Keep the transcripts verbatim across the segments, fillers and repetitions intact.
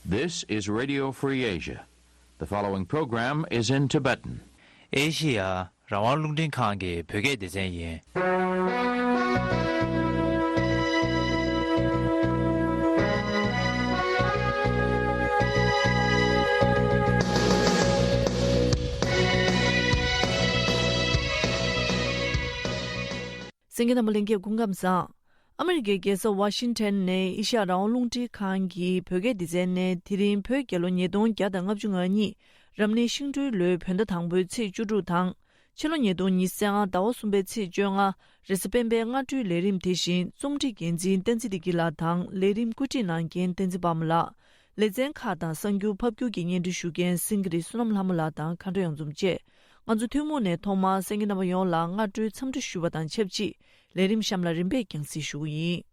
This is Radio Free Asia. The following program is in Tibetan. ཨེ་ཤི་ཡ་རང་དབང་རླུང་འཕྲིན་ཁང་གི་བོད་སྐད་སྡེ་ཚན་ཡིན། གསན་མཁན་རྣམ་པ་ལྷན་རྒྱས་སྐུ་ཁམས་བཟང་། ཨ་མི་རི་ཀའི་རྒྱལ་ས་ཝ་ཤིང་ཊོན་ནས་ཨེ་ཤ་ཡ་རང་དབང་རླུང་འཕྲིན་ཁང་གི་བོད་སྐད་སྡེ་ཚན་ནས་དེ་རིང་བོད་རྒྱལ་ལོ་ཉིས་སྟོང་བརྒྱ་དང་ལྔ་བཅུ་ང་གཉིས་རབ་གནས་ཤིང་སྦྲུལ་ལོའི་བོད་ཟླ་དང་པོའི་ཚེས་བཅུ་དྲུག་དང་། ཕྱི་ལོ་ཉིས་སྟོང་ཉི་ཤུ་རྩ་ལྔ་ཟླ་བ་གསུམ་པའི་ཚེས་བཅོ་ལྔ་རེས་གཟའ་སྤེན་པའི་སྔ་དྲོའི་ལས་རིམ་དེ་བཞིན་རྩོམ་སྒྲིག་འགན་འཛིན་བསྟན་འཛིན་བདེ་སྐྱིད་ལགས་དང་ལས་རིམ་བཀོད་སྒྲིག་གནང་མཁན་བསྟན་འཛིན་དཔལ་མོ་ལགས། ལེ་ཚན་ཁག་དང་གསར་འགྱུར་ཕབ་སྒྱུར་གྱི་སྙན་སྒྲོན་ཞུ་མཁན་སིང་གི་རི་བསོད་ནམས་ལྷ་མོ་ལགས་དང་མཁའ་འགྲོ་གཡང་འཛོམས་བཅས། ང་ཚོ་ཐུན་མོང་ནས་ཐོག་མར་གསན་མཁན་རྣམ་པ་ཡོངས་ལ་སྔ་དྲོའི་འཚམས་འདྲི་ཞུ་བ་དང་ཆབས་ཅིག་ལས་རིམ་གཤམ་ལ་རིམ་པས་རྒྱང་སྲིང་ཞུ་གི་ཡིན།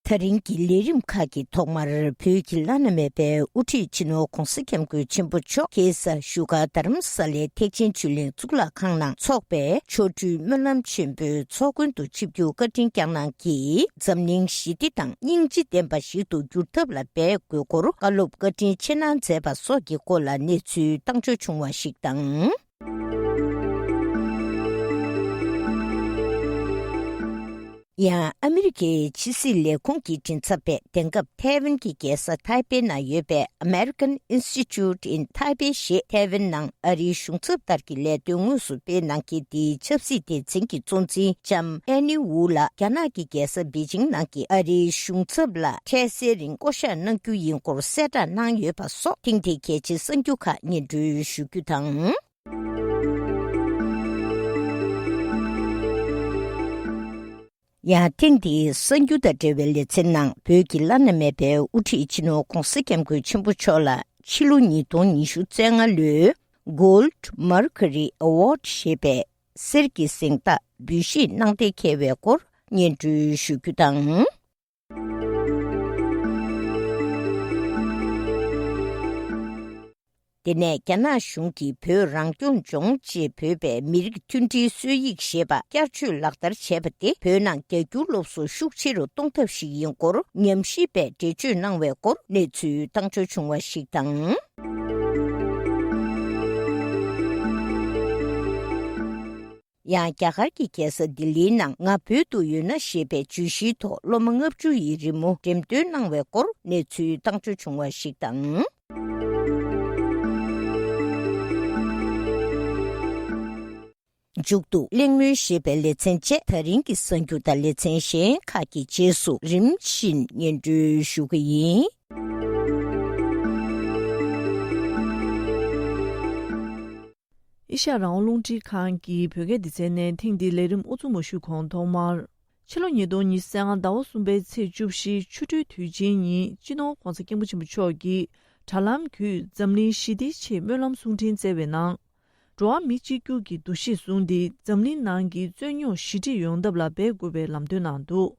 ད་རིང་གི་ལས་རིམ་ཁག་གི་ཐོག་མར་བོད་ཀྱི་བླ་ན་མེད་པའི་དབུ་ཁྲིད་སྤྱི་ནོར་༧གོང་ས་༧སྐྱབས་མགོན་ཆེན་པོ་མཆོག་ཁ་སང་བཞུགས་སྒར་རྡ་རམ་ས་ལའི་ཐེག་ཆེན་ཆོས་གླིང་གཙུག་ལག་ཁང་ནང་འཚོགས་པའི་ཆོ་འཕྲུལ་སྨོན་ལམ་ཆེན་པོའི་ཚོགས་མགོན་དུ་ཆིབས་བསྒྱུར་བཀའ་དྲིན་བསྐྱངས་གནང་གིས། འཛམ་གླིང་ཞི་བདེ་དང་སྙིང་རྗེ་ལྡན་པ་ཞིག་ཏུ་འགྱུར་ཐབས་ལ་འབད་དགོས་སྐོར་བཀའ་སློབ་བཀའ་དྲིན་ཆེ་གནང་མཛད་པ་སོགས་ཀྱི་སྐོར་ལ་གནས་ཚུལ་བཏང་འབྱོར་བྱུང་བ་ཞིག་དང་། ཡང་ཨ་མི་རི་ཀའི་ཕྱི་སྲིད་ལས་ཁུངས་ཀྱི་མགྲིན་ཚབ་པས་དེང་སྐབས་ཐའེ་ཝན་གྱི་རྒྱལ་ས་ཐའེ་པེ་ན་ཡོད་པའི་American Institute in Taipei ཞེས་ཐའེ་ཝན་ནང་ཨ་རིའི་གཞུང་ཚབ་ལྟར་གྱི་ལས་དོན་དངོས་སུ་སྤེལ་གནང་མཁན་དེའི་ཆབ་སྲིད་སྡེ་ཚན་གྱི་གཙོ་འཛིན་ལྕམ་ཨེ་ནི་ཝུ་ལགས་རྒྱ་ནག་གི་རྒྱལ་ས་པེ་ཅིང་ནང་གི་ཨ་རིའི་གཞུང་ཚབ་ལ་འཕྲལ་སེལ་རིང་བསྐོ་གཞག་གནང་རྒྱུ་ཡིན་སྐོར་གསལ་བསྒྲགས་གནང་ཡོད་པ་སོགས་ཐེངས་འདིའི་གལ་ཆེའི་གསར་འགྱུར་ཁག་སྙན་སྒྲོན་ཞུ་རྒྱུ་དང་། ཡང་ཐེངས་འདིའི་གསར་འགྱུར་དང་འབྲེལ་བའི་ལེ་ཚན་ནང་བོད་ཀྱི་བླ་ན་མེད་པའི་དབུ་ཁྲིད་སྤྱི་ནོར་༧གོང་ས་༧སྐྱབས་མགོན་ཆེན་པོ་མཆོག་ལ་ཕྱི་ལོ་ཉིས་སྟོང་ཉི་ཤུ་རྩ་ལྔ་ལོའི་Gold Mercury Award ཞེས་པའི་གསེར་གྱི་གཟེངས་རྟགས་འབུལ་བཞེས་གནང་གཏན་འཁེལ་བའི་སྐོར་སྙན་སྒྲོན་ཞུ་རྒྱུ་དང་། དེ་ནས་རྒྱ་ནག་གཞུང་གིས་བོད་རང་སྐྱོང་ལྗོངས་ཅེས་འབོད་པའི་མི་རིགས་མཐུན་སྒྲིལ་སྲོལ་ཡིག་ཞེས་པ་བསྐྱར་བཅོས་ལག་བསྟར་བྱས་པ་དེ་བོད་ནང་རྒྱ་སྒྱུར་སློབ་གསོ་ཤུགས་ཆེ་རུ་གཏོང་ཐབས་ཤིག་ཡིན་སྐོར་ཉམས་ཞིབ་པས་འགྲེལ་བརྗོད་གནང་བའི་སྐོར་གནས་ཚུལ་བཏང་འབྱོར་བྱུང་བ་ཞིག་དང་། ཡང་རྒྱ་གར་གྱི་རྒྱལ་ས་ལྡི་ལིའི་ནང་ང་བོད་དུ་ཡོད་ན་ཞེས་པའི་བརྗོད་གཞིའི་ཐོག་སློབ་མ་ལྔ་བཅུ་ཡི་རི་མོ་འགྲེམས་སྟོན་གནང་བའི་སྐོར་གནས་ཚུལ་བཏང་འབྱོར་བྱུང་བ་ཞིག་དང་། མཇུག་ཏུ་གླེང་མོལ་ཞེས་པའི་ལེ་ཚན་བཅས་ད་རིང་གི་གསར་འགྱུར་དང་ལེ་ཚན་གཞན་ཁག་གི་རྗེས་སུ་རིམ་བཞིན་སྙན་སྒྲོན་ཞུ་གི་ཡིན། ཨེ་ཤ་ཡ་རང་དབང་རླུང་འཕྲིན་ཁང་གི་བོད་སྐད་སྡེ་ཚན་ནས་ཐེངས་འདིའི་ལས་རིམ་དབུ་འཛུགས་མ་ཞུས་གོང་ཐོག་མར། ཕྱི་ལོ་ཉིས་སྟོང་ཉི་ཤུ་རྩ་ལྔ་ཟླ་བ་གསུམ་པའི་ཚེས་བཅུ་བཞི་ཆུ་སྦྲུལ་དུས་ཆེན་ཉིན་སྤྱི་ནོར་༧གོང་ས་༧སྐྱབས་མགོན་ཆེན་པོ་མཆོག་གིས་དྲ་ལམ་བརྒྱུད་འཛམ་གླིང་ཞི་བདེའི་ཆེད་སྨོན་ལམ་གསུང་འཕྲིན་བསྩལ་བའི་ནང་། འགྲོ་བ་མི་གཅིག་གྱུར་གྱི་འདུ་ཤེས་བཟུང་སྟེ་འཛམ་གླིང་ནང་གི་རྩོད་རྙོག་ཞི་འགྲིག་ཡོང་ཐབས་ལ་འབད་དགོས་པའི་ལམ་སྟོན་གནང་འདུག་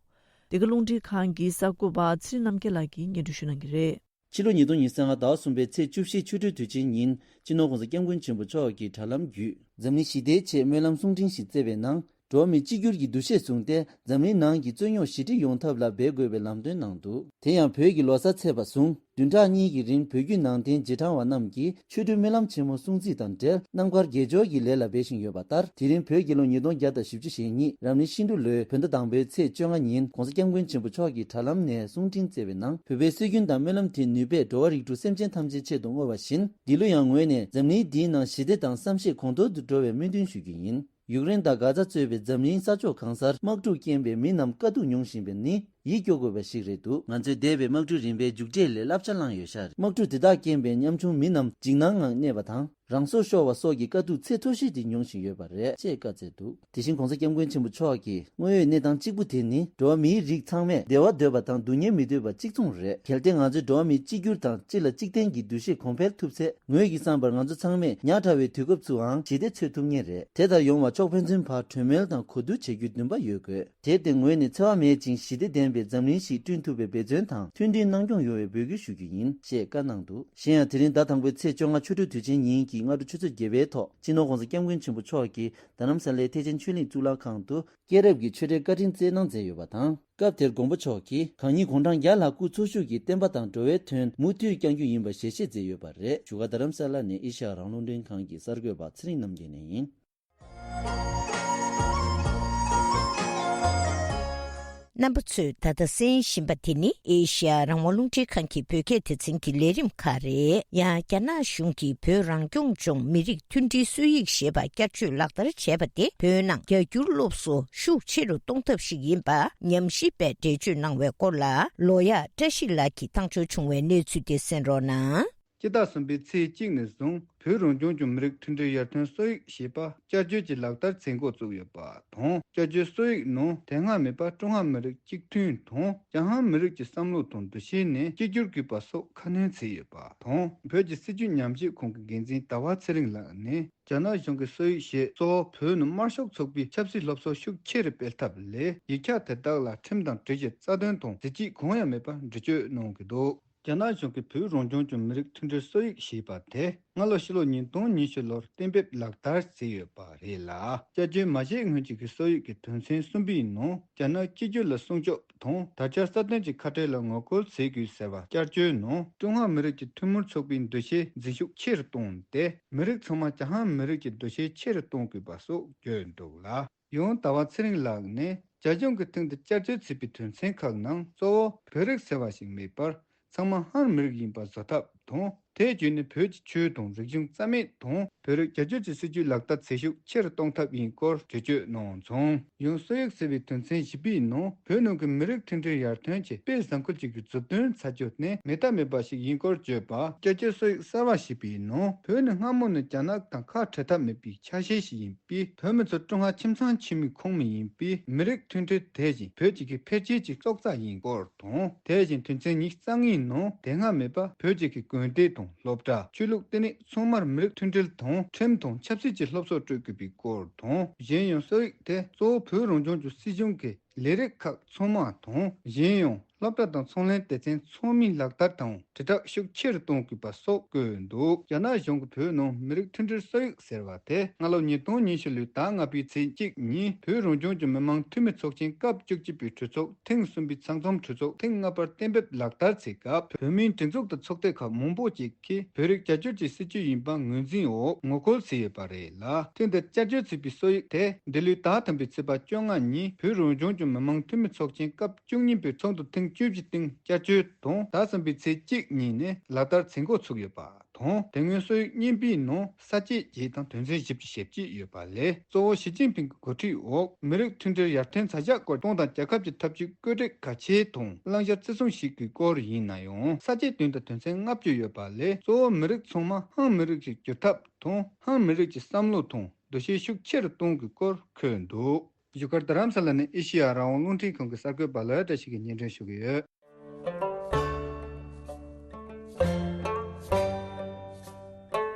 དེ་ག་རླུང་འཕྲིན་ཁང་གི་གསར་འགོད་པ་ཚེ་རིང་རྣམ་རྒྱལ་ལགས་ཀྱིས་སྙན་སྒྲོན་ཞུ་གནང་གི་རེད། ཕྱི་ལོ་ཉིས་སྟོང་ཉི་ཤུ་རྩ་ལྔ་ཟླ་བ་གསུམ་པའི་ཚེས་བཅུ་བཞི་ཆུ་སྦྲུལ་དུས་ཆེན་ཉིན་སྤྱི་ནོར་༧གོང་ས་༧སྐྱབས་མགོན་ཆེན་པོ་མཆོག་གིས་དྲ་ལམ་བརྒྱུད་འཛམ་གླིང་ཞི་བདེའི་ཆེད་སྨོན་ལམ་གསུང་འཕྲིན་ཞིག་བསྩལ་བའི་ནང་། འགྲོ་བ་མི་གཅིག་གྱུར་གྱི་འདུ་ཤེས་བཟུང་སྟེ་འཛམ་གླིང་ནང་གི་རྩོད་རྙོག་ཞི་འགྲིག་ཡོང་ཐབས་ལ་འབད་དགོས་པའི་ལམ་སྟོན་གནང་འདུག་དེ་ཡང་བོད་ཀྱི་ལོ་གསར་ཚེས་པ་བཟུང་། བདུན་ཕྲག་གཉིས་ཀྱི་རིང་བོད་བརྒྱུད་ནང་བསྟན་རྗེས་འབྲང་བ་རྣམས་ཀྱིས་ཆོ་འཕྲུལ་སྨོན་ལམ་ཆེན་མོ་སྲུང་བརྩི་དང་འབྲེལ་རྣམ་དཀར་དགེ་སྦྱོར་གྱི་ལས་ལ་འབད་བཞིན་ཡོད་པ་ལྟར། དེ་རིང་བོད་རྒྱལ་ལོ་ཉིས་སྟོང་བརྒྱ་དང་བཞི་བཅུ་ཞེ་གཉིས་རབ་གནས་ཤིང་འབྲུག་ལོའི་བོད་ཟླ་དང་པོའི་ཚེས་བཅོ་ལྔ་ཉིན་༧གོང་ས་༧སྐྱབས་མགོན་ཆེན་པོ་མཆོག་གིས་དྲ་ལམ་ནས་གསུང་འཕྲིན་བསྩལ་བའི་ནང་། བོད་པའི་སྲོལ་རྒྱུན་དང་སྨོན་ལམ་དེའི་ནུས་པས་འགྲོ་བ་རིགས་དྲུག་སེམས་ཅན་ཐམས་ཅད་ཆེད་དུ་བསྔོ་བ་བཞིན། འདི་ལོ་ཡང་ངོས་ནས་འཛམ་གླིང་འདིའི་ནང་ཞི་བདེ་དང་བསམ་ཤེས་གོང་མཐོར་དུ་འགྲོ་བའི་སྨོན་འདུན་ཞུ་རྒྱུ་ཡིན། ཡུཀ་རེན་དང་གྷ་ཛ་གཙོས་པའི་འཛམ་གླིང་ས་ཕྱོགས་གང་སར་དམག་འཁྲུག་རྐྱེན་པས་མི་རྣམས་དཀའ་སྡུག་མྱོང་བཞིན་པ་ནི་ཡིད་སྐྱོ་དགོས་པ་ཞིག་རེད་འདུག་ང་ཚོས་འདས་པའི་དམག་འཁྲུག་རིམ་པའི་མཇུག་འབྲས་ལས་བསླབ་བྱ་བླངས་ཡོད་ཤག་དམག་འཁྲུག་དེ་དག་རྐྱེན་པས་ཉམ་ཆུང་མི་རྣམས་འཇིགས་སྣང་ངང་གནས་པ་དང་། རང་སྲོག་ཤོར་བ་སོགས་ཀྱི་དཀའ་སྡུག་ཚད་མཐོ་ཤོས་དེ་མྱོང་བཞིན་ཡོད་པ་རེད་ཅེས་བཀའ་སྩལ་འདུག་དེ་བཞིན་༧གོང་ས་༧སྐྱབས་མགོན་ཆེན་པོ་མཆོག་གིས་དངོས་ཡོད་གནས་སྟངས་གཅིག་པུ་དེ་ནི་འགྲོ་བ་མིའི་རིགས་ཚང་མས་བདེ་བ་འདོད་པ་དང་སྡུག་བསྔལ་མི་འདོད་པ་གཅིག་མཚུངས་རེད། གལ་ཏེ་ང་ཚོས་འགྲོ་བ་མི་གཅིག་གྱུར་དང་གཅིག་ལ་གཅིག་བརྟེན་གྱི་འདུ་ཤེས་གོང་འཕེལ་ཐུབ་ཚེ། ངོས་ཀྱིས་བསམ་པར་ང་ཚོ་ཚང་མས་ཉག་ཕྲ་བའི་དུས་སྐབས་སུའང་ཞི་བདེ་འཚོལ་ཐུབ་ངེས་རེད། དེ་ལྟར་ཡོང་བར་ཕྱོགས་ཕན་ཚུན་བར་གྲོས་མོལ་དང་གོ་བསྡུར་བྱེད་རྒྱུའི་འདུན་པ་ཡོད་དགོས། དེར་བརྟེན་ངོས་ནས་འཚེ་བ་མེད་ཅིང་ཞི་བདེ་ལྡན་ པའི་འཛམ་གླིང་ཞིག་བསྐྲུན་ཐུབ་པའི་འབད་བརྩོན་དང་མཐུན་སྒྲིལ་གནང་སྐྱོང་ཡོང་བའི་འབོད་སྐུལ་ཞུ་རྒྱུ་ཡིན་ཞེས་བཀའ་གནང་འདུག་གཞན་ཡང་དེ་རིང་ཟླ་དང་པོའི་ཚེས་བཅོ་ལྔ་ཆོ་འཕྲུལ་དུས་ཆེན་ཉིན་གྱི་སྔ་དྲོ་ཆུ་ཚོད་བརྒྱད་པའི་ཐོག་སྤྱི་ནོར་༸གོང་ས་༸སྐྱབས་མགོན་ཆེན་པོ་མཆོག་གིས་རྡ་རམ་ས་ལའི་ཐེག་ཆེན་ཆོས་གླིང་གཙུག་ལག་ཁང་དུ། སྐྱེས་རབས་ཀྱི་ཆོས་འབྲེལ་བཀའ་དྲིན་སྩལ་གནང་མཛད་ཡོད་པ་དང་། སྐབས་དེར་མགོན་པོ་མཆོག་གིས་གང་ཉིད་དགུང་གྲངས་བརྒྱ་ལྷག་སྐུ་འཚོ་བཞུགས་ཀྱི་བསྟན་པ་དང་འགྲོ་བའི་དོན་མུ་མཐུད་བསྐྱང་རྒྱུ་ཡིན་པ་ཞལ་བཞེས་མཛད་ཡོད་པ་རེད། བཞུགས་སྒར་རྡ་རམ་ས་ལ་ནས་ཨེ་ཤ་ཡ་རང་དབང་རླུང་འཕྲིན་ཁང་གི་གསར་འགོད་པ་ཚེ་རིང་རྣམ་རྒྱལ་ནས་ཡིན། རྣམ་པ་ཚོས་ད་ལྟ་གསན་བཞིན་པ་དེ་ནི་ཨེ་ཤ་ཡ་རང་དབང་རླུང་འཕྲིན་ཁང་གི་བོད་སྐད་སྡེ་ཚན་གྱི་ལས་རིམ་ཁག་རེད། ཡང་རྒྱ་ནག་གཞུང་གིས་བོད་རང་སྐྱོང་ལྗོངས་མི་རིགས་མཐུན་སྒྲིལ་སྲོལ་ཡིག་ཞེས་པ་བསྐྱར་བཅོས་ལག་བསྟར་བྱས་པ་དེ་བོད་ནང་རྒྱ་སྒྱུར་སློབ་གསོ་ཤུགས་ཆེ་རུ་གཏོང་ཐབས་ཤིག་ཡིན་པ་ཉམས་ཞིབ་པས་འགྲེལ་བརྗོད་གནང་བའི་སྐོར་ལ། ལོ་ཡག་བཀྲ་ཤིས་ལགས་ཀྱིས་བཏང་འབྱོར་བྱུང་བའི་གནས་ཚུལ་དེ་གསན་རོགས་གནང་། སྤྱི་ཟླ་གསུམ་པའི་ཚེས་གཅིག་ནས་བཟུང་བོད་རང་སྐྱོང་ལྗོངས་མི་རིགས་མཐུན་སྒྲིལ་ཡར་ཐོན་སྲོལ་ཡིག་ཞེས་པ་བསྐྱར་བཅོས་ཀྱི་ལག་བསྟར་མཛད་འགོ་བཙུགས་ཡོད་པ་དང་། བསྐྱར་བཅོས་སྲོལ་ཡིག་ནང་དེ་སྔ་མེད་པར་ཀྲུང་ཧྭ་མི་རིགས་གཅིག་མཐུན་དང་། རྒྱ་ཧན་མི་རིགས་ཀྱི་བསམ་བློ་དང་འདུ་ཤེས་ནས་གཅིག་གྱུར་དགོས་པ་སོགས་ཁ་སྣོན་བྱས་ཡོད་པ་དང་། བོད་ཀྱི་སྲིད་བྱུས་ཉམས་ཞིབ་ཁང་གི་འགན་འཛིན་ཟླ་བ་ཚེ་རིང་ལགས་ནས། རྒྱ་ནག་གཞུང་གི་སྲོལ་ཡིག་ཞེས་གཙོ་བོ་བོད་ནང་དམར་ཤོག་ཚོགས་པའི་ཆབ་སྲིད་སློབ་གསོ་ཤུགས་ཆེ་རུ་སྤེལ་ཐབས་ལས། ཡིག་ཆ་དེ་དག་ལ་ཁྲིམས་དང་འགྲེལ་བཤད་རྩ་དོན་དང་གཟི་བརྗིད་གང་ཡང་མེད་པར་འགྲེལ་བརྗོད་གནང་གི་འདུག་རྒྱ་ནག་གཞུང་གིས་བོད་རང་སྐྱོང་ལྗོངས་མི་རིགས་མཐུན་སྒྲིལ་སྲོལ་ཡིག་ཞེས་པ་དེ་སྔ་ལོ་ཕྱི་ལོ་ཉིས་སྟོང་ཉི་ཤུ་ལོར་གཏན་འབེབས་ལག་བསྟར་བྱས་ཡོད་པ་རེད་ལ། བསྐྱར་བཅོས་མ་བྱས་སྔོན་གྱི་གི་སྲོལ་ཡིག་གི་དོན་ཚན་གསུམ་པའི་ནང་རྒྱ་ནག་གཅིག་གྱུར་ལ་སྲུང་སྐྱོབ་དང་དར་ཁྱབ་སྲ་བརྟན་གྱི་ཁ་བྲལ་ལ་ངོ་རྒོལ་བྱེད་དགོས་ཟེར་བ་བསྐྱར་བཅོས་ནང་ཀྲུང་ཧྭ་མི་རིགས་ཀྱི་ཐུན་མོང་ཚོགས་པའི་འདུ་ཤེས་འཛིན་ཤུགས་ཆེ་རུ་བཏང་སྟེ། མི་རིགས་ཚང་མ་རྒྱ་ཧན་མི་རིགས་ཀྱི་འདུ་ཤེས་ཆེ་རུ་གཏོང་དགོས་པ་སོགས་བརྗོད་འདུག་ལ། ཡང་ཟླ་བ་ཚེ་རིང་ལགས་ནས་རྒྱ་གཞུང་གི་སྟེང་དུ་བསྐྱར་བཅོས་བྱས་པའི་དོན་ཚན་ཁག་ནང་གཙོ་བོ་བོད་རིགས་ཟེར་བ་ཞིག་མེད་པར། ཚང་མ་ཧན་མི་རིགས་ཡིན་པ་བཟོ་ཐབས་དང་། དེ་བརྒྱུད་ནས་བོད་ཀྱི་ཆོས་དང་རིག་གཞུང་རྩ་མེད་དང་། བོད་རིགས་རྒྱ་སྒྱུར་གྱི་སྲིད་བྱུས་ལག་བསྟར་བྱེད་ཤུགས་ཆེ་རུ་གཏོང་ཐབས་ཡིན་སྐོར་འགྲེལ་བརྗོད་གནང་སོང་། ཡང་སྲོལ་ཡིག་ཟེར་བའི་དོན་ཚན་བཞི་པའི་ནང་བོད་ནང་གི་མི་རིགས་མཐུན་སྒྲིལ་ཡར་ཐོན་ཆེད་དཔེ་བཟང་ཁུལ་གཅིག་གི་མཛུབ་སྟོན་བྱ་རྒྱུ་ནི་མེད་ཐབས་མེད་པ་ཞིག་ཡིན་སྐོར་བརྗོད་པ། བསྐྱར་བཅོས་སྲོལ་ཡིག་གསར་བ་ཞེས་པའི་ནང་བོད་ནི་སྔ་མོ་ནས་རྒྱ་ནག་དང་ཁ་བྲལ་ཐབས་མེད་པའི་ཆ་ཤས་ཤིག་ཡིན་པས། བོད་མི་ཚོ་ཀྲུང་ཧྭ་ཁྱིམ་ཚང་ཆེན་མོའི་ཁོངས་མི་ཡིན་པས། མི་རིགས་མཐུན་སྒྲིལ་དེ་བཞིན་བོད་ཀྱི་གི་འཕེལ་རྒྱས་ཀྱི་སྲོག་རྩ་ཡིན་སྐོར་དང་། དེ་བཞིན་དོན་ཚན་ཉི་ཤུ་རྩ་ལྔའི་ནང་དེ་སྔ་མེད་པ་བོད་ཀྱི་གི་དགོན་སྡེ་དང་སློབ་གྲྭ། ཆོས་ལུགས་བསྟི་གནས་ཚང་མར་མི་རིགས་མཐུན་སྒྲིལ་དང་ཁྲིམས་དང་ཆབ་སྲིད་ཀྱི་སློབ་གསོ་སྤྲོད་དགོས་པའི་སྐོར་དང་། གཞན་ཡང་སྲོལ་ཡིག་དེ་གཙོ་བོ་བོད་རང་སྐྱོང་ལྗོངས་སྲིད་གཞུང་གི་ལས་རིགས་ཁག་ཚང་མ་དང་། གཞན་ཡང་སློབ་གྲྭ་དང་ཚོང་ལས་སྡེ་ཚན་ཚང་མའི་ལག་བསྟར་དང་དྲིལ་བསྒྲགས་ཤུགས་ཆེ་རུ་གཏོང་དགོས་པ་སོགས་བཀོད་འདུག་རྒྱ་ནག་གཞུང་གིས་བོད་ནང་མི་རིགས་མཐུན་སྒྲིལ་སྲོལ་ཡིག་ཟེར་བ་དེ་སྔ་ལོ་ཉིས་སྟོང་ཉི་ཤུ་ལོའི་ཟླ་ལྔ་པའི་ཚེས་གཅིག་ཉིན་བོད་རང་སྐྱོང་ལྗོངས་མི་དམངས་འཐུས་མི་ཚོགས་ཆེན་སྐབས་བཅུ་གཅིག་པའི་གྲོས་ཚོགས་ཐེངས་གསུམ་པའི་ཚང་འཛོམས་གྲོས་ཚོགས་ཐེངས་ལྔ་པར་གཏན་འབེབས་ལག་བསྟར་བྱས་སྐབས། བོད་མིའི་སྒྲིག་འཛུགས་དང་ཚོགས་སྡེ་ཁག་མང་པོ་ཅིག་གིས་བོད་རིགས་རྒྱ་སྒྱུར་གྱི་སྲིད་བྱུས་ཡིན་པ་ངོས་འཛིན་འོག་ངོ་རྒོལ་བྱས་ཡོད་པ་རེད་ལ། དེ་འདིར་བསྐྱར་བཅོས་བྱས་པའི་སྲོལ་ཡིག་དེ་འདི་ལོའི་ཟླ་དང་པོའི་ཚེས་པ་བཅོ་ལྔ་ཉིན་བོད་རང་སྐྱོང་ལྗོངས་མི་དམངས་འཐུས་མི་ཚོགས་ཆེན་སྐབས་བཅུ་གཉིས་པའི་ཚོགས་འདུ་ཐེངས་བཅུ་བཞི་སྟེང་བསྐྱར་བཅོས་དང་ཟླ་གསུམ་པའི་ཚེས་གཅིག་ཉིན་ནས་ལག་བསྟར་བྱེད་འགོ་ཚུགས་ཡོད་པ་དང་། དེ་སྔོན་སྲོལ་ཡིག་རྙིང་པའི་ནང་ས་བཅད་བརྒྱད་དང་དོན་ཚན་བཞི་བཅུ་ཞེ་གཅིག་ཡོད་པ་ལས། གཙོ་བོ་ཞི་ཅིན་ཕིང་གི་འགོ་ཁྲིད་འོག་མི་རིགས་མཐུན་སྒྲིལ་ཡར་ཐོན་བྱ་གཞག་སྐོར་ཏང་དང་རྒྱལ་ཁབ་ཀྱི་འཐབ་ཇུས་བཀོད་སྒྲིག་གལ་ཆེ་དང་བླང་བྱ་བརྩི་སྲུང་བྱེད་དགོས་སྐོར་ཡིན་ན་ཡང་། ས་བཅད་བདུན་དང་དོན་ཚན་ལྔ་བཅུ་ཡོད་པ་ལས། གཙོ་བོ་མི་རིགས་ཚང་མ་ཧང་མི་རིགས་ཤིག་གྱུར་ཐབས་དང་། ཧང་མི་རིགས་ཀྱི་བསམ་བློ་དང་འདུ་ཤེས་ཤུགས་ཆེ་རུ་གཏོང་དགོས་སྐོར་འཁོད་འདུག་བཞུགས་སྒར་རྡ་རམ་ས་ལ་ནས་ཨེ་ཤེ་ཡ་རང་དབང་རླུང་འཕྲིན་ཁང་གི་གསར་འགོད་པ་ལོ་ཡ་བཀྲ་ཤིས་ཀྱིས་སྙན་སྒྲོན་ཞུ་གི་ཡོད།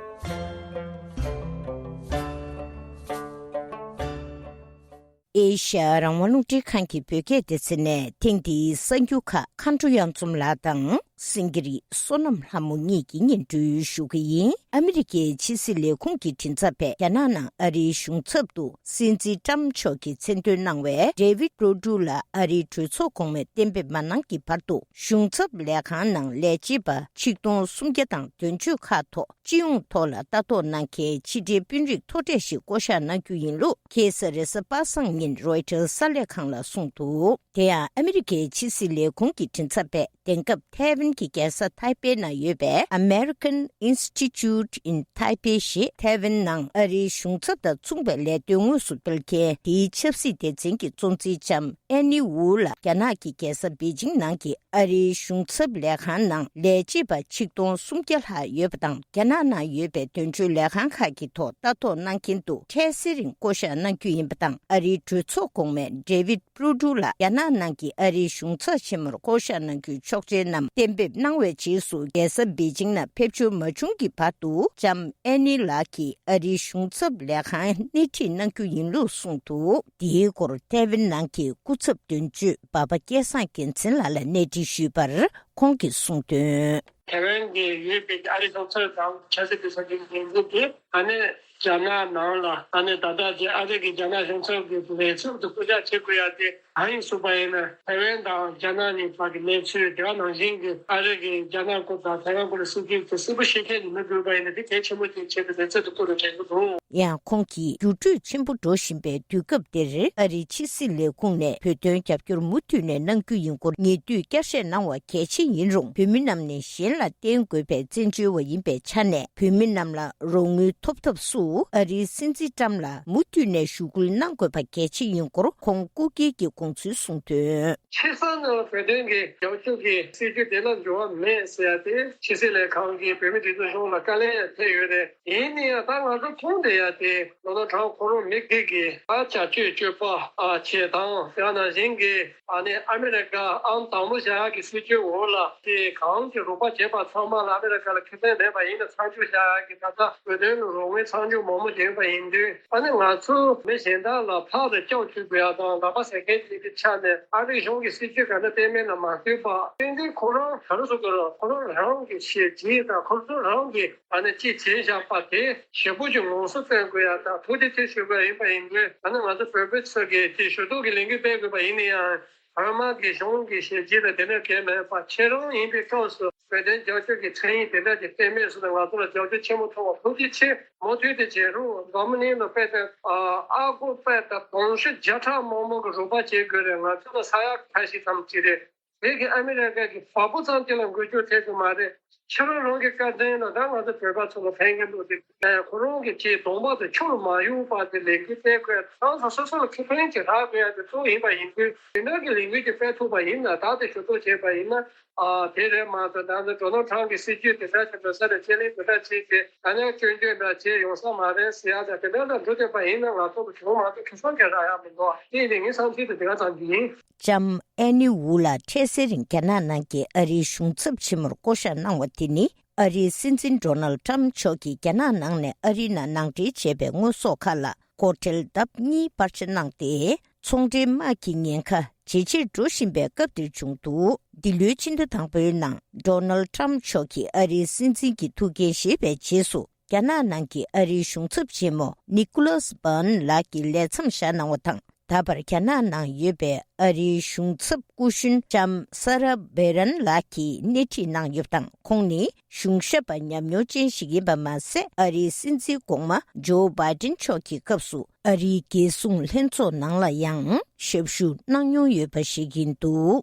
ཨེ་ཤ་ཡ་རང་དབང་རླུང་འཕྲིན་ཁང་གི་བོད་སྐད་སྡེ་ཚན་ནས་ཐེངས་འདིའི་གསར་འགྱུར་ཁག་མཁའ་འགྲོ་གཡང་འཛོམས་ལགས་དང་སེང་གེ་རི་བསོད་ནམས་ལྷ་མོ་གཉིས་ཀྱིས་སྙན་སྒྲོན་ཞུ་གི་ཡིན། ཨ་མི་རི་ཀའི་ཕྱི་སྲིད་ལས་ཁུངས་ཀྱི་མགྲིན་ཚབ་པས་རྒྱ་ནག་ནང་ཨ་རིའི་གཞུང་ཚབ་ཏུ་སྲིད་འཛིན་ཀྲམ་མཆོག་གིས་མཚན་འདོན་གནང་བའི་ཌེ་ཝིད་པྲོ་ཌུ་ལ་ཨ་རིའི་གྲོས་ཚོགས་གོང་མས་གཏན་འབེབས་མ་གནང་གི་བར་དུ་གཞུང་ཚབ་ལས་ཁང་ནང་ལས་བྱེད་པ་ཆིག་སྟོང་སུམ་བརྒྱ་དང་བདུན་ཅུ་ཁག་ཐོག་སྤྱི་ཡོངས་ཐོག་ལ་ལྟ་རྟོག་གནང་མཁན་ཕྱི་འབྲེལ་དཔོན་རིགས་མཐོ་གྲས་ཤིག་བསྐོ་གཞག་གནང་རྒྱུ་ཡིན་ལུགས་ཁ་སང་རེས་གཟའ་པ་སངས་ཉིན་རོའི་ཊར་གསར་ལས་ཁང་ལ་གསུངས་འདུག་དེ་ཡང་ཨ་མི་རི་ཀའི་ཕྱི་སྲིད་ལས་ཁུངས་ཀྱི་མགྲིན་ཚབ་པས་དེང་སྐབས་ཐའེ་ཝན་གྱི་རྒྱལ་ས་ཐའེ་པེ་ན་ཡོད་པའི་American Institute in Taipei ཞེས་ཐའེ་ཝན་ནང་ཨ་རིའི་གཞུང་ཚབ་དང་མཚུངས་པའི་ལས་དོན་དངོས་སུ་སྤེལ་མཁན་དེའི་ཆབ་སྲིད་སྡེ་ཚན་གྱི་གཙོ་འཛིན་ལྕམ་ཨེ་ནི་ཝུ་ལ་རྒྱ་ནག་གི་རྒྱལ་ས་པེ་ཅིང་ནང་གི་ཨ་རིའི་གཞུང་ཚབ་ལས་ཁང་ནང་ལས་བྱེད་པ་ཆིག་སྟོང་སུམ་བརྒྱ་ལྷག་ཡོད་པ་དང་། རྒྱ་ནག་ནང་ཡོད་པའི་དོན་གཅོད་ལས་ཁང་ཁག་གི་ཐོག་ལྟ་རྟོག་གནང་མཁན་དུ་འཕྲལ་སེལ་རིང་བསྐོ་གཞག་གནང་རྒྱུ་ཡིན་པ་དང་། ཨ་རིའི་གྲོས་ཚོགས་གོང་མས་ཌེ་ཝིད་པྲོ་ཌུ་ལ་རྒྱ་ནག་ནང་གི་ཨ་རིའི་གཞུང་ཚབ་ཆེན་མོར་བསྐོ་གཞག་གནང་རྒྱུའི་ཆོག་མཆན་རྣམས་གཏན་ ཕེབས་གནང་བའི་རྗེས་སུ། རྒྱལ་ས་པེ་ཅིང་ནང་ཕེབས་འབྱོར་མ་བྱུང་གི་བར་དུ་ལྕམ་ཨན་ནི་ལགས་ཀྱིས་ཨ་རིའི་གཞུང་ཚབ་ལས་ཁང་སྣེ་ཁྲིད་གནང་རྒྱུ་ཡིན་ལུགས་གསུངས་འདུག། འདིའི་སྐོར་ཐའེ་ཝན་ནང་གི་སྐུ་ཚབ་དོན་གཅོད་འབའ་པ་སྐལ་བཟང་རྒྱལ་མཚན་ལགས་ལ་གནས་འདྲི་ཞུས་པར། ཁོང་གིས་གསུངས་དོན། ཐའེ་ཝན་གྱི་ཡོད་པའི་ཨ་རི་གཞུང་ཚབ་དང་ཆབ་སྲིད་སྡེ་ཚན་གྱི་འགན་འཛིན་དེ་ཨ་ནི་རྒྱ་ནག་ནང་ལ་ཨ་ནི་ད་ལྟ་དེ་ཨ་རི་གི་རྒྱ་ནག་གཞུང་ཚབ་ཀྱི་ལས་ཚབ་ཏུ་བསྐོ་གཞག་བྱེད་དགོས་ཡ་དེ་གང་ཡིན་གསུངས་པ་ཡིན་ན། ཐའེ་ཝན་དང་རྒྱ་ནག་གཉིས་བར་གྱི་གནས་ཚུལ། དེ་ག་ནང་བཞིན་གྱི་ཨ་རི་གི་རྒྱ་ནག་སྐོར་དང་ཐའེ་ཝན་སྐོར་ལ་སྲིད་ཇུས་དེ་གསལ་པོ་ཤེས་མཁན་ནི་མི་དགོས་པ་ཡིན་ན། དེ་གལ་ཆེན་པོ་དེ་བྱེད་པའི་ལས་ཚབ་ཏུ་བསྐོ་རུ་དྲན་གྱི་འདུག། ཡང་ཁོང་གིས་འགྱུར་འགྲོས་ཆེན་པོ་འགྲོ་བཞིན་པའི་དུས་སྐབས་འདིར་ཨ་རིའི་ཕྱི་སྲིད་ལས་ཁུངས་ནས་བོད་དོན་རྒྱབ་སྐྱོར་མུ་མཐུད་ནས་གནང་རྒྱུ་ཡིན་སྐོར་ཉེ་དུས་བསྐྱར་བཤད་གནང་བ་གལ་ཆེ་ཡིན་རུང་། བོད་མི་རྣམས་ནས་གཞན་ལ་བརྟེན་དགོས་པའི་བཙན་བྱོལ་བ་ཡིན་པའི་ཆ་ནས། བོད་མི་རྣམས་ལ་རོགས་དངུལ་ཐོབ་ཐབས་སུ་ཨ་རིའི་སྲིད་འཛིན་ཊམ་ལ་མུ་མཐུད་ནས་ཞུ་སྐུལ་གནང་དགོས་པ་གལ་ཆེ་ཡིན་སྐོར་ཁོང་སྐུ་སྒེར་གྱི་དགོངས་ཚུལ་གསུངས་དོན། ཆེ་ས་ནས་བོད་དོན་གྱི་རྒྱབ་སྐྱོར་གྱི་སྲིད་ཇུས་དེ་ལ་འགྱུར་བ་མེད་ཟེར་ཡ་དེ་ཕྱི་སྲིད་ལས་ཁང་གིས་བོད་མི་སྒྲིག་འཛུགས་གཞུང་ལ་བཀའ་ལན་ཡང་ཕེབས་ཡོད་རེད། ཡིན་ན་ཡང་ད་ང་ཚོ་མཐོང་བསྡད་ཡ་དེ་ཌོ་ནལ་ཊམ་ཁོ་རང་མི་སྒེར་གྱི་ཨ་བྱ་སྤྱོད་སྤྱོད་པ་ཨ་བྱེད་སྟངས། དེ་ནང་བཞིན་གྱི་ཨ་ནི་ཨ་མི་རི་ཀ་ཨང་དང་པོ་བཞག་ཡ་གི་སྲིད་ཇུས་འོག་ལ་དེ་གང་གི་རོགས་པ་བྱེད་པ་ཚང་མ་ལ་ཨ་མི་རི་ཀ་ལ་ཁེ་ཕན་མེད་པ་ཡིན་ན། མཚམས་འཇོག་བཞག་ཡ་གི་ད་ལྟ་བོད་དོན་ལ་རོགས་དངུལ་མཚམས་འཇོག་མང་པོ་བྱེད་པ་ཡིན་དུས། ཨ་ནི་ང་ཚོ་མི་གཞན་དག་ལ་ཕར་དང་སྐྱོག་བཅུག་དགོས་ཡ་དང་ལག་པ་ཟ་མཁན་ཅིག་གི་ཆ་ནས་ཨ་རིའི་གཞུང་གི་སྲིད་ཇུས་ག་འདྲ་སྤེལ་མིན་ལ་མ་ལྟོས་པ། བསྟན་འཛིན་ཁོ་རང་ག་རེ་ཟེར་དགོས་རེད། ཁོ་རང་རང་གི་ཤེས་བྱེད་དང་ཁོ་ཚོ་རང་གི་ཨ་ནི་ཅི་བྱས་བཞག་པ་དེ་ཞེ་པོ་ཅིག་ངོམ་སོ་བསྟན་དགོས་ཡ་དང་ཐུགས་རྗེ་ཆེ་ཞུ་དགོས་ཡ་ཡིན་པ་ཡིན་དུས། ཨ་ནི་ང་ཚོ་བོད་པའི་ཚོ་གི་ཅིག་ཞུ་གཏུག་གི་ལས་འགུལ་སྤེལ་དགོས་པ་ཡིན་ན་ཡང་། བར་མ་གི་གཞུང་གི་ཤེས་བྱེད་དང་དེ་འདྲ་གང་ཡང་མེད་པ། ཁྱེད་རང་ཡིན་པའི་སྐབས་སུ་བོད་དོན་རྒྱབ་སྐྱོར་གྱི་མཚན་ཉིད་དེ་འདྲ་ཅིག་སྟོན་མེད་སོང་ན། ང་ཚོ་ལ་རྒྱབ་སྐྱོར་ཆེན་པོ་ཐོབ་པ་ཐུགས་རྗེ་ཆེ། མུ་མཐུད་དེ་བྱེད་རོགས། འཛམ་གླིང་ལ་དཔེ་དེ་ཨ་ཨ་སྒོར་དཔེ་དང་དུང་ཕྱུར་བརྒྱ་ཕྲག་མང་པོ་གི་རོགས་པ་བྱེད་དགོས་རེད། ང་ཚོ་ལ་ས་ཡ་ཁ་ཤས་ཙམ་ཅིག་རེད། དེ་གི་ཨ་མི་རི་ཀ་གི་བ་སྤུ་ཙམ་ཅིག་ལ་འགུལ་སྐྱོད་ཐེབས་ཀྱི་མ་རེད། ཁྱེད་རང་རང་གི་བཀའ་དྲིན་ལ་ད་ང་ཚོ་བོད་པ་ཚོ་ལ་ཕན་གྱི་འདུག་དེ། ཁོ་རང་གི་ཆེས་གདོང་པ་དེ་ཆུ་ལ་མ་གཡུག་པ་དེ་ལས་འགུལ་སྤེལ་དགོས། རང་ཚོ་སོ་སོ་ལ་ཁེ་ཕན་ཅིག་རག་དགོས་ཡ་དེ་གཙོ་བོ་ཡིན་པ་ཡིན་དུས། དེ་འདྲ་གི་ལས་འགུལ་ཅིག་སྤེལ་ཐུབ་པ་ཡིན་ན། ད་དེ་ཞུ་གཏུག་བྱས་པ་ཡིན་ན། ཨ་དེ་རེད་མ་གཏོགས་ད་ནི་ཌོ་ནལ་ཊམ་གི་སྲིད་ཇུས་དེ་འདྲ་ཞིག་འགྲོ་ས་རེད། ཅེ་ལེན་དེ་འདྲ་བྱས་ཏེ་ད་ནི་སྐྱོན་བརྗོད་འདྲ་བྱས་ཡོང་ས་མ་རེད་ཟེར་ཡ་དང་། དེ་འདྲ་འདྲ་འགྲོ་བསྡད་པ་ཡིན་ན་ང་ཚོ་ལ་གྱོང་མ་གཏོགས་ཁེ་བཟང་གང་རག་ཡ་མི་འདུག། དེ་ཡིན་དུས་ངའི་བསམ་ཚུལ་དེ་དེ་ག་ཙམ་གྱི་ཡིན། ལྕམ་ཨན་ནི་ཝུ་ལགས་འཕྲལ་སེལ་རིང་རྒྱ་ནག་ནང་གི་ཨ་རིའི་གཞུང་ཚབ་ཆེན་མོར་བསྐོ་གཞག་གནང་བ་དེ་ནི། ཨ་རིའི་སྲིད་འཛིན་ཌོ་ནལ་ཊམ་མཆོག་གིས་རྒྱ་ནག་ནང་ནས་ཨ་རིའི་ནང་ནང་འདྲེན་བྱས་པའི་དངོས་ཟོག་ཁག་ལ་སྒོ་ཁྲལ་ལྡབ་གཉིས་སྤར་ཆ་གནང་སྟེ། ཚོང་འབྲེལ་དམག་གི་ཉེན་ཁ་ཇེ་ཆེར་འགྲོ་བཞིན་པའི་སྐབས་འདིར་བྱུང་འདུག། འདི་ལོའི་ཕྱི་ཟླ་དང་པོའི་ནང་ཌོ་ནལ་ཊམ་མཆོག་གིས་ཨ་རིའི་སྲིད་འཛིན་གྱི་ཐུགས་འགན་བཞེས་པའི་རྗེས་སུ། རྒྱ་ནག་ནང་གི་ཨ་རིའི་གཞུང་ཚབ་ཆེན་མོ་ནི་ཀོ་ལཱས་བྷན་ལགས་ཀྱིས་ལས་མཚམས་བཞག་གནང་བ་དང་། ད་བར་རྒྱ་ནག་ནང་ཡོད་པའི་ཨ་རིའི་གཞུང་ཚབ་སྐུ་གཞོན་ལྕམ་ས་ར་བེ་རན་ལགས་ཀྱིས་སྣེ་ཁྲིད་གནང་ཡོད་པ་དང་། ཁོང་ནི་གཞུང་ཞབས་པ་ཉམས་མྱོང་ཅན་ཞིག་ཡིན་པ་མ་ཟད། ཨ་རིའི་སྲིད་འཛིན་གོང་མ་ཇོ་བྷའི་ཏིན་མཆོག་གི་སྐབས་སུ་ཨ་རིའི་རྒྱལ་སྲུང་ལྷན་ཚོགས་ནང་ལ་ཡང་ཞབས་ཞུ་གནང་མྱོང་ཡོད་པ་ཞིག་ཡིན་འདུག།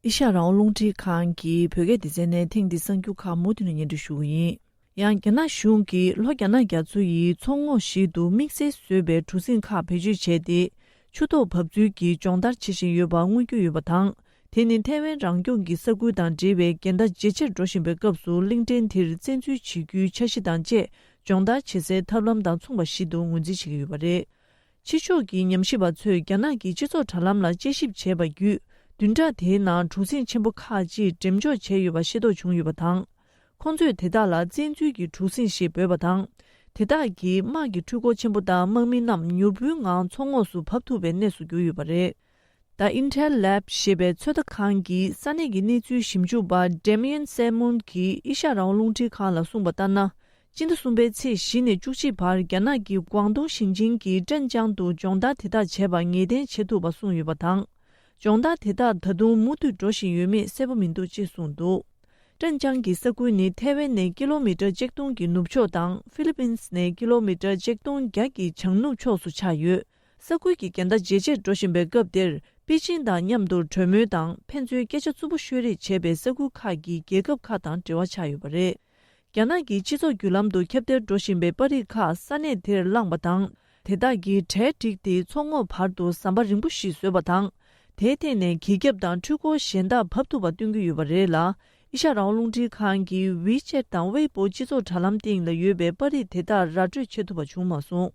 ཨེ་ཤ་ཡ་རང་དབང་རླུང་འཕྲིན་ཁང་གི་བོད་སྐད་སྡེ་ཚན་ནས་ཐེངས་འདིའི་གསར་འགྱུར་ཁག་མུ་མཐུད་ནས་སྙན་སྒྲོན་ཞུ་གི་ཡིན། ཡང་རྒྱ་ནག་གཞུང་གིས་ལྷོ་རྒྱ་ནག་རྒྱ་མཚོ་ཡི་མཚོ་ངོགས་ཤིག་ཏུ་དམིགས་བསལ་བཟོས་པའི་གྲུ་གཟིངས་ཁག་བེད་སྤྱོད་བྱས་ཏེ། ཆུ་ཐོག་བབས་ཚུགས་ཀྱི་སྦྱོང་བརྡར་བྱེད་བཞིན་ཡོད་པ་མངོན་གྱུར་ཡོད་པ་དང་། དེ་ནི་ཐའེ་ཝན་རང་སྐྱོང་གི་ས་ཁུལ་དང་འབྲེལ་བའི་འགལ་ཟླ་ཇེ་ཆེར་འགྲོ་བཞིན་པའི་སྐབས་སུ། གླིང་ཕྲན་དེར་བཙན་འཛུལ་བྱེད་རྒྱུའི་འཆར་གཞི་དང་བཅས་སྦྱོང་བརྡར་བྱེད་སའི་ཐབས་ལམ་དང་མཚུངས་པ་ཞིག་ཏུ་ངོས་འཛིན་བྱེད་ཀྱི་ཡོད་པ་རེད། ཕྱི་ཕྱོགས་ཀྱི་ཉམས་ཞིབ་པ་ཚོས་རྒྱ་ནག་གི་སྤྱི་ཚོགས་དྲ་ལམ་ལ་དཔྱད་ཞིབ་བྱས་པ་བརྒྱུད། བདུན་ཕྲག་དེའི་ནང་གྲུ་གཟིངས་ཆེན་པོ་ཁག་ཅིག་འགྲེམས་འཇོག་བྱས་ཡོད་པ་ཤེས་རྟོགས་བྱུང་ཡོད་པ་དང་། ཁོང་ཚོས་དེ་དག་ལ་བཙན་འཛུལ་གྱི་གྲུ་གཟིངས་ཞེས་འབོད་པ་དང་། དེ་དག་གིས་དམག་གི་འཕྲུལ་འཁོར་ཆེན་པོ་དང་དམག་མི་རྣམས་མྱུར་པོའི་ངང་མཚོ་ངོགས་སུ་བབས་ཐུབ་པའི་གནས་སུ་གྱུར་ཡོད་པ་རེད། The Intel Lab ཞེས་པའི་ཚོད་ལྟ་ཁང་གི་ས་གནས་ཀྱི་གནས་ཚུལ་ཞིབ་འཇུག་པ་Damien Salmon གྱིས་ཨེ་ཤ་ཡ་རང་དབང་རླུང་འཕྲིན་ཁང་ལ་གསུངས་པ་ལྟར་ན། སྤྱི་ཟླ་གསུམ་པའི་ཚེས་བཞི་ནས་བཅུ་གཅིག་བར་རྒྱ་ནག་གི་ཀོང་ཏུང་ཞིང་ཆེན་གྱི་ཀྲེན་ཅང་དུ་སྦྱོང་བརྡར་དེ་དག་བྱས་པ་ངེས་གཏན་བྱེད་ཐུབ་པ་གསུངས་ཡོད་པ་དང་། སྦྱོང་བརྡར་དེ་དག་ད་དུང་མུ་མཐུད་འགྲོ་བཞིན་ཡོད་མེད་གསལ་པོ་མི་འདུག་ཅེས་གསུངས་འདུག། ཀྲེན་ཅང་གི་ས་ཁུལ་ནི་ཐའེ་ཝན་ནས་ཀི་ལོ་མི་ཊར་ཆིག་སྟོང་གི་ནུབ་ཕྱོགས་དང་ཧྥི་ལི་པིན་ནས་ཀི་ལོ་མི་ཊར་ཆིག་སྟོང་བརྒྱ་གི་བྱང་ནུབ་ཕྱོགས་སུ་ཆགས་ཡོད། ས་ཁུལ་གྱི་འགལ་ཟླ་ཇེ་ཆེར་འགྲོ་བཞིན་པའི་སྐབས་འདིར། པེ་ཅིང་དང་མཉམ་དུ་གྲོས་མོལ་དང་ཕན་ཚུན་སྐད་ཆ་རྩུབ་པོ་ཤོད་རེས་བྱས་པའི་ས་ཁུལ་ཁག་གི་རྒྱལ་ཁབ་ཁག་དང་འབྲེལ་བ་ཆགས་ཡོད་པ་རེད། རྒྱ་ནག་གི་སྤྱི་ཚོགས་བརྒྱུད་ལམ་དུ་ཁྱབ་གདལ་འགྲོ་བཞིན་པའི་པར་རིས་ཁག་ས་གནས་དེར་བསླངས་པ་དང་། དེ་དག་གིས་གྲལ་བསྒྲིགས་ཏེ་མཚོ་ངོགས་བར་དུ་ཟམ་པ་རིང་པོ་ཞིག་བཟོས་པ་དང་། དེའི་སྟེང་ནས་གྱེས་ཁྱབ་དང་འཕྲུལ་འཁོར་གཞན་དག་བབས་ཐུབ་པ་སྟོན་གྱི་ཡོད་པ་རེད་ལ། ཨེ་ཤ་ཡ་རང་དབང་རླུང་འཕྲིན་ཁང་གི་ཝི་ཅེད་དང་ཝེ་པོ་སྤྱི་ཚོགས་དྲ་ལམ་སྟེང་ལ་ཡོད་པའི་པར་རིས་དེ་དག་ར་སྤྲོད་བྱེད་ཐུབ་པ་བྱུང་མ་སོང་།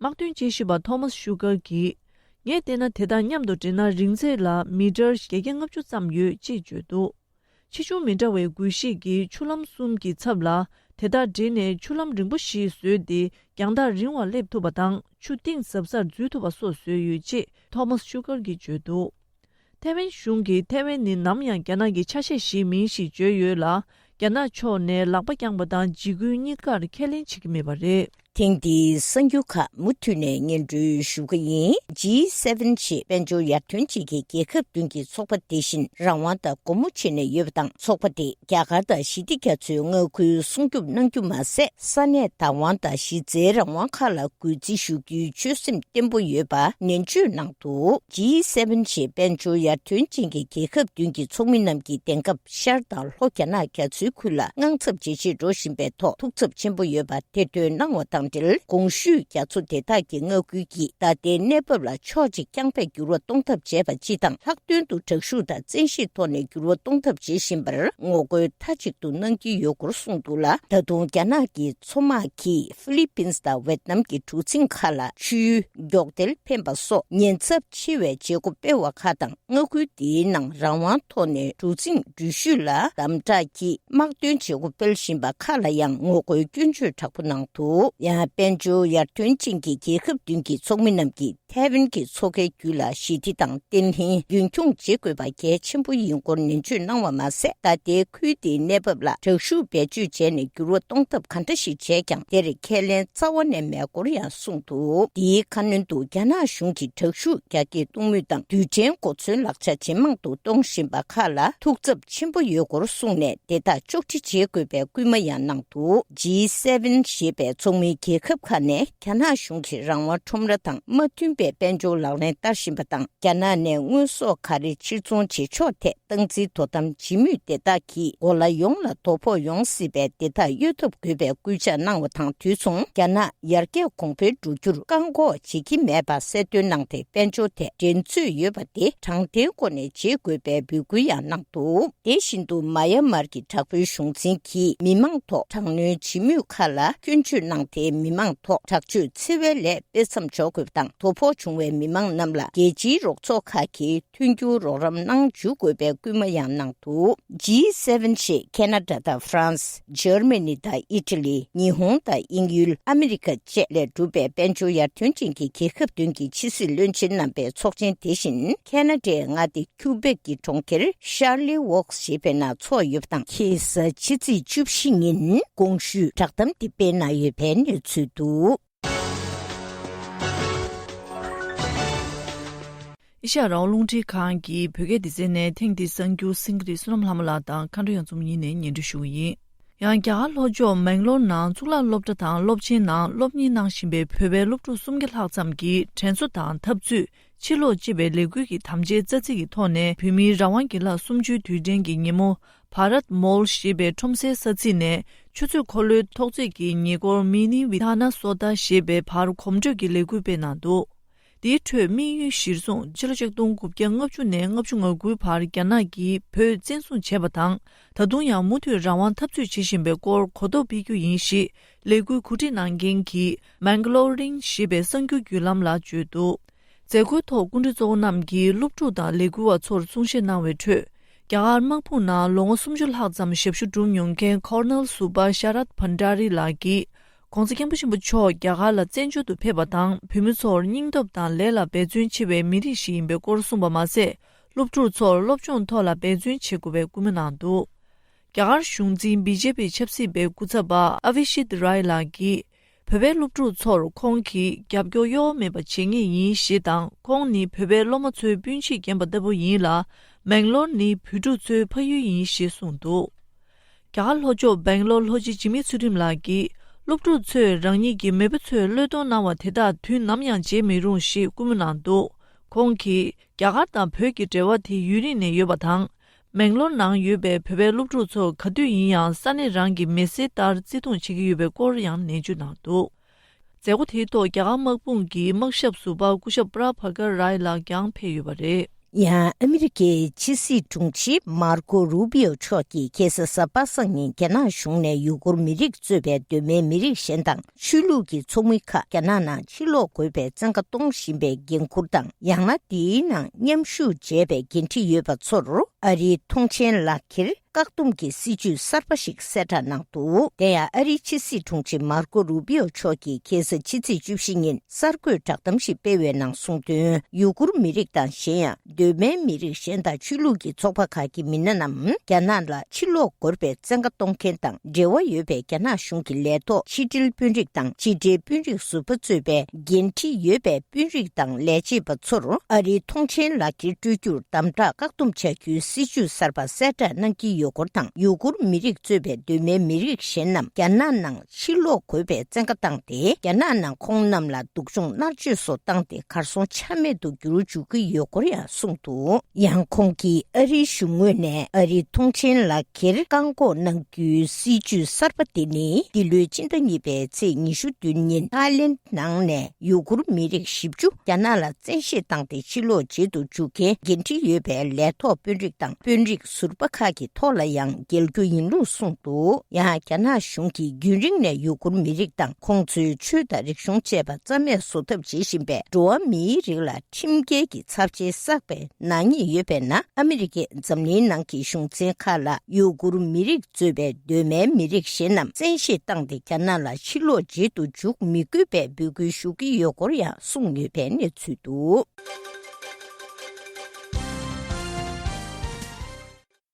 དམག་དོན་དཔྱད་ཞིབ་པ་ཐོ་མཱས་ཤུ་གར་གྱིས། ངས་བལྟས་ན་དེ་དག་མཉམ་དུ་སྦྲེལ་ན་རིང་ཚད་ལ་མི་ཊར་བརྒྱད་བརྒྱ་ལྔ་བཅུ་ཙམ་ཡོད་ཅེས་བརྗོད་འདུག། ཆེ་ཆུང་མི་འདྲ་བའི་འགུལ་ཤེད་ཀྱི་ཆུ་ལམ་གསུམ་གྱི་ཚབ་ལ། དེ་དག་བསྒྲིལ་ནས་ཆུ་ལམ་རིང་པོ་ཞིག་བཟོས་ཏེ། རྒྱང་ཐག་རིང་བར་སླེབས་ཐུབ་པ་དང་། ཆུ་གཏིང་ཟབ་སར་འཛུལ་ཐུབ་པ་སོགས་བཟོས་ཡོད་ཅེས་ཐོ་མཱས་ཤུ་ཀར་གྱིས་བརྗོད་འདུག་ཐའེ་ཝན་གཞུང་གིས་ཐའེ་ཝན་ནི་ནམ་ཡང་རྒྱ་ནག་གི་ཆ་ཤས་ཤིག་མིན་ཞེས་བརྗོད་ཡོད་ལ། རྒྱ་ནག་ཕྱོགས་ནས་ལག་པ་བརྐྱངས་པ་དང་འཇིགས་སྐུལ་གཉིས་ཀར་ཁས་ལེན་བྱེད་ཀྱི་མེད་པ་རེད། ཐེངས་འདིའི་གསར་འགྱུར་ཁག་མུ་མཐུད་ནས་སྙན་སྒྲོན་ཞུ་གི་ཡིན། ཇི་སེ་ཝེན་ཞེས་དཔལ་འབྱོར་ཡར་ཐོན་ཅན་གྱི་རྒྱལ་ཁབ་བདུན་གྱི་ཚོགས་པ་དེ་བཞིན་རང་དབང་དང་སྒོ་མོ་ཕྱེ་ནས་ཡོད་པ་དང་། ཚོགས་པ་དེས་རྒྱ་གར་དང་ཞི་བདེ་རྒྱ་མཚོའི་མངའ་ཁུལ་སྲུང་སྐྱོབ་གནང་རྒྱུ་མ་ཟད། ས་གནས་བདག་དབང་དང་གཞི་རྩའི་རང་དབང་ཁག་ལ་གུས་བརྩི་ཞུ་རྒྱུའི་ཆོད་སེམས་བརྟན་པོ་ཡོད་པ་ནན་བརྗོད་གནང་འདུག་ཇི་སེ་ཝེན་ཞེས་དཔལ་འབྱོར་ཡར་ཐོན་ཅན་གྱི་རྒྱལ་ཁབ་བདུན་གྱི་ཚོགས་མི་རྣམས་ཀྱིས་དེང་སྐབས་ཤར་དང་ལྷོ་རྒྱ་ནག་རྒྱ་མཚོའི་ཁུལ་ལ་དངངས་འཚབ་ཇེ་ཆེར་འགྲོ་བཞིན་པའི་ཐོག་ཐུགས་འཚབ་ཆེན་པོ་ཡོད་པ། དེ་འདོན་གནང་བ་དང་འབྲེལ། གོང་ཞུས་རྒྱ་མཚོ་དེ་དག་གི་མངའ་ཁུལ་གྱི་ད་ལྟའི་གནས་བབ་ལ་ཕྱོགས་གཅིག་རྐྱང་པས་འགྱུར་བ་གཏོང་ཐབས་བྱས་པ་སྤྱི་དང་། ལྷག་དོན་དུ་དྲག་ཤུགས་དང་བཙན་ཤེད་ཐོག་ནས་འགྱུར་བ་གཏོང་ཐབས་བྱེད་བཞིན་པར་ངོ་རྒོལ་མཐའ་གཅིག་ཏུ་གནང་གི་ཡོད་སྐོར་གསུངས་འདུག་ལ། ད་དུང་རྒྱ་ནག་གི་མཚོ་དམག་གིས་ཧྥི་ལི་པིན་དང་ཝེད་ནམ་གྱི་གྲུ་གཟིངས་ཁག་ལ་ཆུའི་མགྱོགས་དལ་འཕེན་པ་སོགས་ཉེན་ཚབས་ཆེ་བའི་བྱེད་སྒོ་སྤེལ་བ་ཁག་དང་། མངའ་ཁུལ་དེའི་ནང་རང་དབང་ཐོག་ནས་གྲུ་གཟིངས་འགྲུལ་བཞུད་ལ་དམ་དྲག་གིས་དམག་དོན་བྱེད་སྒོ་སྤེལ་བཞིན་པ་ཁག་ལ་ཡང་ངོ་རྒོལ་སྐྱོན་བརྗོད་དྲག་པོ་གནང་འདུག་ཡང་དཔལ་འབྱོར་ཡར་ཐོན་ཅན་གྱི་རྒྱལ་ཁབ་བདུན་གྱི་ཚོགས་མི་རྣམས་ཀྱིས་ཐའེ་ཝན་གྱི་མཚོ་ཁའི་རྒྱུད་ལ་ཞི་བདེ་དང་བརྟན་ལྷིང་རྒྱུན་འཁྱོངས་བྱེད་དགོས་པ་གལ་ཆེན་པོ་ཡིན་སྐོར་ནན་བརྗོད་གནང་བ་མ་ཟད། ད་ལྟའི་ཁུལ་དེའི་གནས་བབ་ལ་དྲག་ཤུགས་བེད་སྤྱོད་བྱས་ནས་འགྱུར་བ་གཏོང་ཐབས་ག་འདྲ་ཞིག་བྱས་ཀྱང་། དེར་ཁས་ལེན་རྩ་བ་ནས་མེད་སྐོར་ཡང་གསུངས་འདུག་འདིའི་ཁ་སྣོན་དུ་རྒྱ་ནག་གཞུང་གིས་དྲག་ཤུགས་རྒྱ་སྐྱེད་གཏོང་མུས་དང་། རྡུལ་ཕྲན་གོ་མཚོན་ལག་ཆ་ཇེ་མང་དུ་གཏོང་བཞིན་པ་ཁག་ལ་ཐུགས་འཚབ་ཆེན་པོ་ཡོད་སྐོར་གསུངས་ནས། དེ་དག་གཅོག་འཕྲི་བྱེད་དགོས་པའི་སྐུལ་མ་ཡང་གནང་འདུག་ཇི་སེ་ཝེན་ཞེས་པའི་ཚོགས་མིའི་རྒྱལ་ཁབ་ཁག་ནས་རྒྱ་ནག་གཞུང་གིས་རང་དབང་ཁྲོམ་ར་དང་མ་མཐུན་པའི་དཔལ་འབྱོར་ལག་ལེན་བསྟར་བཞིན་པ་དང་། རྒྱ་ནག་ནས་དངོས་ཟོག་ག་རེ་ཕྱིར་ཚོང་བྱེད་ཕྱོགས་ཐད་སྟངས་འཛིན་དོ་དམ་བྱེད་མུས་དེ་དག་གིས་གོ་ལ་ཡོངས་ལ་དོ་ཕོག་ཡོང་སྲིད་པས། དེ་དག་གཡོལ་ཐབས་དགོས་པའི་སྐུལ་ལྕག་གནང་བ་དང་དུས་མཚུངས། རྒྱ་ནག་ཡར་རྒྱས་གོང་འཕེལ་འགྲོ་རྒྱུར་བཀག་འགོག་བྱེད་ཀྱི་མེད་པ་གསལ་སྟོན་གནང་སྟེ། དཔལ་འབྱོར་ཐད་འགྲན་རྩོད་ཡོད་པ་དེ་དྲང་བདེན་སྒོ་ནས་བྱེད་དགོས་པའི་འབོད་སྐུལ་ཡང་གནང་འདུག་དེ་བཞིན་དུ་མ་ཡ་མར་གྱི་དྲག་པོའི་གཞུང་འཛིན་གྱིས་མི་མང་ཐོག་དྲག་གནོན་བྱེད་མུས་ཁག་ལ་སྐྱོན་བརྗོད་གནང་སྟེ། མི་མང་ཐོག་དྲག་སྤྱོད་འཚེ་བའི་ལས་སྤེལ་མཚམས་འཇོག་དགོས་པ་དང་། དོ་ཕོག་བྱུང་བའི་མི་མང་རྣམས་ལ་རྒྱལ་སྤྱིའི་རོགས་ཚོགས་ཁག་གིས་མཐུན་འགྱུར་རོགས་རམ་གནང་འཇུག་དགོས་པའི་སྐུལ་མ་ཡང་གནང་འདུག་ཇི་སེ་ཝེན་ཞེས་ཁེ་ན་ཌ་དང་ཧྥ་རན་སི། འཇར་མ་ནི་དང་ཨི་ཊ་ལི། ཉི་ཧོང་དང་དབྱིན་ཡུལ། ཨ་མི་རི་ཀ་བཅས་ལས་གྲུབ་པའི་དཔལ་འབྱོར་ཡར་ཐོན་ཅན་གྱི་རྒྱལ་ཁབ་བདུན་གྱི་ཕྱི་སྲིད་བློན་ཆེན་རྣམ་པའི་ཚོགས་ཆེན་དེ་བཞིན་ཁེ་ན་ཌའི་མངའ་སྡེ་ཁྱུ་བེག་གི་གྲོང་ཁྱེར་ཤར་ལི་ཝོག་ཞེས་པའི་ནང་འཚོགས་ཡོད་པ་དང་། ཁ་སང་ཕྱི་ཚེས་བཅུ་བཞི་ཉིན་གོང་ཞུས་བསྒྲགས་གཏམ་དེ་སྤེལ་གནང་ཡོད་པའི་གནས་ཚུལ་འདུག་ཨེ་ཤ་ཡ་རང་དབང་རླུང་འཕྲིན་ཁང་གི་བོད་སྐད་སྡེ་ཚན་ནས་ཐེངས་འདིའི་གསར་འགྱུར་གསན་གྱི་རེད། བསོད་ནམས་ལྷ་མོ་ལགས་དང་མཁའ་འགྲོ་གཡང་འཛོམས་གཉིས་ནས་སྙན་སྒྲོན་ཞུ་གི་ཡིན། ཡང་རྒྱ་གར་ལྷོ་ཕྱོགས་མེང་ལོར་ནང་གཙུག་ལག་སློབ་གྲྭ་དང་སློབ་ཆེན་ནང་སློབ་གཉེར་གནང་བཞིན་པའི་བོད་པའི་སློབ་ཕྲུག་སུམ་བརྒྱ་ལྷག་ཙམ་གྱིས་དྲན་གསོ་དང་འཐབ་རྩོད། ཕྱིར་ལོག་ཅེས་པའི་ལས་འགུལ་གྱི་དམ་བཅའི་རྩ་ཚིག་གི་ཐོག་ནས། བོད་མིའི་རང་དབང་སྒེར་ལངས་གསུམ་བཅུའི་དུས་དྲན་གྱི་ཉིན་མོ། བྷ་རད་མོལ་ཞེས་པའི་ཁྲོམ་སའི་ས་ཚིགས་ནས་ཆུ་ཚོད་འཁོར་ལོའི་ཐོག་བརྩེགས་ཀྱི་ཉེ་འཁོར་མི་ནི་ཝི་ཐ་ན་སོ་ཏཱ་ཞེས་པའི་བར་གོམ་བགྲོད་ཀྱི་ལས་འགུལ་སྤེལ་གནང་འདུག་དེའི་ཁྲོད་དམིགས་ཡུལ་གཞིར་བཟུང་ཕྱི་ལོ་ཆིག་སྟོང་དགུ་བརྒྱ་ལྔ་བཅུ་ནས་ལྔ་བཅུ་ང་དགུའི་བར་རྒྱ་ནག་གིས་བོད་བཙན་བཟུང་བྱས་པ་དང་། ད་དུང་ཡང་མུ་མཐུད་རང་དབང་འཐབ་རྩོད་བྱེད་བཞིན་པའི་སྐོར་གོ་རྟོགས་སྤེལ་རྒྱུ་ཡིན་ཞེས་ལས་འགུལ་གོ་སྒྲིག་གནང་མཁན་གྱིས་མེང་ལོ་རིང་ཞེས་པའི་གསར་འགྱུར་བརྒྱུད་ལམ་ལ་བརྗོད་འདུག་མཛད་སྒོའི་ཐོག་སྐུ་མགྲོན་གཙོ་བོ་རྣམས་ཀྱིས་སློབ་ཕྲུག་དང་ལས་འགུལ་བ་ཚོར་གསུང་བཤད་གནང་བའི་ཁྲོད། རྒྱ་གར་དམག་དཔུང་ནང་ལོ་ངོ་སུམ་ཅུ་ལྷག་ཙམ་ཞབས་ཞུ་བསྒྲུབས་མྱོང་མཁན་ཁོར་ནེལ་ཟུར་པ་ཤ་རད་ཕན་ཌ་རི་ལགས་ཀྱིས། ྋགོང་ས་ྋསྐྱབས་མགོན་ཆེན་པོ་མཆོག་རྒྱ་གར་ལ་བཙན་བྱོལ་དུ་ཕེབས་པ་དང་། བོད་མི་ཚོར་སྙིང་སྟོབས་དང་ལས་ལ་འབད་བརྩོན་ཆེ་བའི་མི་རིགས་ཤིག་ཡིན་པའི་སྐོར་གསུངས་པ་མ་ཟད། སློབ་ཕྲུག་ཚོར་སློབ་སྦྱོང་ཐོག་ལ་འབད་བརྩོན་བྱེད་དགོས་པའི་སྐུལ་མ་གནང་འདུག་རྒྱ་གར་གཞུང་འཛིན་བི་ཇེ་པི་ཆབ་སྲིད་པའི་སྐུ་ཚབ་པ་ཨ་བི་ཤིད་རའི་ལགས་ཀྱིས། བོད་པའི་སློབ་ཕྲུག་ཚོར་ཁོང་གིས་རྒྱབ་སྐྱོར་གཡོ་བ་མེད་པ་བྱེད་ངེས་ཡིན་ཞེས་དང་། ཁོང་ནི་བོད་པའི་སློབ་མ་ཚོའི་སྤུན་མཆེད་རྒན་པ་ལྟ་བུ་ཡིན་ལ། མེང་ལོར་ནི་བོད་ཕྲུག་ཚོའི་ཕ་ཡུལ་ཡིན་ཞེས་གསུངས་འདུག་རྒྱ་གར་ལྷོ་ཕྱོགས་སྦེང་ལོར་ལྷོ་སྤྱི་འཇིགས་མེད་ཚུལ་ཁྲིམས་ལགས་ཀྱིས། སློབ་ཕྲུག་ཚོས་རང་ཉིད་ཀྱི་མེས་པོ་ཚོས་བློས་གཏོང་གནང་བ་དེ་དག་དུས་ནམ་ཡང་བརྗེད་མི་རུང་ཞེས་སྐུལ་མ་གནང་འདུག་ཁོང་གིས། རྒྱ་གར་དང་བོད་ཀྱི་འབྲེལ་བ་དེ་ཡུན་རིང་ནས་ཡོད་པ་དང་། མེང་ལོར་ནང་ཡོད་པའི་བོད་པའི་སློབ་ཕྲུག་ཚོ་ག་དུས་ཡིན་ཡང་ས་གནས་རང་གི་མི་སེར་ལྟར་བརྩི་མཐོང་བྱེད་ཀྱི་ཡོད་པའི་སྐོར་ཡང་ནན་བརྗོད་གནང་འདུག་མཛད་སྒོ་དེའི་ཐོག་རྒྱ་གར་དམག་དཔུང་གི་དམག་ཞབས་ཟུར་པ་སྐུ་ཞབས་པྲ་བྷ་གར་རའི་ལགས་ཀྱང་ཕེབས་ཡོད་པ་རེད། ཡང་ཨ་མི་རི་ཀའི་ཕྱི་སྲིད་དྲུང་ཆེ་མར་ཀོ་རུ་པི་ཡོ་མཆོག་གིས་ཁ་སང་གཟའ་པ་སངས་ཉིན་རྒྱ་ནག་གཞུང་ནས་ཡུ་གུར་མི་རིགས་གཙོས་པའི་གདོད་མའི་མི་རིགས་གཞན་དང་ཆོས་ལུགས་ཀྱི་ཚོགས་མི་ཁག་རྒྱ་ནག་ནང་ཕྱིར་ལོག་དགོས་པའི་བཙན་བཀའ་གཏོང་བཞིན་པའི་འགན་འཁུར་དང་། ཡང་ན་དེའི་ནང་མཉམ་ཞུགས་བྱས་པའི་འགན་འཁྲི་ཡོད་པ་ཚོར་ཨ་རིའི་མཐོང་མཆན་ལག་འཁྱེར། བཀག་སྡོམ་གྱི་སྲིད་ཇུས་གསར་པ་ཞིག་གསལ་བསྒྲགས་གནང་འདུག་དེ་ཡང་ཨ་རིའི་ཕྱི་སྲིད་དྲུང་ཆེ་མར་ཀོ་རུ་པི་ཡོ་མཆོག་གིས་ཁ་སང་ཕྱི་ཚེས་བཅུ་བཞི་ཉིན་གསར་འགོད་བསྒྲགས་གཏམ་ཞིག་སྤེལ་བའི་ནང་གསུངས་དོན། ཡུ་གུར་མི་རིགས་དང་གཞན་ཡང་གདོད་མའི་མི་རིགས་གཞན་དང་ཆོས་ལུགས་ཀྱི་ཚོགས་པ་ཁག་གི་མི་སྣ་རྣམས་རྒྱ་ནག་ལ་ཕྱིར་ལོག་དགོས་པའི་བཙན་བཀའ་གཏོང་མཁན་དང་འབྲེལ་བ་ཡོད་པའི་རྒྱ་ནག་གཞུང་གི་ལས་ཐོག་ཕྱི་འབྲེལ་དཔོན་རིགས་དང་ཕྱི་འབྲེལ་དཔོན་རིགས་ཟུར་པ་གཙོས་པའི་འགན་འཁྲི་ཡོད་པའི་དཔོན་རིགས་དང་ལས་བྱེད་པ་ཚོར་ཨ་རིའི་ཐོངས་མཆན་ལག་འཁྱེར་སྤྲོད་རྒྱུར་དམ་དྲག་བཀག་སྡོམ་བྱ་རྒྱུའི་སྲིད་ཇུས་གསར་པ་གསལ་བསྒྲགས་གནང་གི་ཡོད་སྐོར་དང་། ཡུ་གུར་མི་རིགས་གཙོས་པའི་གདོད་མའི་མི་རིགས་གཞན་རྣམས་རྒྱ་ནག་ནང་ཕྱིར་ལོག་དགོས་པའི་བཙན་བཀའ་བཏང་སྟེ། རྒྱ་ནག་ནང་ཁོང་རྣམས་ལ་སྡུག་སྦྱོང་མནར་གཅོད་སོགས་བཏང་སྟེ་གར་སོང་ཆ་མེད་དུ་འགྱུར་འཇུག་གི་ཡོད་སྐོར་ཡང་གསུངས་འདུག་ཡང་ཁོང་གིས་ཨ་རིའི་གཞུང་ངོས་ནས་ཨ་རིའི་ཐོངས་མཆན་ལག་འཁྱེར་བཀག་འགོག་གནང་རྒྱུའི་སྲིད་ཇུས་གསར་པ་དེ་ནི་འདི་ལོའི་སྤྱི་ཟླ་གཉིས་པའི་ཚེས་ཉི་ཤུ་བདུན་ཉིན་ཐའི་ལེན་ནང་ནས་ཡུ་གུར་མི་རིགས་བཞི་བཅུ་རྒྱ་ནག་ལ་བཙན་ཤེད་བཏང་སྟེ་ཕྱིར་ལོག་བྱེད་དུ་འཇུག་མཁན་འགན་འཁྲི་ཡོད་པའི་ལས་ཐོག་དཔོན་རིགས་དང་དཔོན་རིགས་ཟུར་པ་ཁག་གི་ཐོག་ལ་ཡང་འགེལ་རྒྱུ་ཡིན་ལུགས་གསུངས་འདུག་ཡང་རྒྱ་ནག་གཞུང་གིས་རྒྱུན་རིང་ནས་ཡུ་གུར་མི་རིགས་དང་ཁོང་ཚོའི་ཆོས་དང་རིག་གཞུང་བཅས་པ་རྩ་མེད་བཟོ་ཐབས་བྱེད་བཞིན་པའི་འགྲོ་བ་མིའི་རིགས་ལ་ཁྲིམས་འགལ་གྱི་ཚབས་ཆེ་བསགས་པའི་ནག་ཉེས་ཡོད་པས་ན། ཨ་མི་རི་ཀས་འཛམ་གླིང་ནང་གི་གཞུང་ཚན་ཁག་ལ་ཡུ་གུར་མི་རིགས་གཙོས་པའི་གདོད་མའི་མི་རིགས་གཞན་རྣམས་བཙན་ཤེད་བཏང་སྟེ་རྒྱ་ནག་ལ་ཕྱིར་ལོག་བྱེད་དུ་འཇུག་མི་དགོས་པའི་འབོད་སྐུལ་ཞུ་གི་ཡོད་སྐོར་ཡང་གསུངས་ཡོད་པའི་གནས་ཚུལ་འདུག་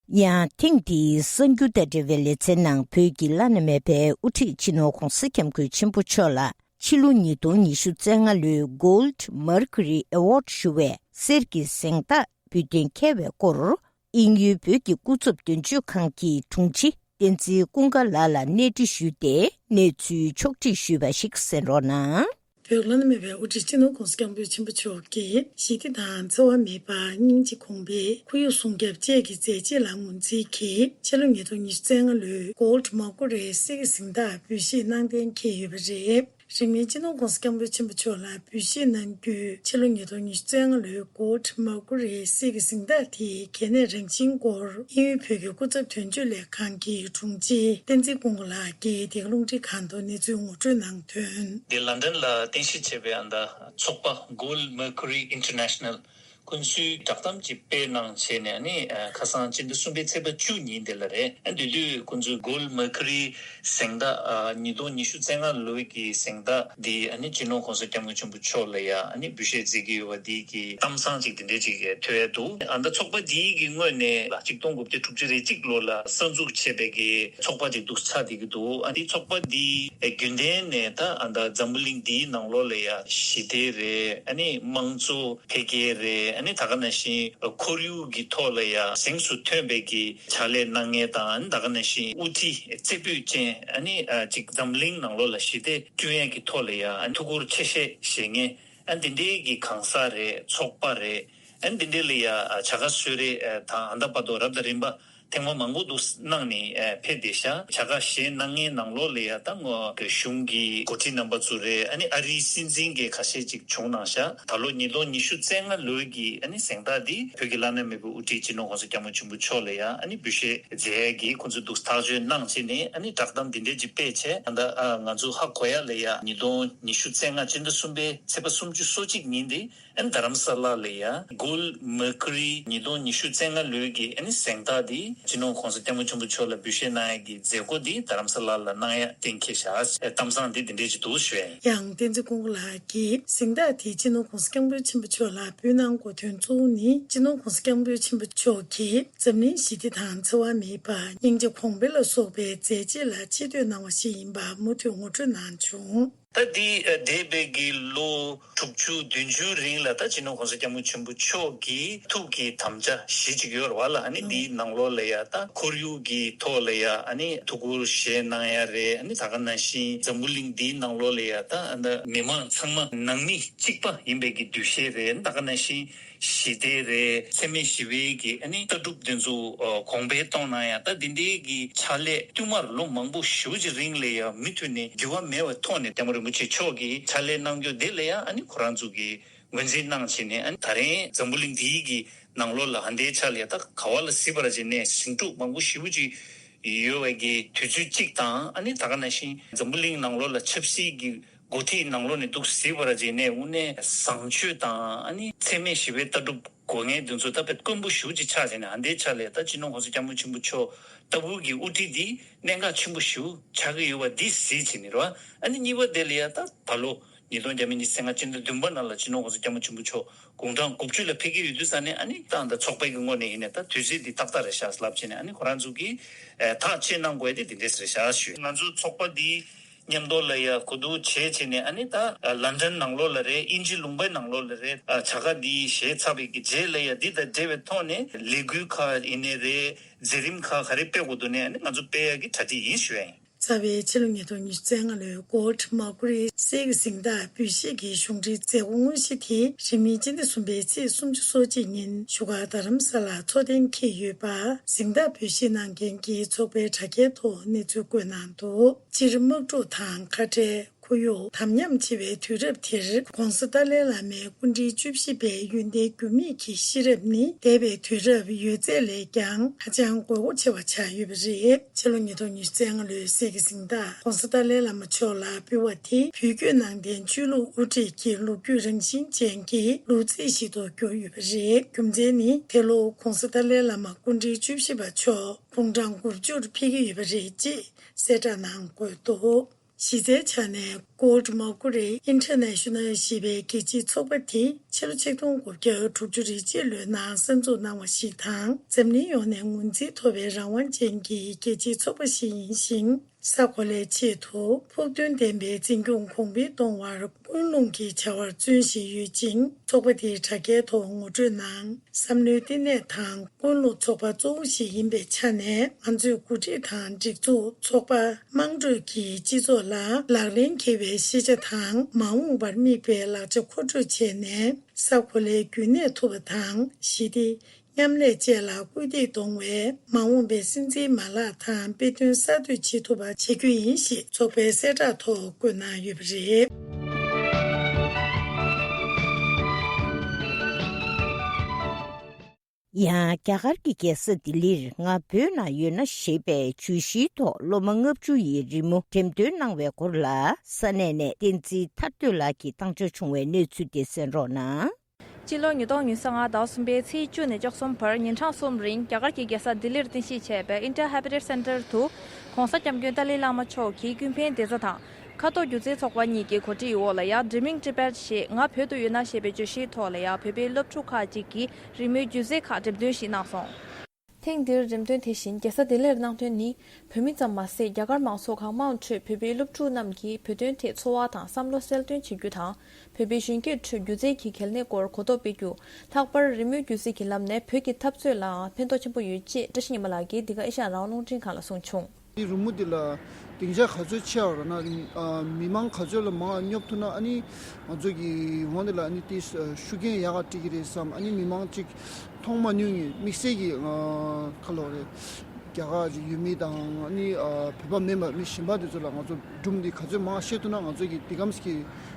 ཡང་ཐེངས་འདིའི་གསར་འགྱུར་དང་འབྲེལ་བའི་ལེ་ཚན་ནང་བོད་ཀྱི་བླ་ན་མེད་པའི་དབུ་ཁྲིད་སྤྱི་ནོར་༧གོང་ས་༧སྐྱབས་མགོན་ཆེན་པོ་མཆོག་ལ་ཕྱི་ལོ་ཉིས་སྟོང་ཉི་ཤུ་རྩ་ལྔ་ལོའི་Gold Mercury Award ཞུ་བའི་གསེར་གྱི་གཟེངས་རྟགས་འབུལ་གཏན་འཁེལ་བའི་སྐོར། དབྱིན་ཡུལ་བོད་ཀྱི་སྐུ་ཚབ་དོན་གཅོད་ཁང་གི་དྲུང་ཆེ་བསྟན་འཛིན་ཀུན་དགའ་ལགས་ལ་གནས་འདྲི་ཞུས་ཏེ་གནས་ཚུལ་ཕྱོགས་སྒྲིག་ཞུས་པ་ཞིག་གསན་རོགས་གནང་། བོད་བླ་ན་མེད་པའི་དབུ་ཁྲིད་སྤྱི་ནོར་༧གོང་ས་༧སྐྱབས་མགོན་ཆེན་པོ་མཆོག་གིས་ཞི་བདེ་དང་འཚེ་བ་མེད་པ། སྙིང་རྗེ་གོང་འཕེལ། ཁོར་ཡུག་སྲུང་སྐྱོབ་བཅས་ཀྱི་མཛད་རྗེས་ལ་ངོས་འཛིན་གྱིས་ཕྱི་ལོ་ཉིས་སྟོང་ཉི་ཤུ་རྩ་ལྔ་ལོའི་Gold Mercury གསེར་གྱི་གཟེངས་རྟགས་འབུལ་བཞེས་གནང་གཏན་འཁེལ་ཡོད་པ་རེད། རིང་མིན་སྤྱི་ནོར་༧གོང་ས་༧སྐྱབས་མགོན་ཆེན་པོ་མཆོག་ལ་འབུལ་བཞེས་གནང་རྒྱུའི་ཕྱི་ལོ་ཉིས་སྟོང་ཉི་ཤུ་རྩ་ལྔ་ལོའི་Gold Mercury གསེར་གྱི་གཟེངས་རྟགས་དེའི་གལ་གནད་རང་བཞིན་སྐོར་དབྱིན་ཡུལ་བོད་ཀྱི་སྐུ་ཚབ་དོན་གཅོད་ལས་ཁང་གི་དྲུང་ཆེ་བསྟན་འཛིན་ཀུན་དགའ་ལགས་ཀྱིས་འདི་ག་རླུང་འཕྲིན་ཁང་དུ་གནས་ཚུལ་ངོ་སྤྲོད་གནང་དོན། འདི་ལན་ཌན་ལ་རྟེན་གཞི་བྱས་པའི་ཨ་ད་ཚོགས་པ་Gold Mercury International ཁོང་ཚོས་བསྒྲགས་གཏམ་ཅིག་སྤེལ་གནང་བྱས་ནས་ཨ་ནི་ཨ་ཁ་སང་སྤྱི་ཟླ་གསུམ་པའི་ཚེས་པ་བཅུ་ཉིན་དེ་ལ་རེད། ཨ་དེ་དུས་ཁོང་ཚོས་Gold Mercury གཟེངས་རྟགས་ཨ་ཉིས་སྟོང་ཉི་ཤུ་རྩ་ལྔ་ལོའི་གི་གཟེངས་རྟགས་འདི་ཨ་ནི་སྤྱི་ནོར་༧གོང་ས་༧སྐྱབས་མགོན་ཆེན་པོ་མཆོག་ལ་ཡ་ཨ་ནི་འབུལ་བཞེས་མཛད་ཀྱི་ཡོད་པ་འདི་གི་གཏམ་བཟང་ཅིག་དེ་འདྲས་ཅིག་ཐོས་འདུག་ཨ་ད་ཚོགས་པ་འདི་གི་ངོས་ནས་ལ་ཆིག་སྟོང་དགུ་བརྒྱ་དྲུག་ཅུ་རེ་གཅིག་ལོ་ལ་གསར་འཛུགས་བྱས་པའི་གི་ཚོགས་པ་ཅིག་འདུག་ཆགས་བསྡད་ཀྱི་འདུག་ཨ་འདི་ཚོགས་པ་འདི་རྒྱུན་ལྡན་ནས་ད་ཨ་ད་འཛམ་བུ་གླིང་འདིའི་ནང་ལོགས་ལ་ཡ་ཞི་བདེ་རེད། ཨ་ནི་དམངས་གཙོ་འཕེལ་རྒྱས་རེད། ཨ་ནི་ད་ག་ནང་བཞིན་ཁོར་ཡུག་གི་ཐོག་ལ་ཡ་གཟེངས་སུ་ཐོན་པའི་གི་ཕྱག་ལས་གནང་མཁན་དང་། ཨ་ནི་ད་ག་ནང་བཞིན་དབུ་ཁྲིད་རྩེ་ཕུད་ཅན། ཨ་ནི་ཨ་ཅིག་འཛམ་གླིང་ནང་ལོགས་ལ་ཞི་བདེ་བསྐྲུན་ཡས་ཀྱི་ཐོག་ལ་ཡ་ཨ་ནི་ཐུགས་ཁུར་ཆེ་བཞེས་བཞེས་མཁན། ཨ་འདི་འདྲའི་གི་གང་ཟག་རེད། ཚོགས་པ་རེད། ཨ་འདི་འདྲའི་ལ་ཡ་བྱ་དགའ་གསོལ་རས་དང་ཨ་ད་བར་དུ་རབ་དང་རིམ་པ་ཐེངས་མ་མང་པོ་འདུག་གནང་ནས་ཕེབས་བསྡད་ཤག་བྱ་དགའ་བཞེས་གནང་མཁན་ནང་ལོགས་ལ་ཡ་ད་ངོ་གཞུང་གི་འགོ་ཁྲིད་རྣམ་པ་ཚོ་རེད། ཨ་ནི་ཨ་རིའི་སྲིད་འཛིན་གྱི་ཁ་ཤས་ཅིག་བྱུང་གནང་ཤག་ད་ལོ་ཉིས་སྟོང་ཉི་ཤུ་རྩ་ལྔ་ལོའི་གི་ཨ་ནི་གཟེངས་རྟགས་འདི་བོད་ཀྱི་བླ་ན་མེད་པའི་དབུ་ཁྲིད་སྤྱི་ནོར་༧གོང་ས་༧སྐྱབས་མགོན་ཆེན་པོ་མཆོག་ལ་ཡ་ཨ་ནི་འབུལ་བཞེས་མཛད་ཀྱི་ཁོང་ཚོས་འདུག་ཐག་གཅོད་གནང་བྱས་ནས་ཨ་ནི་བསྒྲགས་གཏམ་འདི་འདྲས་ཅིག་སྤེལ་བྱས། ཨ་ད་ཨ་ང་ཚོ་ཧ་གོ་ཡ་ལ་ཡ་ཉིས་སྟོང་ཉི་ཤུ་རྩ་ལྔ་སྤྱི་ཟླ་གསུམ་པའི་ཚེས་པ་སུམ་ཅུ་སོ་གཅིག་ཉིན་དེ་ཨ་ནི་རྡ་རམ་ས་ལ་ལ་ཡ་Gold Mercury ཉིས་སྟོང་ཉི་ཤུ་རྩ་ལྔ་ལོའི་གི་ཨ་ནི་གཟེངས་རྟགས་འདི་སྤྱི་ནོར་༧གོང་ས་༧སྐྱབས་མགོན་ཆེན་པོ་མཆོག་ལ་འབུལ་བཞེས་གནང་ཡ་གི་མཛད་སྒོ་འདི་རྡ་རམ་ས་ལ་ལ་གནང་ཡ་གཏན་འཁེལ་བཞག་གཏམ་བཟང་འདི་འདི་འདྲས་ཅིག་འདུག་ཞུ་ཡ་ཡིན། ཡང་བསྟན་འཛིན་ཀུན་དགའ་ལགས་ཀྱིས་གཟེངས་རྟགས་དེ་སྤྱི་ནོར་༧གོང་ས་༧སྐྱབས་མགོན་ཆེན་པོ་མཆོག་ལ་འབུལ་གནང་དགོས་དོན་གཙོ་བོ་ནི་སྤྱི་ནོར་༧གོང་ས་༧སྐྱབས་མགོན་ཆེན་པོ་མཆོག་གིས་འཛམ་གླིང་ཞི་བདེ་དང་འཚེ་བ་མེད་པ། སྙིང་རྗེ་གོང་འཕེལ་ལ་སོགས་པའི་མཛད་རྗེས་ལ་ཆེ་བསྟོད་གནང་བ་ཞིག་ཡིན་པ་མུ་མཐུད་ངོ་སྤྲོད་གནང་བྱུང་། ད་འདི་འདས་པའི་གི་ལོ་དྲུག་ཅུ་བདུན་ཅུ་རིང་ལ་ད་སྤྱི་ནོར་༧གོང་ས་༧སྐྱབས་མགོན་ཆེན་པོ་མཆོག་གི་ཐུགས་ཀྱི་དམ་བཅའ་གཞི་གཅིག་ཡོད་རེད་བ་ལ། ཨ་ནི་འདིའི་ནང་ལོགས་ལ་ཡ་ད་ཁོར་ཡུག་གི་ཐོག་ལ་ཡ་ཨ་ནི་ཐུགས་ཁུར་བཞེས་གནང་ཡ་རེད། ཨ་ནི་ད་ག་ནང་བཞིན་འཛམ་བུ་གླིང་འདིའི་ནང་ལོགས་ལ་ཡ་ད་ཨ་ནི་མི་མང་ཚང་མ་ནང་མི་གཅིག་པ་ཡིན་པའི་གི་འདུ་ཤེས་རེད། ཨ་ནི་ད་ག་ནང་བཞིན་ཞི་བདེ་རེད། འཚེ་མེད་ཞི་བའི་གི་ཨ་ནི་ལྟ་གྲུབ་འདི་ཚོ་གོང་འཕེལ་གཏོང་གནང་ཡ་ད་འདི་འདྲའི་གི་ཕྱག་ལས་བསྟུད་མར་ལོ་མང་པོ་ཞེ་པོ་ཅིག་རིང་ལ་ཡ་མུ་མཐུད་ནས་འགྱུར་བ་མེད་པའི་ཐོག་ནས་སྐྱབས་མགོན་རིན་པོ་ཆེ་མཆོག་གིས་ཕྱག་ལས་གནང་རྒྱུ་དེ་ལ་ཡ་ཨ་ནི་ཁོ་རང་ཚོ་གིས་ངོས་འཛིན་གནང་བྱས་ནས། ཨ་ནི་ད་རིང་འཛམ་བུ་གླིང་འདིའི་གི་ནང་ལོགས་ལ་ཨ་འདའི་ཆ་ལ་ཡ་ད་ག་བ་ལ་གཟིགས་པ་ར་བྱས་ནས་ཞིང་འབྲོག་མང་པོ་ཞེ་པོ་ཅིག་ཡོད་པའི་གི་དུས་ཚོད་ཅིག་དང་། ཨ་ནི་ད་ག་ནང་བཞིན་འཛམ་བུ་གླིང་ནང་ལོགས་ལ་ཆབ་སྲིད་ཀྱི་ འགོ་ཁྲིད་ནང་ལོགས་ནས་འདུག་གཟིགས་པར་བྱས་ནས་དངོས་གནས་བཟང་སྤྱོད་དང་ཨ་ནི་འཚེ་མེད་ཞི་བའི་ལྟ་གྲུབ་དགོས་ངེས་འདི་ཚོ་ད་དཔེ་དཀོན་པོ་ཞེ་པོ་ཅིག་ཆགས་བྱས་ནས། ཨ་འདིའི་ཆ་ལས་ད་སྤྱི་ནོར་༸གོང་ས་༸སྐྱབས་མགོན་ཆེན་པོ་མཆོག་ལྟ་བུ་གི་དབུ་ཁྲིད་འདི་གནད་འགག་ཆེན་པོ་ཞེ་པོ་ཆགས་ཀྱི་ཡོད་པ་འདི་གཟིགས་བྱས་ནས་རེད་བ། ཨ་ནི་གཉིས་པ་དེ་ལ་ཡ་ད་ད་ལོ་ཉིས་སྟོང་ཉི་ཤུ་རྩ་ལྔ་སྤྱི་ཟླ་བདུན་པ་ནང་ལ་སྤྱི་ནོར་༸གོང་ས་༸སྐྱབས་མགོན་ཆེན་པོ་མཆོག་དགུང་གྲངས་དགུ་བཅུ་ལ་ཕེབས་ཀྱི་ཡོད་དུས་ཙང་ནས། ཨ་ནི་ཏང་དང་ཚོགས་པའི་གི་ངོས་ནས་ཡིན་ནའི་ད་དུས་ཚོད་འདི་ཏག་ཏག་རེད་ཤག་ལབ་བྱས་ནས། ཨ་ནི་ཁོ་རང་ཚོ་གིས་ཨེ་ཐག་གཅོད་གནང་དགོས་ཡ་དེ་འདི་འདྲས་རེད་ཤག་ཞུས། ང་ཚོ་ཚོགས་པ་འདི་མཉམ་དུ་ལ་ཡ་གོ་བསྡུར་བྱས་བྱས་ནས། ཨ་ནི་ད་ལན་ཌན་ནང་ལོགས་ལ་རེད། དབྱིན་ཇི་ལུང་པའི་ནང་ལོགས་ལ་རེད། བྱ་དགའ་འདི་བཞེས་ཚར་བའི་གི་རྗེས་ལ་ཡ་འདི་དང་འབྲེལ་བའི་ཐོག་ནས་ལས་འགུལ་ཁག་ཡིན་ནའི་རེད། མཛད་རིམ་ཁག་ག་རེ་སྤེལ་དགོས་འདུག་ནས། ཨ་ནི་ང་ཚོ་སྤེལ་ཡ་གི་གྲ་སྒྲིག་ཡིན་ཞུ་ཡ་ཡིན། རྩ་བའི་ཕྱི་ལོ་ཉིས་སྟོང་ཉི་ཤུ་རྩ་ལྔ་ལོའི་Gold Mercury གསེར་གྱི་གཟེངས་རྟགས་འབུལ་བཞེས་ཀྱི་གཞུང་འབྲེལ་མཛད་སྒོ་དངོས་གཞི་དེ་རིང་མིན་སྤྱི་ཟླ་གསུམ་པའི་ཚེས་སུམ་ཅུ་སོ་གཅིག་ཉིན་བཞུགས་སྒར་རྡ་རམ་ས་ལར་འཚོགས་གཏན་འཁེལ་ཡོད་པ། གཟེངས་རྟགས་འབུལ་བཞེས་གནང་མཁན་གྱི་ཚོགས་པའི་དྲ་རྒྱའི་ཐོག་གནས་ཚུལ་བཀོད་གནང་འདུག་སྤྱིར་དམག་འཁྲུག་དང་ཁ་བྲལ། ཁོར་ཡུག་དམ་ཉམས་ཆེ་བའི་དུས་རབས་འདིར་༸གོང་ས་ཏཱ་ལའི་བླ་མའི་སྐུ་ཕྲེང་བཅུ་བཞི་པའི་ཡོན་ཏན་འགྱུར་མེད་ཀྱི་ཤེས་རབ་ནི་འདས་པའི་དུས་རབས་ཡོད་ཚད་ལས་ཀྱང་ཧ་ཅང་དགོས་མཁོ་ཆེ་བ་ཆགས་ཡོད་པ་རེད། ཕྱི་ལོ་ཉིས་སྟོང་ཉི་ཤུ་རྩ་ལྔ་ལོའི་གསེར་གྱི་གཟེངས་རྟགས་༸གོང་ས་ཏཱ་ལའི་བླ་མ་མཆོག་ལ་འབུལ་བ་དེ་བོད་བརྒྱུད་ནང་བསྟན་ཆོས་ལུགས་དབུ་ཁྲིད་ཀྱི་ལོ་རྒྱུས་རང་བཞིན་ཅན་གྱི་ལོ་ཚིགས་ཤིག་ཏུ་གྱུར་ཡོད་པ་རེད། རྒྱུ་མཚན་ནི་དེ་ལོ་༸གོང་ས་ཏཱ་ལའི་བླ་མ་སྐུ་ཕྲེང་བཅུ་བཞི་པ་མཆོག་དགུང་གྲངས་དགུ་བཅུར་ཕེབས་ཀྱི་ཡོད་པ་རེད་ཅེས་གསལ་བསྒྲགས་གནང་དགོས་འདུག་གཞི་རྩའི་ཆ་ནས་Gold Mercury International ཞེས་པའི་རྒྱལ་སྤྱིའི་ཚོགས་པ་དེ་ཕྱི་ལོ་ཆིག་སྟོང་དགུ་བརྒྱ་དྲུག་ཅུ་རེ་གཅིག་ལོའི་ནང་གསར་འཛུགས་གནང་བ་ཞིག་དང་། འཛམ་གླིང་ཡོངས་ནས་ངོས་འཛིན་ཐོབ་པའི་རང་དབང་ཅན་གྱི་རྒྱལ་སྤྱིའི་ཚོགས་པ་ཞིག་ཡིན་ཞིང་། ས་གོ་ལའི་ཆེད་དུ་ཕུགས་འདུན་ལྡན་པའི་འཛིན་སྐྱོང་གོང་འཕེལ་གཏོང་བར་ཀུན་སློང་གི་བྱ་བར་བརྩོན་བཞིན་ཡོད་ཅིང་། ཚོགས་པ་དེའི་དྲ་རྒྱའི་ཐོག་ངོ་སྤྲོད་ནང་། བསམ་བློའི་བསྟི་གནས་དང་ཀུན་སློང་ཚོགས་པ་གཙོ་བོ་ཞིག་ཡིན་པའི་ཆ་ནས། ང་ཚོས་འགོ་ཁྲིད་དང་སྒྲིག་འཛུགས། ཚོགས་པ། དམངས་ཁྲོད་ཀྱི་སྤྱི་ཚོགས་ལ་ལག་ལེན་འཁེལ་བའི་ཤེས་བྱ་དང་མ་འོངས་པར་དམིགས་པའི་ལག་ཆ་མཁོ་སྤྲོད་བྱས་ནས། ས་གོ་ལའི་རྒྱུན་གནས་ཐུབ་པ་དང་། ཞི་བདེ། མཉམ་ལས་བཅས་ལ་སྐུལ་འདེད་གཏོང་བའི་མ་འོངས་པའི་སྲིད་འཛིན་མ་ལག་དང་དཔེ་སྟོན་གསར་གཏོད་བྱེད་ཐུབ་པ་བྱེད་རྒྱུ་ཡིན་ཞེས་ཚོགས་པའི་གསལ་བསྒྲགས་ཐོག་བཀོད་གནང་ཡོད་པ་རེད། ཡང་རྒྱ་གར་གྱི་རྒྱལ་ས་ལྡི་ལིར་ང་བོད་ན་ཡོད་ན་ཞེས་པའི་བརྗོད་གཞིའི་ཐོག་སློབ་མ་ལྔ་བཅུ་ཡིས་རི་མོ་འགྲེམས་སྟོན་གནང་བའི་སྐོར་ལ། ས་གནས་ནས་བསྟན་འཛིན་ཐར་འདོད་ལགས་ཀྱིས་བཏང་འབྱོར་བྱུང་བའི་གནས་ཚུལ་དེ་གསན་རོགས་གནང་། སྤྱི་ལོ་ཉིས་སྟོང་ཉི་ཤུ་རྩ་ལྔ་ཟླ་བ་གསུམ་པའི་ཚེས་བཅུ་ནས་བཅུ་གསུམ་བར་ཉིན་གྲངས་གསུམ་རིང་རྒྱ་གར་གྱི་རྒྱལ་ས་ལྡི་ལིར་རྟེན་གཞི་བྱས་པའི་India Heritage Center དུ་༸གོང་ས་༸སྐྱབས་མགོན་ཏཱ་ལའི་བླ་མ་མཆོག་གི་ཀུན་ཕན་བདེ་རྩ་དང་ཁ་ཐོར་སྒྱུ་རྩལ་ཚོགས་པ་གཉིས་ཀྱི་གོ་སྒྲིག་འོག་ལ་ཡ། Dreaming Tibet ཞེས་ང་བོད་དུ་ཡོད་ན་ཞེས་པའི་བརྗོད་གཞིའི་ཐོག་ལ་ཡ། བོད་པའི་སློབ་ཕྲུག་ཁག་ཅིག་གིས་རི་མོའི་སྒྱུ་རྩལ་ཁག་འགྲེམས་སྟོན་ཞིག་གནང་སོང་། ཐེངས་འདིར་འགྲེམས་སྟོན་དེ་བཞིན་རྒྱལ་ས་ལྡི་ལིར་གནང་དོན་ནི། བོད་མི་ཙམ་མ་ཟད། རྒྱ་གར་མང་ཚོགས་ཁག་མང་ཁྲོད་བོད་པའི་སློབ་ཕྲུག་རྣམས་ཀྱིས་བོད་དོན་ཐད་ཚོར་བ་དང་བསམ་བློ་གསལ་སྟོན་བྱེད་རྒྱུ་དང་། བོད་པའི་གཞོན་སྐྱེས་ཁྲོད་སྒྱུ་རྩལ་གྱི་གལ་གནད་སྐོར་གོ་རྟོགས་སྤེལ་རྒྱུ། ལྷག་པར་རི་མོའི་སྒྱུ་རྩལ་གྱི་ལམ་ནས་བོད་ཀྱི་འཐབ་རྩོད་ལའང་ཕན་ཐོགས་ཆེན་པོ་ཡོད་ཅེས་བཀྲ་ཤིས་ཉི་མ་ལགས་ཀྱིས་འདི་ག་ཨེ་ཤ་ཡ་རང་དབང་རླུང་འཕྲིན་ཁང་ལ་གསུངས་བྱུང་། འདི་རི་མོ་འདི་ལ་སྡིངས་ཆ་ག་ཚོད་ཆེ་བ་རེད་ན། ཨ། མི་མང་ག་ཚོད་ལ་མང་སྙོབ་ཐུབ་ན། ཨ་ནི་ང་ཚོ་གི་འོང་འདི་ལ་ཨ་ནི་དེ་ཤུགས་རྐྱེན་ཡག་ག་སྤྲད་ཀྱི་རེད་བསམ། ཨ་ནི་མི་མང་གཅིག་མཐོང་མ་མྱོང་ངས་དམིགས་བསལ་གྱི། ཨ། ག་ལབ་རེད། རྒྱ་གར་ཅིག་ཡུལ་མི་དང་། ཨ་ནི། ཨ། བོད་པ་མིན་པ་མི་གཞན་པ་དེ་ཚོ་ལ་ང་ཚོ་སྒྲུང་འདི་ག་ཚོད་མང་བཤད་ཐུབ་ན། ང་ཚོ་གི་འདི་གམ་གྱི་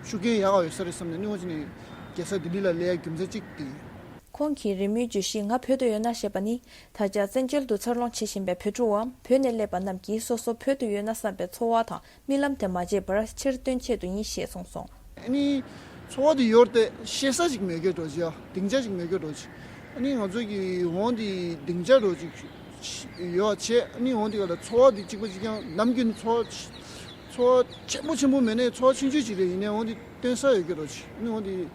ཤུགས་རྐྱེན་ཡག་ག་ཡོད་ས་རེད་བསམ་ནས། ཨ་ནི་འོ་ཅི་ནས་རྒྱལ་ས་ལྡི་ལི་ལ་སླེབས་ཡ་རྒྱུ་མཚན་གཅིག་དེ་ཡིན། ཁོང་གི་རི་མོའི་བརྗོད་གཞི་ང་བོད་དུ་ཡོད་ན་ཞེས་པ་ནི། ད་ཆ་བཙན་བྱོལ་དུ་འཚར་ལོངས་བྱེད་བཞིན་པའི་བོད་ཕྲུག་བམ་བོད་ནས་སླེབས་པ་རྣམས་ཀྱིས་སོ་སོ་བོད་དུ་ཡོད་ན་བསམ་པའི་ཚོར་བ་དང་རྨི་ལམ་དེ་མ་བརྗེད་པར་ཕྱིར་སྟོན་ཆེད་དུ་ཡིན་ཞེས་གསུངས་སོང་། ཨ་ནི་ཚོར་བ་དེ་ཡོད་རེད་དེ། ཤེས་ས་ཅིག་མེད་གི་འགྲོ་ཅི་ཡ། སྡིངས་ཆ་ཅིག་མེད་གི་འགྲོ་ཅི། ཨ་ནི་ང་ཚོ་གི་འོང་དེ་སྡིངས་ཆ་འགྲོ་ཅིག་ཡོད་བྱས། ཨ་ནི་འོང་དེ་ག་ལ་ཚོར་བ་དེ་གཅིག་པ་གཅིག་རྐྱང་ནམ་རྒྱུན་ཚོར་བ་ཚོར་བ་ཆེན་པོ་ཆེན་པོ་མེད་ནས་ཚོར་བ་ཆུང་ཆུང་ཅིག་རེད། ཡིན་ནའི་འོང་དེ་སྟོན་ས་ཡོད་གི་འགྲོ་ཅི། ཨ་ནི་འོང་དེ་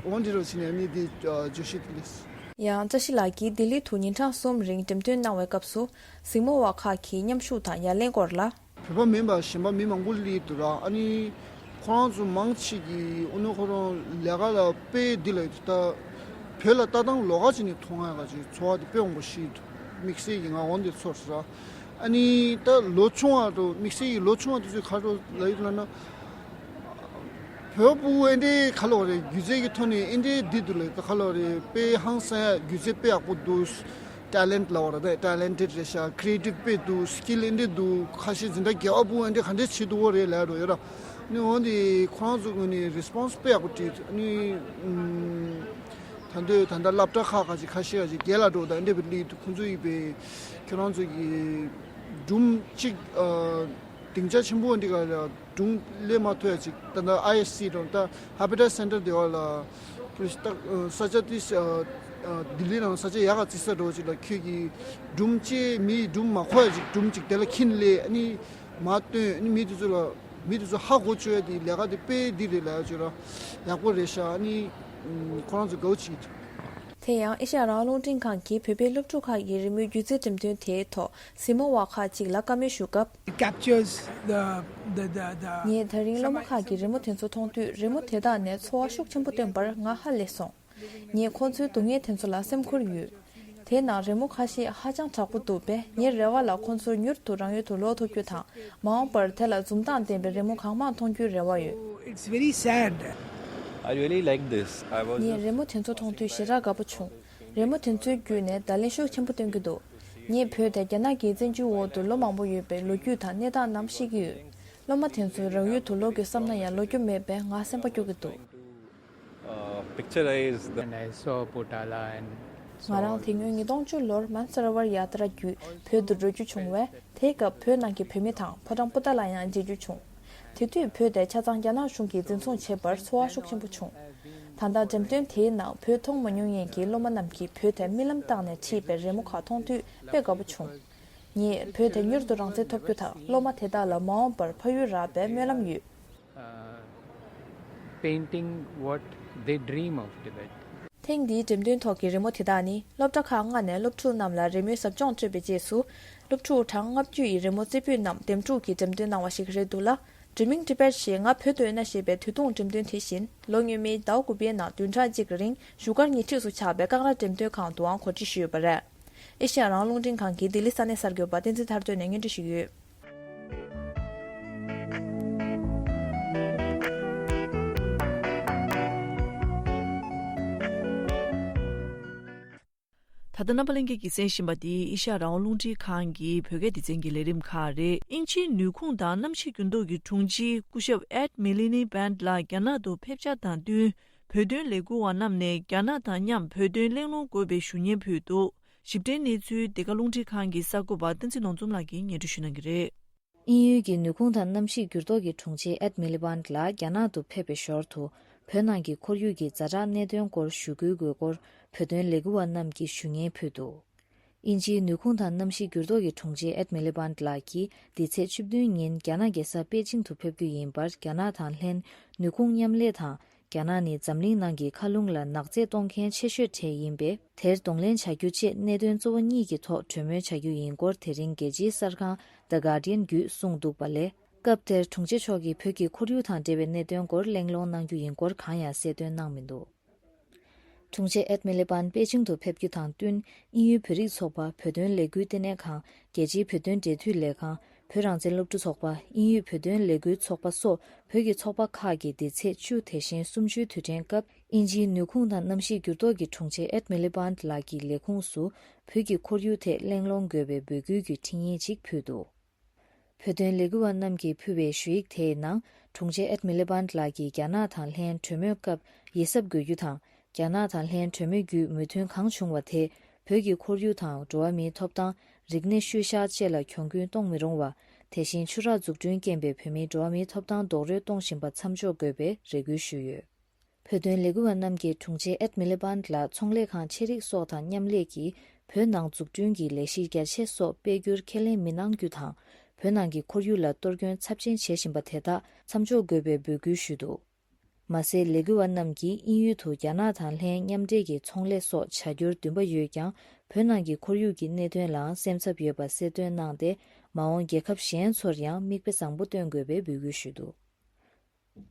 འོང་དེ་འགྲོ་ཅི་ནས་ཨ་ནི་དེ་བརྗོད་གཞི་དེ་ལས། ཡང་བཀྲ་ཤིས་ལགས་ཀྱིས་ལྡི་ལི་དུ་ཉིན་གྲངས་གསུམ་རིང་འགྲེམས་སྟོན་གནང་བའི་སྐབས་སུ། གཟིགས་མོ་བ་ཁག་གི་མཉམ་ཞུགས་དང་ཡ་ལན་སྐོར་ལ། བོད་པ་མིན་པ་གཞན་པ་མི་མང་པོ་སླེབས་འདུག་ར། ཨ་ནི་ཁོ་རང་ཚོ་མང་ཆེ་གིས་ཨ་ནི་ཁོ་རང་ལས་ཀ་ལ་དཔེ་འདི་ལ་ད་བོད་ལ་ལྟ་སྟངས་ལོགས་ཀ་ཅིག་ནས་མཐོང་ཡ་ག་ཅིག་ཚོར་བ་དེ་དཔེ་འོང་པོ་ཞིག་འདུག། དམིགས་བསལ་གྱི་ང་འོང་དེ་ཚོར་ས་ར། ཨ་ནི་ད་ལོ་ཆུང་བ་དང་དམིགས་བསལ་གྱི་ལོ་ཆུང་བ་དེ་ཚོས་ག་རེ་ལབ་ཡོད་ལབ་ན། བོད་ཕྲུ་གུ་ཨེ་འདྲའི་ག་ལབ་རེད། སྒྱུ་རྩལ་གྱི་ཐོག་ནས་ཨེ་འདྲའི་འདི་འདུག་ལབ། ད་ག་ལབ་རེད། དཔེ་ཧང་སང་ཡ། སྒྱུ་རྩལ་དཔེ་ཡག་པོ་འདུག། ཊེ་ལེན་ཊི་ལབ་ར། ད་ཊེ་ལེན་ཊེཌ་རེད་ཤག། ཁི་རི་ཨེ་ཊིབ་དཔེ་འདུག། སི་ཀིལ་ཨེ་འདྲའི་འདུག། ཁ་ཤས་འཛིན་གྲྭ་རྒྱལ་བ་ཕྲུ་གུ་ཨེ་འདྲའི་ག་འདྲའི་བྱེད་འདུག་འོ་རེད་ལབ་འགྲོ་ཡོད་ར། ནི་འོ་འདི་ཁོ་རང་ཚོ་ངོས་ནས་རེ་སི་པོན་སི་དཔེ་ཡག་པོ་བྲིས། ནི་ཨམ། ད་འདོད་ད་ལྟ་སློབ་གྲྭ་ཁག་ཁ་ཅིག་ཁ་ཤས་ཁ་ཅིག་རྒྱལ་ལ་འགྲོ་ད་ཨེ་འདྲའི་བི་ལི་འདུག། ཁོང་ཚོ་ཡིས་པའི་ཁྱོད་རང་ཚོ་གི་སྒྲུང་གཅིག་ཨ། སྡིངས་ཆ་ཆེན་པོ་འདི་ག་ལ་སྒྲུང་ལས་མ་ཐོས་ཅིག་ད་ལྟ་ཨའི་ཨེས་སི་དང་ད་ཧེ་བི་ཊ་སེན་ཊར་དེ་བ་ལ་ས་ཆ་དེ་ལྡི་ལི་ནང་ས་ཆ་ཡག་ག་རྩི་ས་འགྲོ་ཅིག་ལ་ཁྱོད་ཀྱིས་སྒྲུང་ཅེས་མིའི་སྒྲུང་མ་གོ་ཡ་ཅིག་སྒྲུང་ཅིག་དེ་ལ་ཁྱིན་ལས་ཨ་ནི་མ་སྟོན་ཨ་ནི་མི་དེ་ཚོ་ལ་མི་དེ་ཚོ་ཧ་གོ་བཅུག་ཡ་དེ་ལས་ཀ་དེ་དཔེ་འདི་རེད་ལ་ཡ་ཅིག་ལ་ཡག་པོ་རེད་ཤག་ཨ་ནི་ཁོ་རང་ཚོ་དགའ་བོ་བྱེད་ཀྱི་འདུག་དེ་ཡང་ཨེ་ཤ་ཡ་རང་དབང་རླུང་འཕྲིན་ཁང་གིས་བོད་པའི་སློབ་ཕྲུག་ཁག་གི་རི་མོའི་སྒྱུ་རྩལ་འགྲེམས་སྟོན་དེའི་ཐོག་གཟིགས་མོ་བ་ཁག་ཅིག་ལ་བཀའ་མོལ་ཞུ་སྐབས། It captures the, the, the, the ངས་ད་རིང་སློབ་མ་ཁག་གི་རི་མོ་དེ་ཚོ་མཐོང་དུས་རི་མོ་དེ་དག་ནས་ཚོར་བ་ཤུགས་ཆེན་པོ་བཏོན་པར་ང་ཧ་ལས་སོང་། ངས་ཁོང་ཚོའི་སྡུག་བསྔལ་དེ་ཚོ་ལ་སེམས་ཁུར་ཡོད། དེའི་ནང་རི་མོ་ཁ་ཤས་ཧ་ཅང་དྲག་པོ་འདུག་པས་ངའི་རེ་བ་ལ་ཁོང་ཚོར་མྱུར་དུ་རང་ཡུལ་དུ་ལོག་ཐུབ་རྒྱུ་དང་མ་འོངས་པར་དེ་ལ་འཛུམ་མདངས་ལྡན་པའི་རི་མོ་གང་མང་མཐོང་རྒྱུའི་རེ་བ་ཡོད། It's very sad. I really like this. I was ངས་རི་མོ་དེ་ཚོ་མཐོང་དུས་ཞེ་དྲག་དགའ་པོ་བྱུང་། རི་མོ་དེ་ཚོའི་བརྒྱུད་ནས་བརྡ་ལན་ཤུགས་ཆེན་པོ་སྟོན་གྱི་འདུག་ངས་བོད་དེ་རྒྱ་ནག་གི་བཙན་འཛུལ་འོག་ཏུ་ལོ་མང་པོ་ཡོད་པའི་ལོ་རྒྱུས་དང་གནས་སྟངས་རྣམས་ཤེས་ཀྱི་ཡོད། སློབ་མ་དེ་ཚོས་རང་ཡུལ་དུ་ལོག་དགོས་བསམ་ན་ཡང་ལོག་རྒྱུ་མེད་པས་ང་སེམས་པ་སྐྱོ་གི་འདུག uh, picturize the And I saw Potala and ང་རང་དེ་སྔོན་ཉིས་སྟོང་བཅུ་ལོར་མན་སར་ཝར་ཡ་ཏྲ་བརྒྱུད་བོད་དུ་འགྲོ་རྒྱུ་བྱུང་བས། དེའི་སྐབས་བོད་ནང་གི་བོད་མི་དང་ཕོ་བྲང་པོ་ཏཱ་ལ་ཡང་མཇལ་རྒྱུ་བྱུང་། དེ་དུས་བོད་དེ་ཆ་ཚང་རྒྱ་ནག་གཞུང་གིས་འཛིན་བཟུང་བྱས་པར་ཚོར་བ་ཤུགས་ཆེན་པོ་བྱུང་། ད་ལྟ་འགྲེམས་སྟོན་དེའི་ནང་བོད་མཐོང་མ་མྱོང་མཁན་གྱི་སློབ་མ་རྣམས་ཀྱིས་བོད་དེ་རྨི་ལམ་བཏང་ནས་བྲིས་པའི་རི་མོ་ཁག་མཐོང་དུས་དཔེ་དགའ་པོ་བྱུང་། ངས་བོད་དེ་མྱུར་དུ་རང་བཙན་ཐོབ་རྒྱུ་དང་སློབ་མ་དེ་དག་ལ་མ་འོངས་པར་ཕ་ཡུལ་རག་པའི་སྨོན་ལམ་ཡོད། uh, painting what they dream of Tibet. ཐེངས་འདིའི་འགྲེམས་སྟོན་ཐོག་གི་རི་མོ་དེ་དག་ནི་སློབ་གྲྭ་ཁག་ལྔ་ནས་སློབ་ཕྲུག་རྣམས་ལ་རི་མོའི་ཟབ་སྦྱོང་སྤྲོད་པའི་རྗེས་སུ། སློབ་ཕྲུག་གྲངས་ལྔ་བཅུ་ཡི་རི་མོ་རྩེ་ཕུད་རྣམས་འདེམས་སྒྲུག་གིས་འགྲེམས་སྟོན་གནང་བ་ཞིག་རེད་འདུག་ལ། Dreaming Tibet ཞེས་ང་བོད་དུ་ཡོད་ན་ཞེས་པའི་དུས་ཐུང་འགྲེམས་སྟོན་དེ་བཞིན་ལོ་སྔོན་མའི་ཟླ་བ་དགུ་པའི་ནང་བདུན་ཕྲག་གཅིག་གི་རིང་བཞུགས་སྒར་ཉེ་འཁྲིས་སུ་ཆགས་པའི་ཀང་ར་འགྲེམས་སྟོན་ཁང་དུའང་གོ་སྒྲིག་ཞུས་ཡོད་པ་རེད། ཨེ་ཤ་ཡ་རང་དབང་རླུང་འཕྲིན་ཁང་གི་ལྡི་ལི་ས་གནས་གསར་འགོད་པ་བསྟན་འཛིན་ཐར་སྟོན་ནས་སྙན་སྒྲོན་ཞུས་ཡོད། ད་ལྟ་རྣམ་པ་ལྷན་རྒྱས་ཀྱིས་གསན་བཞིན་པ་འདི་ཨེ་ཤ་ཡ་རང་དབང་རླུང་འཕྲིན་ཁང་གི་བོད་སྐད་སྡེ་ཚན་གྱི་ལས་རིམ་ཁག་རེད། དབྱིན་ཇིའི་ནུས་ཁུངས་དང་གནམ་གཤིས་འགྱུར་ལྡོག་གི་དྲུང་ཆེ་སྐུ་ཞབས་Ed Miliband་ལགས་རྒྱ་ནག་ཏུ་ཕེབས་འཆར་དང་བསྟུན། བོད་དོན་ལས་འགུལ་བ་རྣམས་ནས་རྒྱ་ནག་དང་མཉམ་བོད་དོན་གླེང་སློང་དགོས་པའི་ཞུ་སྙན་ཕུལ་འདུག་ཞིབ་ཕྲའི་གནས་ཚུལ་འདི་ག་རླུང་འཕྲིན་ཁང་གི་གསར་འགོད་པ་བསྟན་འཛིན་ནོར་འཛོམས་ལགས་ཀྱིས་སྙན་སྒྲོན་ཞུ་གནང་གི་རེད། དབྱིན་ཡུལ་གྱི་ནུས་ཁུངས་དང་གནམ་གཤིས་འགྱུར་ལྡོག་གི་དྲུང་ཆེ་Ed Miliband་ལགས་རྒྱ་ནག་ཏུ་ཕེབས་པའི་ཞོར་དུ་བོད་ནང་གི་ཁོར་ཡུག་གི་ཛ་དྲག་གནད་དོན་སྐོར་ཞུ་སྐུལ་དགོས་སྐོར་བོད་དོན་ལས་འགུལ་བ་རྣམས་ཀྱིས་ཞུ་སྙན་ཕུལ་འདུག་དབྱིན་ཇིའི་ནུས་ཁུངས་དང་གནམ་གཤིས་འགྱུར་ལྡོག་གི་དྲུང་ཆེ་Ed Miliband་ལགས་ཀྱིས་འདི་ཚེས་བཅུ་བདུན་ཉིན་རྒྱ་ནག་རྒྱལ་ས་པེ་ཅིང་དུ་ཕེབས་རྒྱུ་ཡིན་པར། རྒྱ་ནག་དང་ལྷན་ནུས་ཁུངས་མཉམ་ལས་དང་། རྒྱ་ནག་ནི་འཛམ་གླིང་ནང་གི་མཁའ་རླུང་ལ་ནག་རྫས་གཏོང་མཁན་ཆེ་ཤོས་གྲས་ཡིན་པས། དེར་གདོང་ལེན་བྱ་རྒྱུ་བཅས་གནད་དོན་གཙོ་བོ་གཉིས་ཀྱི་ཐོག་གྲོས་མོལ་བྱ་རྒྱུ་ཡིན་སྐོར་དེ་རིང་རྒྱལ་སྤྱིའི་གསར་ཁང་The Guardian་བརྒྱུད་གསུངས་འདུག་པ་ལས། སྐབས་དེར་དྲུང་ཆེ་མཆོག་གིས་བོད་ཀྱི་ཁོར་ཡུག་དང་འབྲེལ་བའི་གནད་དོན་སྐོར་གླེང་སློང་གནང་རྒྱུ་ཡིན་སྐོར་གང་ཡང་གསལ་སྟོན་གནང་མི་འདུག་དྲུང་ཆེ་Ed Miliband་པེ་ཅིང་དུ་ཕེབས་རྒྱུ་དང་བསྟུན། དབྱིན་ཡུལ་བོད་རིགས་ཚོགས་པ། བོད་དོན་ལས་འགུལ་ལྟེ་གནས་ཁང་། རྒྱལ་སྤྱིའི་བོད་དོན་འབྲེལ་མཐུད་ལས་ཁང་། བོད་རང་བཙན་སློབ་ཕྲུག་ཚོགས་པ། དབྱིན་ཡུལ་བོད་དོན་ལས་འགུལ་ཚོགས་པ་སོགས་བོད་ཀྱི་ཚོགས་པ་ཁག་གིས་འདི་ཚེས་བཅུ་དེ་བཞིན་གསུམ་བཅུའི་དུས་དྲན་སྐབས། དབྱིན་ཇིའི་ནུས་ཁུངས་དང་གནམ་གཤིས་འགྱུར་ལྡོག་གི་དྲུང་ཆེ་Ed Miliband་ལགས་ཀྱི་ལས་ཁུངས་སུ་བོད་ཀྱི་ཁོར་ཡུག་ཐད་གླེང་སློང་དགོས་པའི་འབོད་སྐུལ་གྱི་འཕྲིན་ཡིག་ཅིག་ཕུལ་འདུག་བོད་དོན་ལས་འགུལ་བ་རྣམས་ཀྱིས་ཕུལ་བའི་ཞུ་ཡིག་དེའི་ནང་། དྲུང་ཆེ་Ed Miliband་ལགས་ཀྱིས་རྒྱ་ནག་དང་ལྷན་གྲོས་མོལ་སྐབས་ཡིད་གཟབ་དགོས་རྒྱུ་དང་། རྒྱ་ནག་དང་ལྷན་གྲོས་མོལ་བརྒྱུད་མོས་མཐུན་གང་བྱུང་བ་དེ། བོད་ཀྱི་ཁོར་ཡུག་དང་འགྲོ་བ་མིའི་ཐོབ་ཐང་། རིག་གནས་ཤུལ་བཞག་བཅས་ལ་གྱོང་གུན་གཏོང་མི་རུང་བ། དེ་བཞིན་ཆུ་རགས་འཛུགས་སྐྲུན་རྐྱེན་པས་བོད་མིའི་འགྲོ་བ་མིའི་ཐོབ་ཐང་རྡོག་རོལ་གཏོང་བཞིན་པ་མཚམས་འཇོག་དགོས་པའི་རེ་སྐུལ་ཞུས་ཡོད། བོད་དོན་ལས་འགུལ་བ་རྣམས་ཀྱིས་དྲུང་ཆེ་Ed Miliband་ལ་ཚོང་ལས་ཁང་ཆེ་རིགས་སོགས་དང་མཉམ་ལས་ཀྱིས་བོད་ནང་འཛུགས་སྐྲུན་གྱི་ལས་གཞི་རྒྱ་ཆེ་སོགས་སྤེལ་རྒྱུར་ཁས་ལེན་མི་གནང་རྒྱུ་དང་། བོད་ནང་གི་ཁོར་ཡུག་ལ་གཏོར་སྐྱོན་ཚབས་ཆེན་བྱེད་བཞིན་པ་དེ་དག་མཚམས་འཇོག་དགོས་པའི་འབོད་སྐུལ་ཞུས་འདུག་མ་ཟད། ལས་འགུལ་བ་རྣམས་ཀྱིས་དབྱིན་ཡུལ་དུ་རྒྱ་ནག་དང་ལྷན་མཉམ་འབྲེལ་གྱི་ཚོང་ལས་སོགས་བྱ་རྒྱུར་འདུན་པ་ཡོད་ཀྱང་། བོད་ནང་གི་ཁོར་ཡུག་གི་གནད་དོན་ལའང་སེམས་འཚབ་ཡོད་པ་གསལ་སྟོན་གནང་སྟེ། མ་འོངས་རྒྱལ་ཁབ་གཞན་ཚོར་ཡང་མིག་དཔེ་བཟང་པོ་སྟོན་དགོས་པའི་འབོད་སྐུལ་ཞུས་འདུག་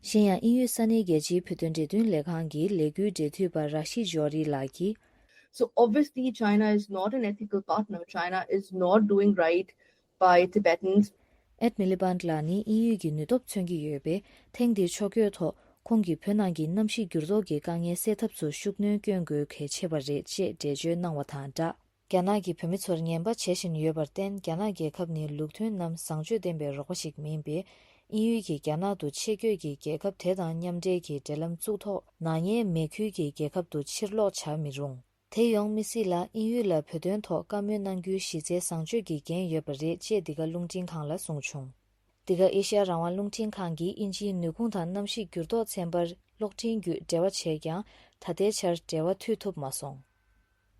གཞན་ཡང་། དབྱིན་ཡུལ་ས་གནས་རྒྱལ་སྤྱིའི་བོད་དོན་འབྲེལ་མཐུན་ལས་ཁང་གི་ལས་འགུལ་འབྲེལ་མཐུད་པ་ར་ཤི་ཇོ་རི་ལགས་ཀྱིས། So obviously, China is not an ethical partner. China is not doing right by Tibetans. Ed Miliband་ལགས་ནི་དབྱིན་ཡུལ་གྱི་ནུས་སྟོབས་མཚོན་གྱི་ཡོད་པས། ཐེངས་འདིའི་ཕྱོགས་བསྐྱོད་ཐོག་ཁོང་གིས་བོད་ནང་གི་གནམ་གཤིས་འགྱུར་ལྡོག་གི་དཀའ་ངལ་སེལ་ཐབས་སུ་ཤུགས་སྣོན་བསྐྱོན་དགོས་གལ་ཆེ་བ་རེད་ཅེས་འགྲེལ་བརྗོད་གནང་བ་དང་སྦྲགས། རྒྱ་ནག་གིས་བོད་མི་ཚོར་ངན་པ་བྱེད་བཞིན་ཡོད་པར་བརྟེན། རྒྱ་ནག་རྒྱལ་ཁབ་ནི་ལུགས་མཐུན་ནམ་བཟང་སྤྱོད་ལྡན་པའི་རོགས་པ་ཞིག་མིན་པས། དབྱིན་ཡུལ་གྱིས་རྒྱ་ནག་ཏུ་ཆེད་བསྐྱོད་ཀྱིས་རྒྱལ་ཁབ་དེ་དང་མཉམ་འབྲེལ་གྱི་འབྲེལ་ལམ་བཙུགས་ཐོག་ནག་ཉེས་མེད་ཁུལ་གྱིས་རྒྱལ་ཁབ་ཏུ་ཕྱིར་ལོག་བྱ་མི་རུང་། དེ་ཡོང་མི་སྲིད་ལ། དབྱིན་ཡུལ་ལ་བོད་དོན་ཐོག་བཀའ་མོལ་གནང་རྒྱུའི་གཞི་རྩའི་བཟང་སྤྱོད་ཀྱི་འགན་ཡོད་པ་རེད་ཅེས་འདི་ག་རླུང་འཕྲིན་ཁང་ལ་གསུངས་བྱུང་། འདི་ག་ཨེ་ཤ་ཡ་རང་དབང་རླུང་འཕྲིན་ཁང་གིས་དབྱིན་ཇིའི་ནུས་ཁུངས་དང་གནམ་གཤིས་འགྱུར་ལྡོག་ཚན་པར་གློག་འཕྲིན་བརྒྱུད་འབྲེལ་བ་བྱས་ཀྱང་། ད་ལྟའི་ཆར་འབྲེལ་བ་མཐུད་ཐུབ་མ་སོང་།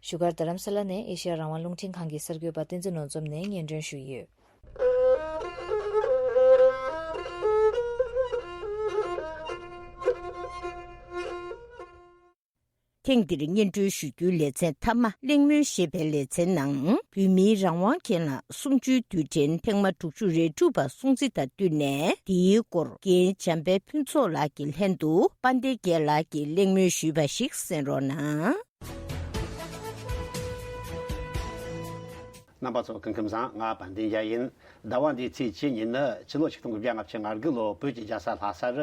བཞུགས་སྒར་རྡ་རམ་ས་ལ་ནས་ཨེ་ཤ་ཡ་རང་དབང་རླུང་འཕྲིན་ཁང་གི་གསར་འགོད་པ་བསྟན་འཛིན་ནོར་འཛོམས་ནས་སྙན་སྒྲོན་ཞུས་ཡོད། ཐེངས་འདིར་སྙན་སྒྲོན་ཞུ་རྒྱུའི་ལེ་ཚན་མཐའ་མ་གླེང་མོལ་ཞེས་པའི་ལེ་ཚན་ནང་། བོད་མིའི་རང་དབང་གྱེན་ལངས་གསུམ་བཅུའི་དུས་དྲན་ཐེངས་མ་དྲུག་ཅུ་རེ་དྲུག་པ་སྲུང་བརྩི་དང་བསྟུན་ནས། འདིའི་སྐོར་རྒན་འཇམ་དཔལ་ཕུན་ཚོགས་ལགས་ཀྱི་ལྷན་དུ་དཔལ་ལྡན་རྒྱལ་ལགས་ཀྱིས་གླེང་མོལ་ཞུས་པ་ཞིག་གསན་རོགས་གནང་། རྣམ་པ་ཚོ་སྐུ་ཁམས་བཟང་། ང་དཔལ་ལྡན་རྒྱལ་ཡིན། ཟླ་བ་འདིའི་ཚེས་བཅུ་ཉིན་ནི་ཕྱི་ལོ་ཆིག་སྟོང་དགུ་བརྒྱ་ལྔ་བཅུ་ང་དགུ་ལོ་བོད་ཀྱི་རྒྱལ་ས་ལྷ་སར་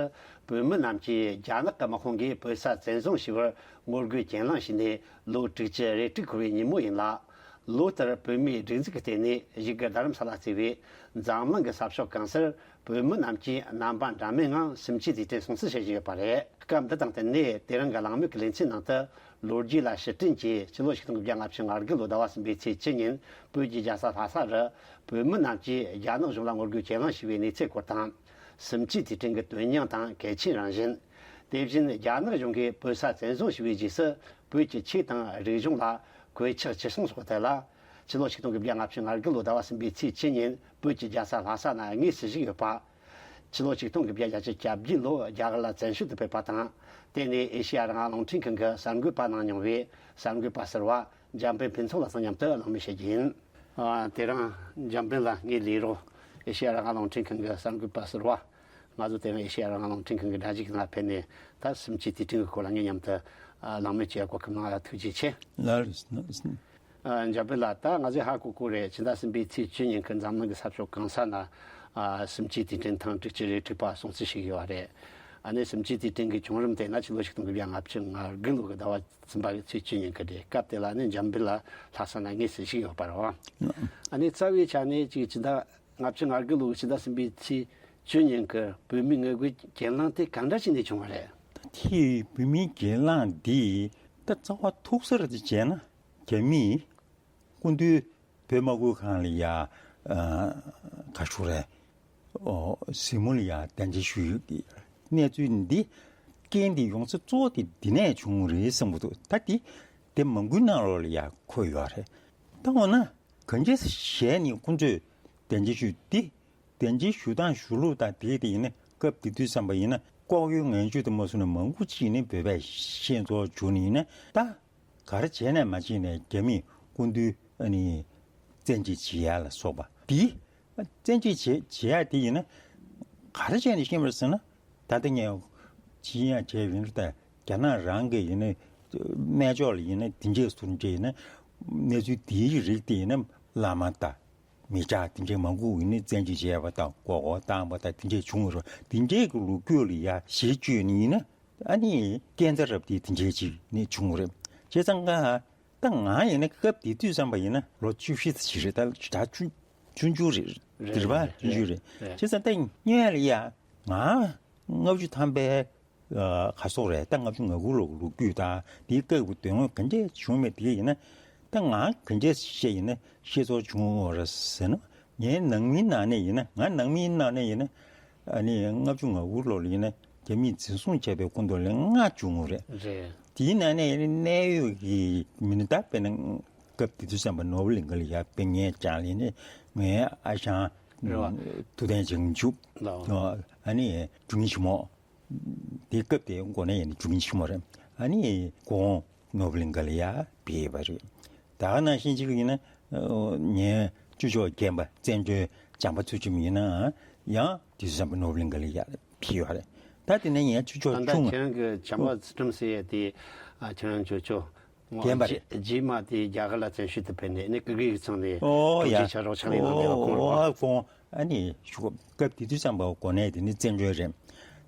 བོད་མི་རྣམས་ཀྱིས་རྒྱ་ནག་གི་དམག་དཔུང་གིས་བོད་ས་བཙན་བཟུང་བྱས་པར་ངོ་རྒོལ་གྱེན་ལངས་བྱས་ནས་ལོ་དྲུག་ཅུ་རེ་དྲུག་འཁོར་བའི་ཉིན་མོ་ཡིན་ལ། ལོ་ལྟར་བོད་མིའི་སྒྲིག་འཛུགས་ཀྱི་ལྟེ་གནས་བཞུགས་སྒར་རྡ་རམ་ས་ལ་གཙོས་པའི་འཛམ་གླིང་གི་ས་ཕྱོགས་གང་སར་བོད་མི་རྣམས་ཀྱིས་རྣམ་པ་འདྲ་མིན་ངང་གསུམ་བཅུའི་དུས་དྲན་སྲུང་བརྩི་བྱེད་བཞིན་ཡོད་པ་རེད། སྐབས་འདི་དང་བསྟུན་ནས་དེ་རིང་གི་གླེང་མོལ་གྱི་ལེ་ཚན་ནང་དུ། ལོ་རྒྱུས་ལ་ཕྱིར་དྲན་གྱིས་ཕྱི་ལོ་ཆིག་སྟོང་དགུ་བརྒྱ་ལྔ་བཅུ་ང་དགུ་ལོ་ཟླ་བ་གསུམ་པའི་ཚེས་བཅུ་ཉིན་བོད་ཀྱི་རྒྱལ་ས་ལྷ་ས་རུ་བོད་མི་རྣམས་ཀྱིས་རྒྱ་ནག་གཞུང་ལ་ངོ་རྒོལ་གྱེན་ལངས་བྱས་པའི་གནས་ཚུལ་སྐོར་དང་། གསུམ་བཅུའི་དུས་དྲན་གྱི་དོན་སྙིང་དང་གལ་ཆེན་རང་བཞིན། དེ་བཞིན་རྒྱ་ནག་གཞུང་གིས་བོད་ས་བཙན་བཟུང་བྱས་པའི་རྗེས་སུ་བོད་ཀྱི་ཆོས་དང་རིག་གཞུང་ལ་གོད་ཆག་ཇི་བྱུང་སོགས་ཐད་ལ། ཕྱི་ལོ་ཆིག་སྟོང་དགུ་བརྒྱ་ལྔ་བཅུ་ང་དགུ་ལོ་ཟླ་བ་གསུམ་པའི་ཚེས་བཅུ་ཉིན་བོད་ཀྱི་རྒྱལ་ས་ལྷ་ས་ན་དངོས་སུ་བཞུགས་ཡོད་པ། ཕྱི་ལོ་ཆིག་སྟོང་དགུ་བརྒྱ་བརྒྱད་ཅུ་གྱ་བརྒྱད་ལོ་རྒྱ་གར་ལ་བཙན་བྱོལ་དུ་ཕེབས་པ་དང་། དེ་ནས་ཨེ་ཤེ་ཡ་རང་དབང་རླུང་འཕྲིན་ཁང་གི་གསར་འགོད་པ་གནང་མྱོང་བའི་གསར་འགོད་པ་ཟུར་པ་འཇམ་དཔལ་ཕུན་ཚོགས་ལགས་དང་མཉམ་དུ་གླེང་མོལ་བྱེད་ཀྱི་ཡིན། ཨ། དེ་རིང་འཇམ་དཔལ་ལགས་ངའི་ལས་རོགས་ཨེ་ཤེ་ཡ་རང་དབང་རླུང་འཕྲིན་ཁང་གི་གསར་འགོད་པ་ཟུར་པ། ང་ཚོ་དེ་རིང་ཨེ་ཤེ་ཡ་རང་དབང་རླུང་འཕྲིན་ཁང་གི་སྒྲ་གཞི་ནང་ཕེབས་ནས་ད་གསུམ་བཅུའི་དུས་དྲན་གྱི་སྐོར་ལ་ངའི་མཉམ་དུ་ཨ་གླེང་མོལ་བྱེད་གོ་སྐབས་གནང་བ་ཐུགས་རྗེ་ཆེ། ལགས་སོ། ཨ། འཇམ་དཔལ་ལགས། ད་ང་ཚོས་ཧ་གོ་གོ་རེད། ཕྱི་ཟླ་གསུམ་པའི་ཚེས་བཅུ་ཉིན་གྱི་འཛམ་གླིང་གི་ས་ཕྱོགས་གང་ས་ན། ཨ། གསུམ་བཅུའི་དུས་དྲན་ཐེངས་དྲུག་ཅུ་རེ་དྲུག་པ་སྲུང་བརྩི་ཞུས་ཡོད་པ་རེད། ཨ་ནི་གསུམ་བཅུའི་དུས་དྲན་གྱི་བྱུང་རིམ་དེ་ན་ཕྱི་ལོ་ཆིག་སྟོང་དགུ་བརྒྱ་ལྔ་བཅུ་ང་དགུ་ལོ་གི་ཟླ་བ་གསུམ་པ་གི་ཚེས་བཅུ་ཉིན་གྱི་རེད། སྐབས་དེ་ལ་ནི་འཇམ་དཔལ་ལགས་ལྷ་ས་ན་དངོས་སུ་བཞུགས་ཡོད་པ་རེད་བ། ཨ་ནི་རྩ་བའི་ཆ་ནས་ཅིག་ཕྱི་ཟླ་ལྔ་བཅུ་ང་དགུ་ལོ་གི་ཕྱི་ཟླ་གསུམ་པའི་ཚེས་བཅུ་ཉིན་གྱི་བོད་མིའི་ངོ་རྒོལ་གྱེན་ལངས་དེ་གང་འདྲ་བྱས་ནས་བྱུང་བ་རེད། ད་དེའི་བོད་མིའི་གྱེན་ལངས་འདི་ད་རྩ་བ་ཐུག་ས་རེད་བྱས་ན། རྒྱ་མིས་སྐུ་མདུན་བོད་དམག་ཁུལ་ཁང་ལ་ཡ། ཨ། ག་ཞུ་རེད། ཨོ། གཟིགས་མོ་ལ་ཡ་གདན་འདྲེན་ཞུས་ཡོད་ཀྱི་གནས་ཚུལ་འདི། རྐྱེན་འདི་ཡོང་ས་གཙོ་བོ་དེ་འདི་ནས་བྱུང་རེད་བསམ་གྱི་འདུག་ད་འདི་དེབ་མང་པོའི་ནང་ལོགས་ལ་ཡ་འཁོད་ཡོད་རེད། ད་འོ་ན་གང་ཅི་ཞེས་ནས་ཁོང་ཚོས་གདན་འདྲེན་ཞུས་འདི། གདན་འདྲེན་ཞུ་སྟངས་ཞུ་ལུགས་དང་དེ་དེ་ཡིན་ན་སྐབས་དེ་དུས་བསམ་པ་ཡིན་ན་ལྐོག་གཡོ་ངན་སྤྱོད་དུ་མ་སོང་ན་མང་པོ་ཅིག་ནི་བོད་པས་ཤེས་ཚོར་བྱུང་ནི་ཡིན་ན་ད། ག་རེ་བྱས་ནས་མ་བྱས་ནས་རྒྱ་མིས་སྐུ་མདུན་ཨ་ནི་བཙན་འཇུག་བྱེད་ཡ་ལ་སོགས་པ་འདི། བཙན་འཇུག་བྱེད་བྱེད་ཡ་དེ་ཡིན་ན་ག་རེ་བྱས་ནས་ཤེས་པར་ཟེར་ན། ད་ལྟ་ངས་ཅི་ཡང་བྱས་ཡིན་རེད། ད་རྒྱ་ནག་རང་གི་ཡིན་ན་གནས་ཕྱོགས་ལ་ཡིན་ན་དེ་འདྲས་སུ་འདྲས་ཡིན་ན་གནས་ཚུལ་དེའི་རིགས་དེ་ཡིན་ན་བླ་མ་དང་མི་སྐྱ་དེ་འདྲས་མང་པོ་ཡིན་ན་བཙན་འཇུག་བྱས་པ་དང་མགོ་སྐོར་བཏང་པ་དང་དེ་འདྲས་བྱུང་བ་རེད། དེ་འདྲས་ཀྱི་ལོ་རྒྱུས་ལ་ཡ་གཞི་བཅོལ་ནས་ཡིན་ན། ཨ་ནི་རྐྱེན་རྩ་རབ་དེ་དེ་འདྲའི་ཅིག་ནི་བྱུང་རེད། བྱས་ཙང་ཀ་ད་ང་ཡིན་ན་སྐབས་དེ་དུས་ཙམ་པ་ཡིན་ན་ལོ་བཅུ་བཞི་ཙམ་ཞིག་རེད། ད་ད་ཆུང་ཆུང་ཆུང་རེད། རེད་རེད་པ། རེད་ཆུང་ཆུང་རེད། རེད། རེད། བྱས་ཙང་ད་སྔོན་ལ་ཡ་ང་ལྔ་བཅུ་ཐམ་པའི་ཨ་ག་སོགས་རེད། ད་ལྔ་བཅུ་ང་དགུ་ལོ་ལོ་རྒྱུས་དང་དེའི་སྐབས་ཀྱི་དོན་དངོས་ག་འདྲས་བྱུང་མེད་དེ་ཡིན་ན། ད་ང་ག་འདྲས་བཤད་ཡིན་ན་ཤེས་ཚོར་བྱུང་བ་རེད་ཟེར་ན། ངའི་ནང་མིའི་ནང་ནས་ཡིན་ན། ང་ནང་མིའི་ནང་ནས་ཡིན་ན། ཨ་ནི་ལྔ་བཅུ་ང་དགུ་ལོ་ལ་ཡིན་ན་རྒྱ་མིས་འཛིན་བཟུང་བྱས་པའི་སྐུ་མདུན་ལ་ལྔ་བྱུང་བ་རེད། རེད། དེའི་ནང་ནས་ཡིན་ན་གནད་ཡོད་ཀྱི་མི་སྣ། ད་དཔེར་ན་སྐབས་དེ་དུས་ཙམ་པ་ནོར་བུ་གླིང་ག་ལ་ཡ་དཔེ་ངས་ཀྱང་ལ་ཡིན་ན་ངའི་ཨ་ཞང་རེད་བ། ཐུབ་བསྟན་བྱང་ཆུབ་ལགས། ཨ་ནི་འབྱུང་གནས་ཆེན་མོ། དེ་སྐབས་དེའི་འགོ་ནས་ཡིན་ན་འབྱུང་གནས་ཆེན་མོ་རེད། ཨ་ནི་ཁོང་ནོར་བུ་གླིང་ག་ལ་ཡ་ཕེབས་པ་རེད། ད་ག་ནང་བཞིན་ཅིག་ཡིན་ན་ངའི་གཅུ་ཆོག་རྒན་པ་བཙན་བྱོལ་བྱམས་པ་ཚུལ་ཁྲིམས་ཡིན་ན་ཡང་དེ་དུས་ཙམ་པ་ནོར་བུ་གླིང་ག་ལ་ཡ་ཕེབས་ཡོད་རེད། ད་དེ་ནས་ངའི་གཅུ་ཆོག་ད་ལྟ་ཆུང་ཁྱེད་རང་གི་བྱམས་པ་ཚུལ་ཁྲིམས་ཟེར་ཡས་དེ་ཨ་ཁྱེད་རང་གཅུ་ཆོག་རྒན་པ་རེད། རྗེས་མ་དེ་རྒྱ་གར་ལ་བཙན་བྱོལ་དུ་ཕེབས་ནས་ནི་ཀི་ཀི་ཚང་ནས་ཨོ་ཐུགས་རྗེ་ཆེ་རོགས་ཕྱག་ལས་གནང་བའི་ཁོང་རེད་བ། ཨོ་ཁོང་ཨ་ནི་ཞུ་སྐབས་དེ་དུས་ཙམ་པ་གོ་གནས་དེ་ནི་བཙན་བྱོལ་རེད།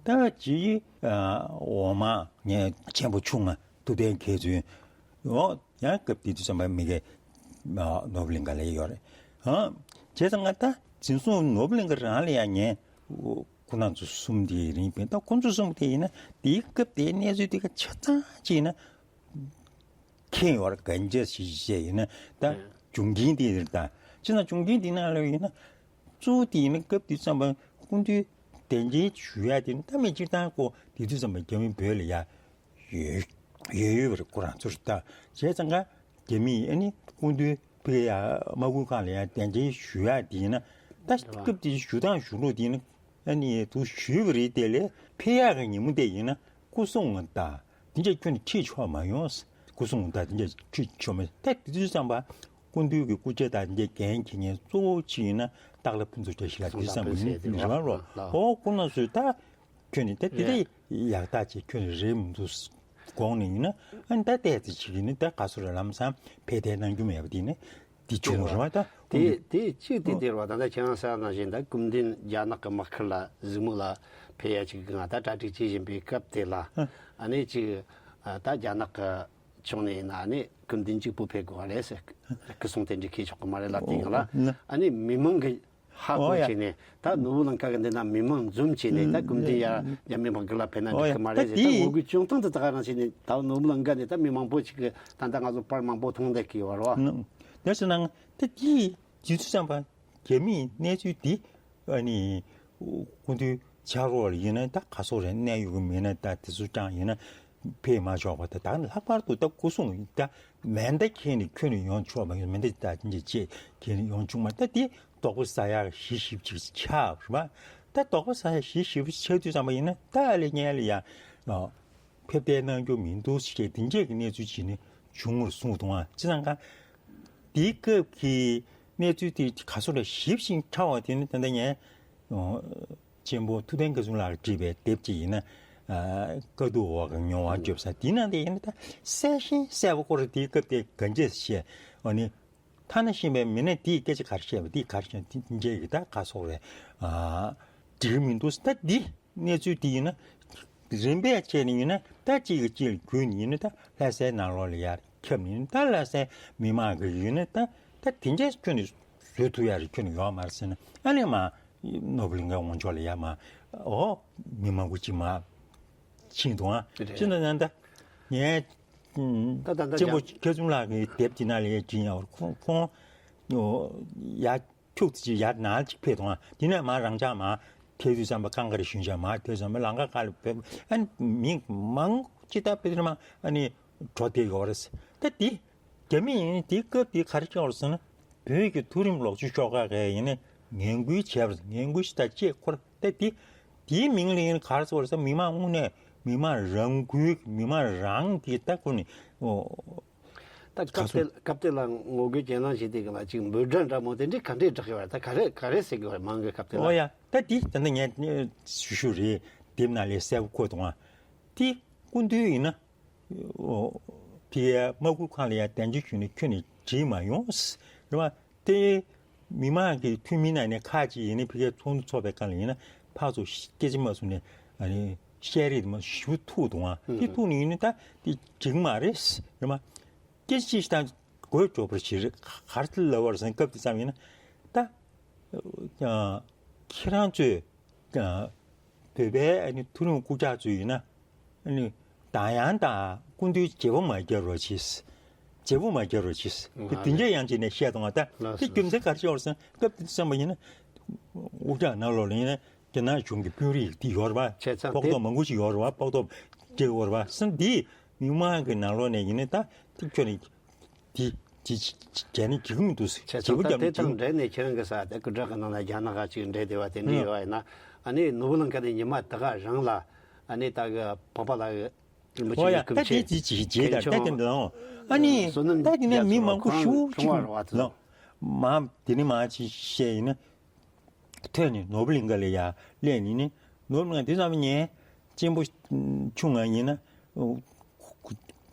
ད་ཅི་འོག་མ་ངའི་མཆན་བུ་ཆུང་ང་ཐུབ་བསྟན་མཁས་བཙུན་ཨོ་ཡང་སྐབས་དེ་དུས་ཙམ་པ་མི་གེ་ནོར་བུ་གླིང་ག་ལ་ཡོད་རེད། ཨ་བྱས་ཙང་ང་ད་འཛིན་བཟུང་ནོར་བུ་གླིང་ག་རང་ལ་ཡང་ངས་ཁོ་རང་ཚོ་གསུམ་དེ་རིང་པས། ད་ཁོ་ཚོ་གསུམ་དེ་ཡིན་ན་དེའི་སྐབས་དེའི་གནས་ཚུལ་དེ་ག་ཆ་ཚང་ཅིག་ཡིན་ན། མཁྱེན་ཡོད་རེད། གན་རྒྱ་ཞིག་བཤད་ཡིན་ན་ད་ཨ་འབྱུང་རྐྱེན་དེ་རེད། ད་ཅི་ན་འབྱུང་རྐྱེན་དེ་ནང་ལ་ཡིན་ན་གཙོ་བོ་དེ་ཡིན་ན་སྐབས་དེ་ཙམ་པ་ སྐུ་མདུན་གདན་འདྲེན་ཞུ་ཡ་དེ་ནི་ད་མི་སྤྱིར་བཏང་ཁོ་དེ་དུས་ཙམ་པ་རྒྱ་མི་བོད་ལ་ཡ་ཡོད་ཡོད་ཡོད་པ་རེད། ཁོ་རང་ཚོར་ད་བྱས་ཙང་ཀ་རྒྱ་མིས་ཨ་ནི་སྐུ་མདུན་ཕ་གི་ཡ་དམག་ཁུལ་ཁང་ལ་ཡ་གདན་འདྲེན་ཞུ་ཡ་དེ་ཡིན་ན། ད་སྐབས་དེ་ཞུ་སྟངས་ཞུ་ལུགས་དེ་ཡིན་ན་ཨ་ནི་དུ་ཞུས་པ་རེད། དེ་ལས་ཕེབས་ཡག་གི་ཉིན་མོ་དེ་ཡིན་ན་སྐུ་སྲུང་དང་དེ་འདྲ་ཁྱོན་ནས་ཁྲིད་ཆོག་མ་ཡོང་། སྐུ་སྲུང་དང་དེ་འདྲ་ཁྲིད་ཆོག་མ། ད་དེ་དུས་ཙམ་པ་སྐུ་མདུན་གྱི་སྐུ་ཕྱྭ་དང་དེ་འདྲ་འགན་འཁྱེར་མཁན་གཙོ་བོ་གཅིག་ཡིན་ན་སྟག་ལྷ་ཕུན་ཚོགས་བཀྲ་ཤིས་ལགས་དེ་ཙམ་པ་ཡིན་རེད་བ་རོ། ཨོ་ཁོང་རྣམ་ཚོས་ད་ཁྱོད་ནི་ད་དེ་འདྲ་ཡག་རྟགས་ཅིག་ཁྱོད་ནི་རེད་མི་འདུག་དགོངས་ནས་ཡིན་ན་ཨ་ནི་ད་ལྟས་ཚེ་ཅིག་ཡིན་ན་ད་ག་སོ་རེ་ལམ་སང་ཕེབས་ཐལ་གནང་རྒྱུ་མེད་པ་དེ་ནི་དེ་བྱུང་བ་རེད་བ། ད་དེ་དེ་གཅིག་དེ་དེ་རེད་བ། ད་ལྟ་ཁྱེད་རང་གསལ་ནང་བཞིན་ད་སྐུ་མདུན་རྒྱ་ནག་གི་དམག་ཁུལ་ལ་གཟིགས་མོ་ལ་ཕེབས་ཡ་ཅིག་ང་ད་གྲ་སྒྲིག་བྱེད་བཞིན་པའི་སྐབས་དེ་ལ་ཨ་ནི་ཅིག་ད་རྒྱ་ནག་གི་ཕྱོགས་ནས་ཡིན་ན་ཨ་ནི་སྐུ་མདུན་གཅིག་པུ་ཕེབས་དགོས་པ་རེད་ཟེར། སྐུ་སྲུང་དེ་འདྲ་འཁྱེར་ཆོག་གི་མ་རེད་ལབ་དེ་ཡིན་ལ། ཨ་ནི་མི་མང་གི་ཧ་གོ་བྱས་ནས་ད་ནོར་བུ་ལང་ཀ་གི་འདི་ན་མི་མང་འཛོམས་བྱས་ནས་ད་སྐུ་མདུན་ཡར་རྒྱ་མི་དམག་སྒར་ལ་ཕེབས་ན་འགྲིག་གི་མ་རེད་ཟེར། ད་ངོ་རྒོལ་བྱུང་སྟངས་དེ་ད་ག་རང་བྱས་ནས་ད་ནོར་བུ་ལང་ཀ་ནས་ད་མི་མང་པོ་ཞིག་གི་ད་ད་ང་ཚོ་པར་མང་པོ་མཐོང་བསྡད་ཀྱི་ཡོད་རེད་བ། དེ་ཚོ་ནང་ད་དེའི་དུས་ཚོད་ཙམ་པ་རྒྱ་མིའི་གནས་ཚུལ་འདི་ཨ་ནི་སྐུ་མདུན་ཕྱག་རོགས་ལ་ཡིན་ན་ད་ག་སོག་རེད། གནད་ཡོད་གི་མིན་ན་ད་དེ་ཚོ་ཀྱང་ཡིན་ན་ཕེབས་མ་ཆོག་པ། ད་ད་ལྷག་པར་དུ་ད་སྐུ་སྲུང་ད་མེ་མདའ་འཁྱེར་ནས་ཁྱོན་ནས་ཡོང་ཆོག་མ་ཡོང་། མེ་མདའ་ད་ཅི་འཁྱེར་ནས་ཡོང་ཆོག་མ། ད་དེ་དོགས་པ་ཟ་ཡག་ཞི་ཞིབ་ཅིག་ཆགས་རེད་པ། ད་དོགས་པ་ཟ་ཡག་ཞི་ཞིབ་ཆགས་དུས་ཙམ་པ་ཡིན་ན་ད་ཨ་ལེ་ཉལ་ལ་ཡ་ཕེབས་ཐལ་གནང་རྒྱུ་མི་འདུག་ཅེས་དེ་འདྲས་ཀྱི་གནས་ཚུལ་ཅིག་ནི་བྱུང་བར་གསུངས་འདུག་ཨ། ཅི་ཙང་ཀ་དེའི་སྐབས་ཀྱི་གནས་ཚུལ་དེ་ག་སོ་ལ་ཞིབ་ཅིང་ཕྲ་བ་དེ་ནི་ད་ལྟ་ངས་གཅེན་པོ་ཐུབ་བསྟན་དགེ་འདུན་ལགས་བྲིས་པའི་དེབ་ཅིག་ཡིན་ན། ཨ་དཀའ་སྡུག་འོག་གི་མྱོང་བ་བརྗོད་ས་དེ་ནང་དེ་ཡིན་ན་ད་གསལ་ཞིང་གསལ་པོ་སྐོར་དེའི་སྐབས་དེ་ག་འདྲས་བཤད་ཨ་ནི། ཐ་ན་ཤེས་པའི་མི་སྣས་དེའི་སྐད་ཆ་ག་རེ་བཤད་པ་དེ་ག་རེ་བཤད་དེ་འདྲས་ཀྱི་ད་ག་སོག་རེད། ཨ་འགྲིག་མི་འདུག་ད་འདི་གནས་ཚུལ་དེ་ཡིན་ན་རིམ་པས་བྱས་ནས་ཡིན་ན་ད་གཅིག་གིས་གཅིག་ལ་བརྒྱུད་ནས་ཡིན་ན་ད་ལྷ་སའི་ནང་ལོགས་ལ་ཡར་ཁྱབ་ནས་ཡིན་ན་ད་ལྷ་སའི་མི་མང་གི་ཡིན་ན་ད་ད་དེ་འདྲས་ཁྱོན་ནས་བཟོད་ཐུབ་ཡ་རེད། ཁྱོན་ནས་ཡོད་མ་རེད་ཟེར་ན་ཨ་ནི་མ་ནོར་བུ་གླིང་ཁའི་ངོ་ཕྱོགས་ལ་ཡར་མ་ཨོ་མི་མང་པོ་ཅིག་མ་ཕྱིན་འདུག་ཨ། ཅི་ན་ན་ད་ངས་ད་ད་ད་གཅེན་པོ་ཀ་ཙུམ་ལགས་ཀྱི་དེབ་དེ་ནང་ལ་ཡ་བྲིས་ཡོད་རེད། ཁོང་ཁོང་ཡར་ཁྱུག་ཙམ་ཅིག་ཡར་ནང་ཅིག་ཕེབས་དང་དེ་ནས་མར་རང་འཇགས་མར་ཐལ་དུས་ཙམ་པ་ཀང་ཀ་རེ་ཞུན་ཞག་མར་ཐལ་ཙམ་པ་ལང་ཀ་ཁ་ལ་ཕེབས། ཨ་ནི་མི་མང་ཅི་ལྟ་བུ་དེ་མ་ཨ་ནི་འགྲོ་བསྡད་ཡོད་རེད། ད་དེ་རྒྱ་མི་ཡིན་དེའི་སྐབས་དེ་ག་རེ་བྱས་ཡོད་རེད་ཟེར་ན། བོད་ཀྱི་མཐོ་རིམ་ལོག་སྤྱོད་ཤོག་ཁག་གིས་ཡིན་ནའི་ངན་སྐུལ་བྱས་པ་རེད། ངན་སྐུལ་ཞིག་ད་ཅེས་ཁོ་ར་ད་དེ་དེའི་མིང་ལ་ཡིན་ག་རེ་ཟེར་བ་རེད་ཟེར། མི་མང་དངོས་གནས་མི་མང་རང་འགུལ་མི་མང་རང་གིས་ད་ཁོ་ནི་ཨོ། ད་སྐབས་དེ་སྐབས་དེ་ལ་ངོ་རྒོལ་གྱེན་ལངས་བྱེད་དུས་ག་ལ་ཅིག་འབོད་སྒྲ་འདྲ་མོ་དེ་འདྲས་ག་འདྲས་བསྒྲགས་ཡོད་རེད། ད་ག་རེ་ག་རེ་ཟེར་གི་ཡོད་རེད་མང་གི་སྐབས་དེ་ལ། ཨོ་ཡ་ད་དེ་ད་ནི་ངས་ཞུ་ཞུ་རེད། དེབ་ནང་ལས་གསལ་པོ་འཁོད་འདུག་ཨ། དེ་སྐུ་མདུན་ཡིན་ན། ཨོ། ཕ་གིའི་དམག་ཁུལ་ཁང་ལ་ཡང་གདན་འདྲེན་ཞུས་ནས་ཁྱོན་ནས་བྲིས་མ་ཡོང་། རེད་བ། དེ་མི་མང་གི་འཐུས་མི་ནང་ནས་ཁག་ཅིག་ཡིན་ན་ཕ་གིའི་ཚོགས་འདུ་ཚོགས་པའི་སྐབས་ལ་ཡིན་ན་ཕར་ཚུར་སྐད་ཆ་མ་གསུངས་ནས་ཨ་ནི་བཤད་རེས་དེ་མ་ཞུ་ཐུག་འདུག་ཨ། དེ་ཐུག་ནས་ཡིན་ན་ད་དེ་འགྲིག་མ་རེད། རེད་བ། སྐད་ཆ་ཅིག་དང་དགོད་བྲོ་བར་བྱེད་རེད། ག་རེ་ལབ་པ་རེད་ཟེར་ན་སྐབས་དེ་ཙམ་ཡིན་ན་ད་ཁྱེད་རང་ཚོས། བོད་པའི་ཨ་ནི་མཐོ་རིམ་སྐུ་ཕྱག་ཚོས་ཡིན་ན་ཨ་ནི་གདངས་དབྱངས་དང་སྐུ་མདུན་བརྗེ་པོ་མ་རྒྱག་རོགས་གྱིས། བརྗེ་པོ་མ་རྒྱག་རོགས་གྱིས། དེ་དེ་འདྲ་ཡང་བྱས་ནས་བཤད་དང་ད་དེ་རྒྱུ་མཚན་ག་རེ་ཡོད་རེད་ཟེར་ན་སྐབས་དེ་བསམ་པ་ཡིན་ན་སྐུ་ཕྱག་ནང་ལོགས་ལ་ཡིན་ན་རྒྱ་ནག་གཞུང་གི་དཔོན་རིགས་དེ་ཡོད་རེད་པ། ཕོགས་ཐོག་མང་པོ་ཞིག་ཡོད་རེད་པ། ཕོགས་ཐོག་བརྗེ་ཡོད་རེད་པ་ཟེར་ན་འདི་མི་མང་གི་ནང་ལོགས་ནས་ཡིན་ན་ད་དེ་ཁྱོད་ནས། དེ་དེ་བྱས་ནས་འགྲིག་གི་མི་འདུག་ཟེར། བྱས་ཙང་ད་དེ་དང་འབྲེལ་ནས་ཁྱེད་རང་གི་ས་དེ་སྐུ་དྲག་གི་ནང་ལ་རྒྱ་ནག་ག་ཅིག་འབྲེལ་བསྡད་པ་དེ་འདྲ་ཡོད་པ་ཡིན་ན། ཨ་ནི་ནོར་བུ་གླིང་ཁ་ནས་ཉི་མ་དེ་ག་རང་ལ་ཨ་ནི་ད་གི་འཕགས་པ་ལགས་རིན་པོ་ཆེ་ཨོ་ཡ་ད་དེ་དེ་ཅིག་བྱས་ད་ད་དེ་འདྲ་ཨོ་ཨ་ནི་ད་དེ་ནས་མི་མང་པོ་ཞེ་པོ་ཅིག་ལ་མ་དེ་ནི་མ་ཅིག་བཤད་ཡིན་ན། ཐོན་ནས་ནོར་བུ་གླིང་ཁ་ལ་ཡར་སླེབས་ནས་ནི་ནོར་བུ་གླིང་ཁ་དེ་ཙམ་ཉན་གཅེན་པོ་ཆུང་ང་ཡིན་ན་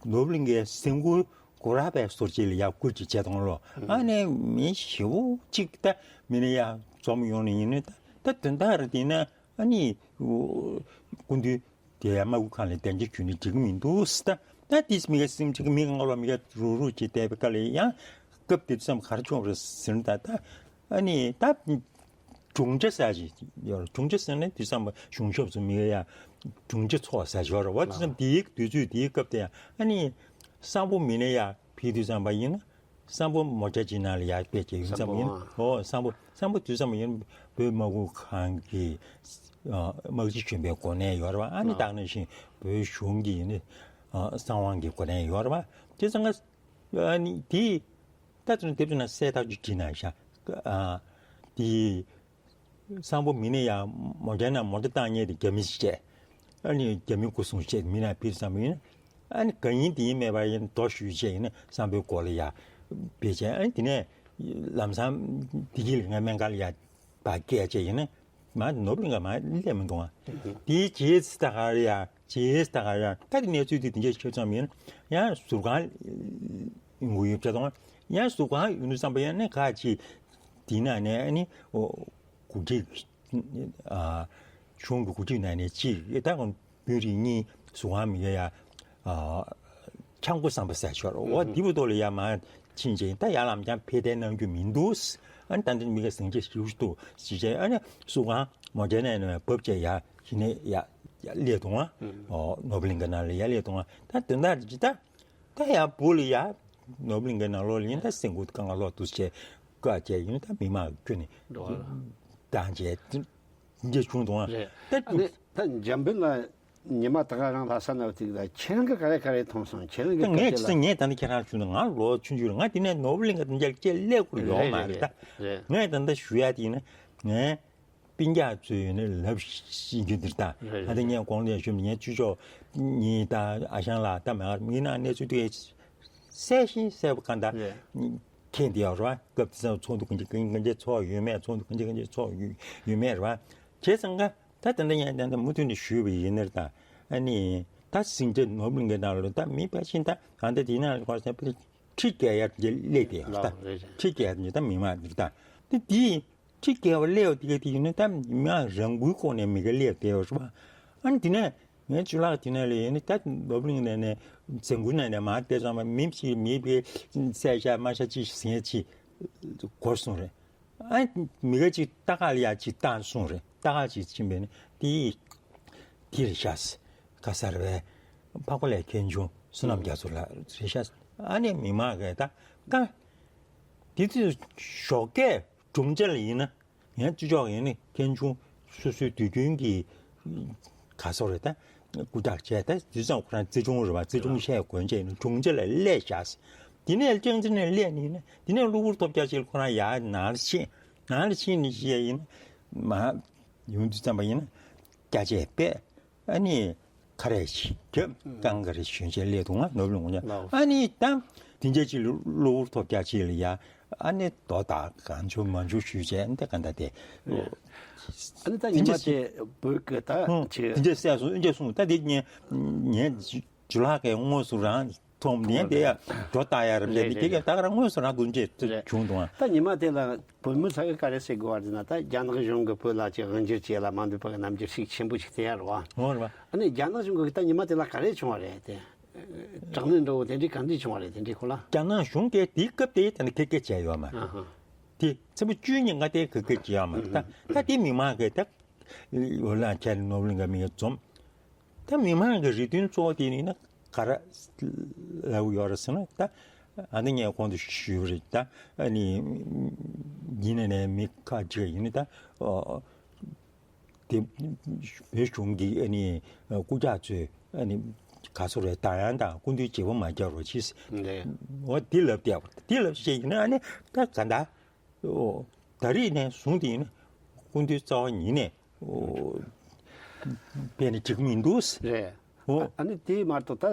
ནོར་བུ་གླིང་ཁའི་གཟིམ་ཁུག་གུ་ར་པའི་ཟུར་གཅིག་ལ་ཡར་སྐུ་མཁྱེན་བྱས་དང་ལོ། ཨ་ནེ་མི་ཞེ་པོ་གཅིག་ད་མི་ནི་ཡར་འཛོམས་ཡོང་ནས་ཡིན་ནི་ད་ད་དོན་དག་རེད་དེ་ན་ཨ་ནི་སྐུ་མདུན་དེ་ཡར་དམག་ཁུལ་ཁང་ལ་གདན་འདྲེན་ཞུས་ནས་འགྲིག་གི་མི་འདུག་ཟེར། ད་ད་དེ་མི་ག་སེམས་ཁྲལ་མི་ག་ང་ལ་མི་ག་རུག་རུག་བྱས་བསྡད་པའི་སྐབས་ལ་ཡང་སྐབས་དེ་ཙམ་ག་རེ་བྱུང་བ་རེད་ཟེར་ན་ད་ད། ཨ་ནི་ད་གྲུང་ཆ་ཟེར་ཅིག་ཡོད་རེད། གྲུང་ཆ་ཟེར་ན་དེ་ཙམ་པ་གཞུང་ཞབས་སུ་མི་ཡ་གྲུང་ཆ་ཚོགས་ཟེར་ཅིག་ཡོད་རེད་བ། དེ་ཙམ་དེའི་དུས་ཚོད་དེའི་སྐབས་དེ་ཡང་ཨ་ནི་སམ་བྷོ་མི་ནས་ཡ་ཕེབས་དུས་ཙམ་པ་ཡིན་ན་སམ་བྷོ་མོ་ཊ་ཅིག་ནང་ལ་ཡ་ཕེབས་ཀྱི་ཡིན་ཙམ་ཡིན། ཨོ་སམ་བྷོ་སམ་བྷོ་དུས་ཙམ་པ་ཡིན། བོད་དམག་ཁུལ་ཁང་གི་ཨ་དམག་སྤྱི་གཞོན་པའི་གོ་གནས་ཡོད་རེད་བ། ཨ་ནི་ཨ་ད་ག་ནང་བཞིན་བོད་གཞུང་གི་ནི་ཨ་གསང་བའི་གོ་གནས་ཡོད་རེད་བ། དེ་ཚང་ཀ་ཨ་ནི་དེ་ད་དུང་དེབ་ནང་གསལ་ཐག་ཆོད་བྲིས་གནང་ཤག་ཨ་དེ་སམ་བྷོ་ཊ་མི་ནི་ཡ་མོ་རྒྱ་ནག་མོ་ཊ་བཏང་མཁན་དེ་རྒྱ་མི་ཞིག་བྱས། ཨ་ནི་རྒྱ་མི་སྐུ་སྲུང་བྱས། མི་ནག་ཕེབས་བསམ་པ་ཡིན་ན། ཨ་ནི་གང་ཡིན་དེ་ཡིན་མེད་པ་ཡིན་མདོ་ཞུས་བྱས་ཡིན་ན་སམ་བྷོ་ཊའི་སྐོར་ལ་ཡ་བེད་བྱས། ཨ་ནི་དེ་ནས་ལམ་སང་བདེ་སྐྱིད་ལ་ངའི་སྨན་ཁང་ལ་ཡ་བར་བསྐྱལ་བྱས་ཡིན་ན་མ་ནོར་བུ་གླིང་ག་མ་སླེབས་མི་འདུག་ཨ། དེའི་རྗེས་ད་ག་རེ་ཡ་རྗེས་ད་ག་རེ་ཡ་ད་དེ་གནས་ཚུལ་དེ་དེ་འདྲ་ཤོད་ཙམ་ཡིན་ན་ཡང་ཟུར་ཁང་ཡོང་གི་ཡོད་པ་ཙང་ཡང་ཟུར་ཁང་ཡོང་དུས་ཙམ་པ་ཡང་ནས་ཁ་ཅིག་དེ་ན་ནས་ཨ་ནི་འོ། འགོ་ཁྲིད། ཨ། གཞུང་གི་འགོ་ཁྲིད་ནང་ནས་གཅིག་ད་དཔོན་རིགས་གཉིས་ཟུར་ཁང་མི་ཡ་ཡ། ཨ། ཆང་སྒོ་བསམ་པ་ཟ་ཞོར་འོ་འདི་བུ་ཏོ་ལ་ཡ་མ་ཕྱིན་ཅིང་ད་ཡར་ལམ་ཀྱང་ཕེབས་བསྡད་གནང་རྒྱུ་མི་འདུག་ཨ་ནི་ད་འདི་མི་ག་ཟིང་ཆ་ཞིག་འདུག་ཟེར་བྱས་ཨ་ནི་ཟུར་ཁང་མོ་རྒྱ་ནས་ནས་བབས་བྱས་ཡ་གཞི་ནས་ཡ་ཡ་སླེབས་འདུག་ཨ། ཨོ་ནོར་བུ་གླིང་ག་ནང་ལ་ཡ་སླེབས་འདུག་ཨ། ད་དོན་དག་ཅི་ད། ད་ཡང་བུ་ལ་ཡ། ནོར་བུ་གླིང་གའི་ནང་ལོགས་ལ་ཡིན་ད་སེམས་ཁུར་དཀའ་ངལ་ལོག་འདུག་ཅེས་བཀའ་བཅས་ཡིན་ད་མི་མང་ཁྱོན་ནས་འགྲོ་བ་ལ་བཏང་བྱས་འདི་འདྲ་བྱུང་འདུག་ཨ། རེད། ད་ཨ་ནི་ད་འཇམ་དཔལ་ལ་ཉི་མ་ད་ག་རང་ལྷ་ས་ན་བ་དེ་ད་ཁྱེད་རང་གི་ག་རེ་ག་རེ་མཐོང་སོང་ཁྱེད་རང་གི་ད་ངས་སྐད་ཆ་ཅི་ལ། ངས་ད་ནི་ཁྱེད་རང་བྱུང་ན་ང་ལོ་ཆུང་ཆུང་རེད། ང་དེ་ནས་ནོར་བུ་གླིང་ག་དེ་འཇལ་སྐྱེ་སླེབས་དགོས་ཡོད་མ་རེད་ད། རེད། ངས་ད་ལྟ་ཞུ་ཡ་དེ་ཡིན་ན་ངས། སྤུན་ཀྱག་ཚོས་ནི་ལབ་ཤེས་རྒྱུ་འདིར་ད། རེད། ད་ལྟ་ངས་གོང་ལ་ཞུས་ངའི་གཅུས་ཆོག་གཉིས་ད་ཨ་ཞང་ལགས་ད་མ་གར་མི་ནང་གནས་ཚུལ་དེ་གསལ་ཤིང་གསལ་པོ་གང་ད། རེད། མཁྱེན་དེ་ཡོད་རེད་བ། སྐབས་དེ་ཚོ་ཚོགས་འདུ་གང་ཅི་གང་གང་ཅི་ཚོགས་ཡོད་མེད་ཚོགས་འདུ་གང་ཅི་གང་ཅི་ཚོགས་ཡོད་ཡོད་མེད་རེད་བ། བྱས་ཙང་ཀ་ད་ད་ལྟ་ངས་ད་ལྟ་མུ་མཐུད་ནས་ཞུས་པ་ཡིན་ནར་ད། ཨ་ནི་ད་སིང་ཏེ་ནོར་བུ་གླིང་གའི་ནང་ལ་ད་མི་ཕལ་ཆེར་ད་གང་ལྟར་དེ་ནང་ལ་ཁོ་ཚོ་ཁྲི་བརྒལ་ཡར་འདི་སླེབས་དེ་ཡོད་ད། ལགས་རེད། ཁྲི་བརྒལ་འདི་ད་མི་མང་འདི་ད། དེ་དེ། ཁྲི་བརྒལ་བ་སླེབས་པ་དེ་ག་དེ་ཡིན་ན་ད་མི་རང་འགུལ་སྐོར་ནས་མི་ག་སླེབས་བསྡད་ཡོད་རེད་པ། ཨ་ནི་དེ་ནས་ངའི་ཇུ་ལག་དེ་ནས་ལས་ཡིན་ན་ད་ནོར་བུ་གླིང་ནས་ནས་ཟན་ཀུན་ནས་ནས་མ་བལྟས་ཙང་མ་མི་ཞིག་མི་བའི་བསད་བཞག་མ་བཞག་ཅི་ཟིན་ཅི་གོ་སོང་རེད། ཨ་ནི་མི་ག་ཅིག་ལྟ་ག་ལ་ཡ་ཅིག་བཏང་སོང་རེད། ལྟ་ག་ཅིག་ཕྱིན་པས་ནི་དེ་དེ་རེད་ཤག་ག་ས་རེད་པས་འཕགས་པ་ལྷས་མཁན་ཆུང་བསོད་ནམས་རྒྱ་མཚོ་ལགས་རེད་ཤག་ཨ་ནི་མི་མང་གིས་ད་ཀ་དེ་དུས་ཞོགས་ཀས་གྲོང་ཁྱེར་ལ་ཡིན་ན། ཡང་སྤྱི་ཚོགས་ཡིན་ནི་ཁེངས་ཆུང་སོ་སོའི་དུས་རྒྱུན་གྱི་ག་སོགས་རེད་ད། སྐུ་དྲག་བྱས་ད་དུས་ཙམ་ཁོ་རང་བརྩི་སྲུང་རེད་བ། བརྩི་སྲུང་བྱས་གོན་བྱས་ནི་གྲོང་ཁྱེར་ལ་སླེབས་བཞག་དེ་ནས་ལྕང་རྩེ་ནས་སླེབས་ནི་ཡིན་ན་དེ་ནས་གློ་བུར་ཐོལ་རྒྱག་ཅིག་ཁོ་རང་ཡར་ནང་ལ་ཕྱིན། ནང་ལ་ཕྱིན་ནི་ཞིག་ཡིན་ན་མ་ཡོང་དུས་ཙམ་པ་ཡིན་ན་སྐྱ་ཆས་པས། ཨ་ནི་ཁ་རས་ཤིག་རྒྱབ་རྐང་ཁ་རས་གཞོན་ཆས་སླེབས་འདུག་ང་ནོར་བུ་གླིང་ངོ་ཉ། ཨ་ནི་ད་དེ་འཇའ་ཅིག་གློ་བུར་ཐོལ་རྒྱག་ཅིག་ལ་ཡ་ཨ་ནི་རྡོ་དང་གང་བྱུང་མང་བྱུང་གཞུས་བྱས་འདི་ག་འདྲ་དེ། ཨ་ནི་ད་ཉི་མ་དེ་བོད་ཀྱི་ད་ཅིག་དེ་འཇའ་སྲས་སུ་འཇའ་གསུངས་ད་དེ་ངས་ངས་ཇུ་ལག་གི་དངོས་སུ་རང་མཐོང་ངས་དེ་ཡ་འགྲོ་ལྟ་ཡ་རེད་འདི་དེ་ཡ་ད་ག་རང་དངོས་སུ་རང་དུ་འཇའ་བྱུང་འདུག་ང་། ད་ཉི་མ་དེ་ལ། བོད་མི་ཚོ་གིས་ག་རེ་ཟེར་དགོས་པ་རེད་ན་ད་རྒྱ་ནག་གཞུང་གིས་བོད་ལ་ཅིག་དབང་སྒྱུར་བྱེད་ལ་མ་འདོད་པ་གི་རྣམ་འགྱུར་ཤུགས་ཆེན་པོ་ཞིག་བསྟན་ཡ་རེད་བ། འོ་རེད་བ། ཨ་ནི་རྒྱ་ནག་གཞུང་གིས་ད་ཉི་མ་དེ་ལ་ག་རེ་བྱུང་བ་རེད་དེ། དྲག་གནོན་འདྲ་བོ་དེ་འདྲའི་ག་འདྲ་བྱུང་བ་རེད་དེ་འདྲའི་སྐོར་ལ། རྒྱ་ནག་གཞུང་གིས་དེའི་སྐབས་དེ་ད་ནི་ཁེ་ཁེ་བྱས་ཡོད་མ་རེད་ད། ཨ་ཧ། དེ་ཚེས་པ་བཅུ་གཉིས་ང་དེ་ཁེ་ཁེ་བྱས་ཡོད་མ་རེད་ད། ད་དེ་མི་མང་གིས་ད་འོ་ལ་ཁྱེད་ནོར་བུ་གླིང་ག་མི་ག་འཛོམས། ད་མི་མང་གི་རེ་འདུན་གཙོ་བོ་དེ་ནི་ན་ག་རེ་ལབ་ཡོད་རེད་ཟེར་ན་ད་ཨ་ནི་ངས་གོང་དུ་ཞུས་པ་རེད་ད། ཨ་ནི་ཡིན་ནའི་ནས་མི་ཁ་ཅིག་ཡིན་ནི་ད་ཨོ་དེ་བོད་གཞུང་གི་ཨ་ནི་སྐུ་ཁྲག་ཚོས་ཨ་ནི་ག་སོ་རེད་ད་ཡང་དང་སྐུ་མདུན་བརྗེ་པོ་མ་རྒྱག་རོགས་གྱིས། འདི་འོ་དེ་ལབ་བསྡད་པ་དེ་ལབ་བཤད་ཡིན་ན་ཨ་ནི་ད་ག་འདྲ། ཨོ། ད་རེས་ནས་བཟུང་སྟེ་ཡིན་ན་སྐུ་མདུན་རྩ་བ་ཉིད་ནས་ཨོ། དཔེ་ནི་འགྲིག་མི་འདུག་རེད། ཨོ། ཨ་ནི་དེ་མ་གཏོགས་ད་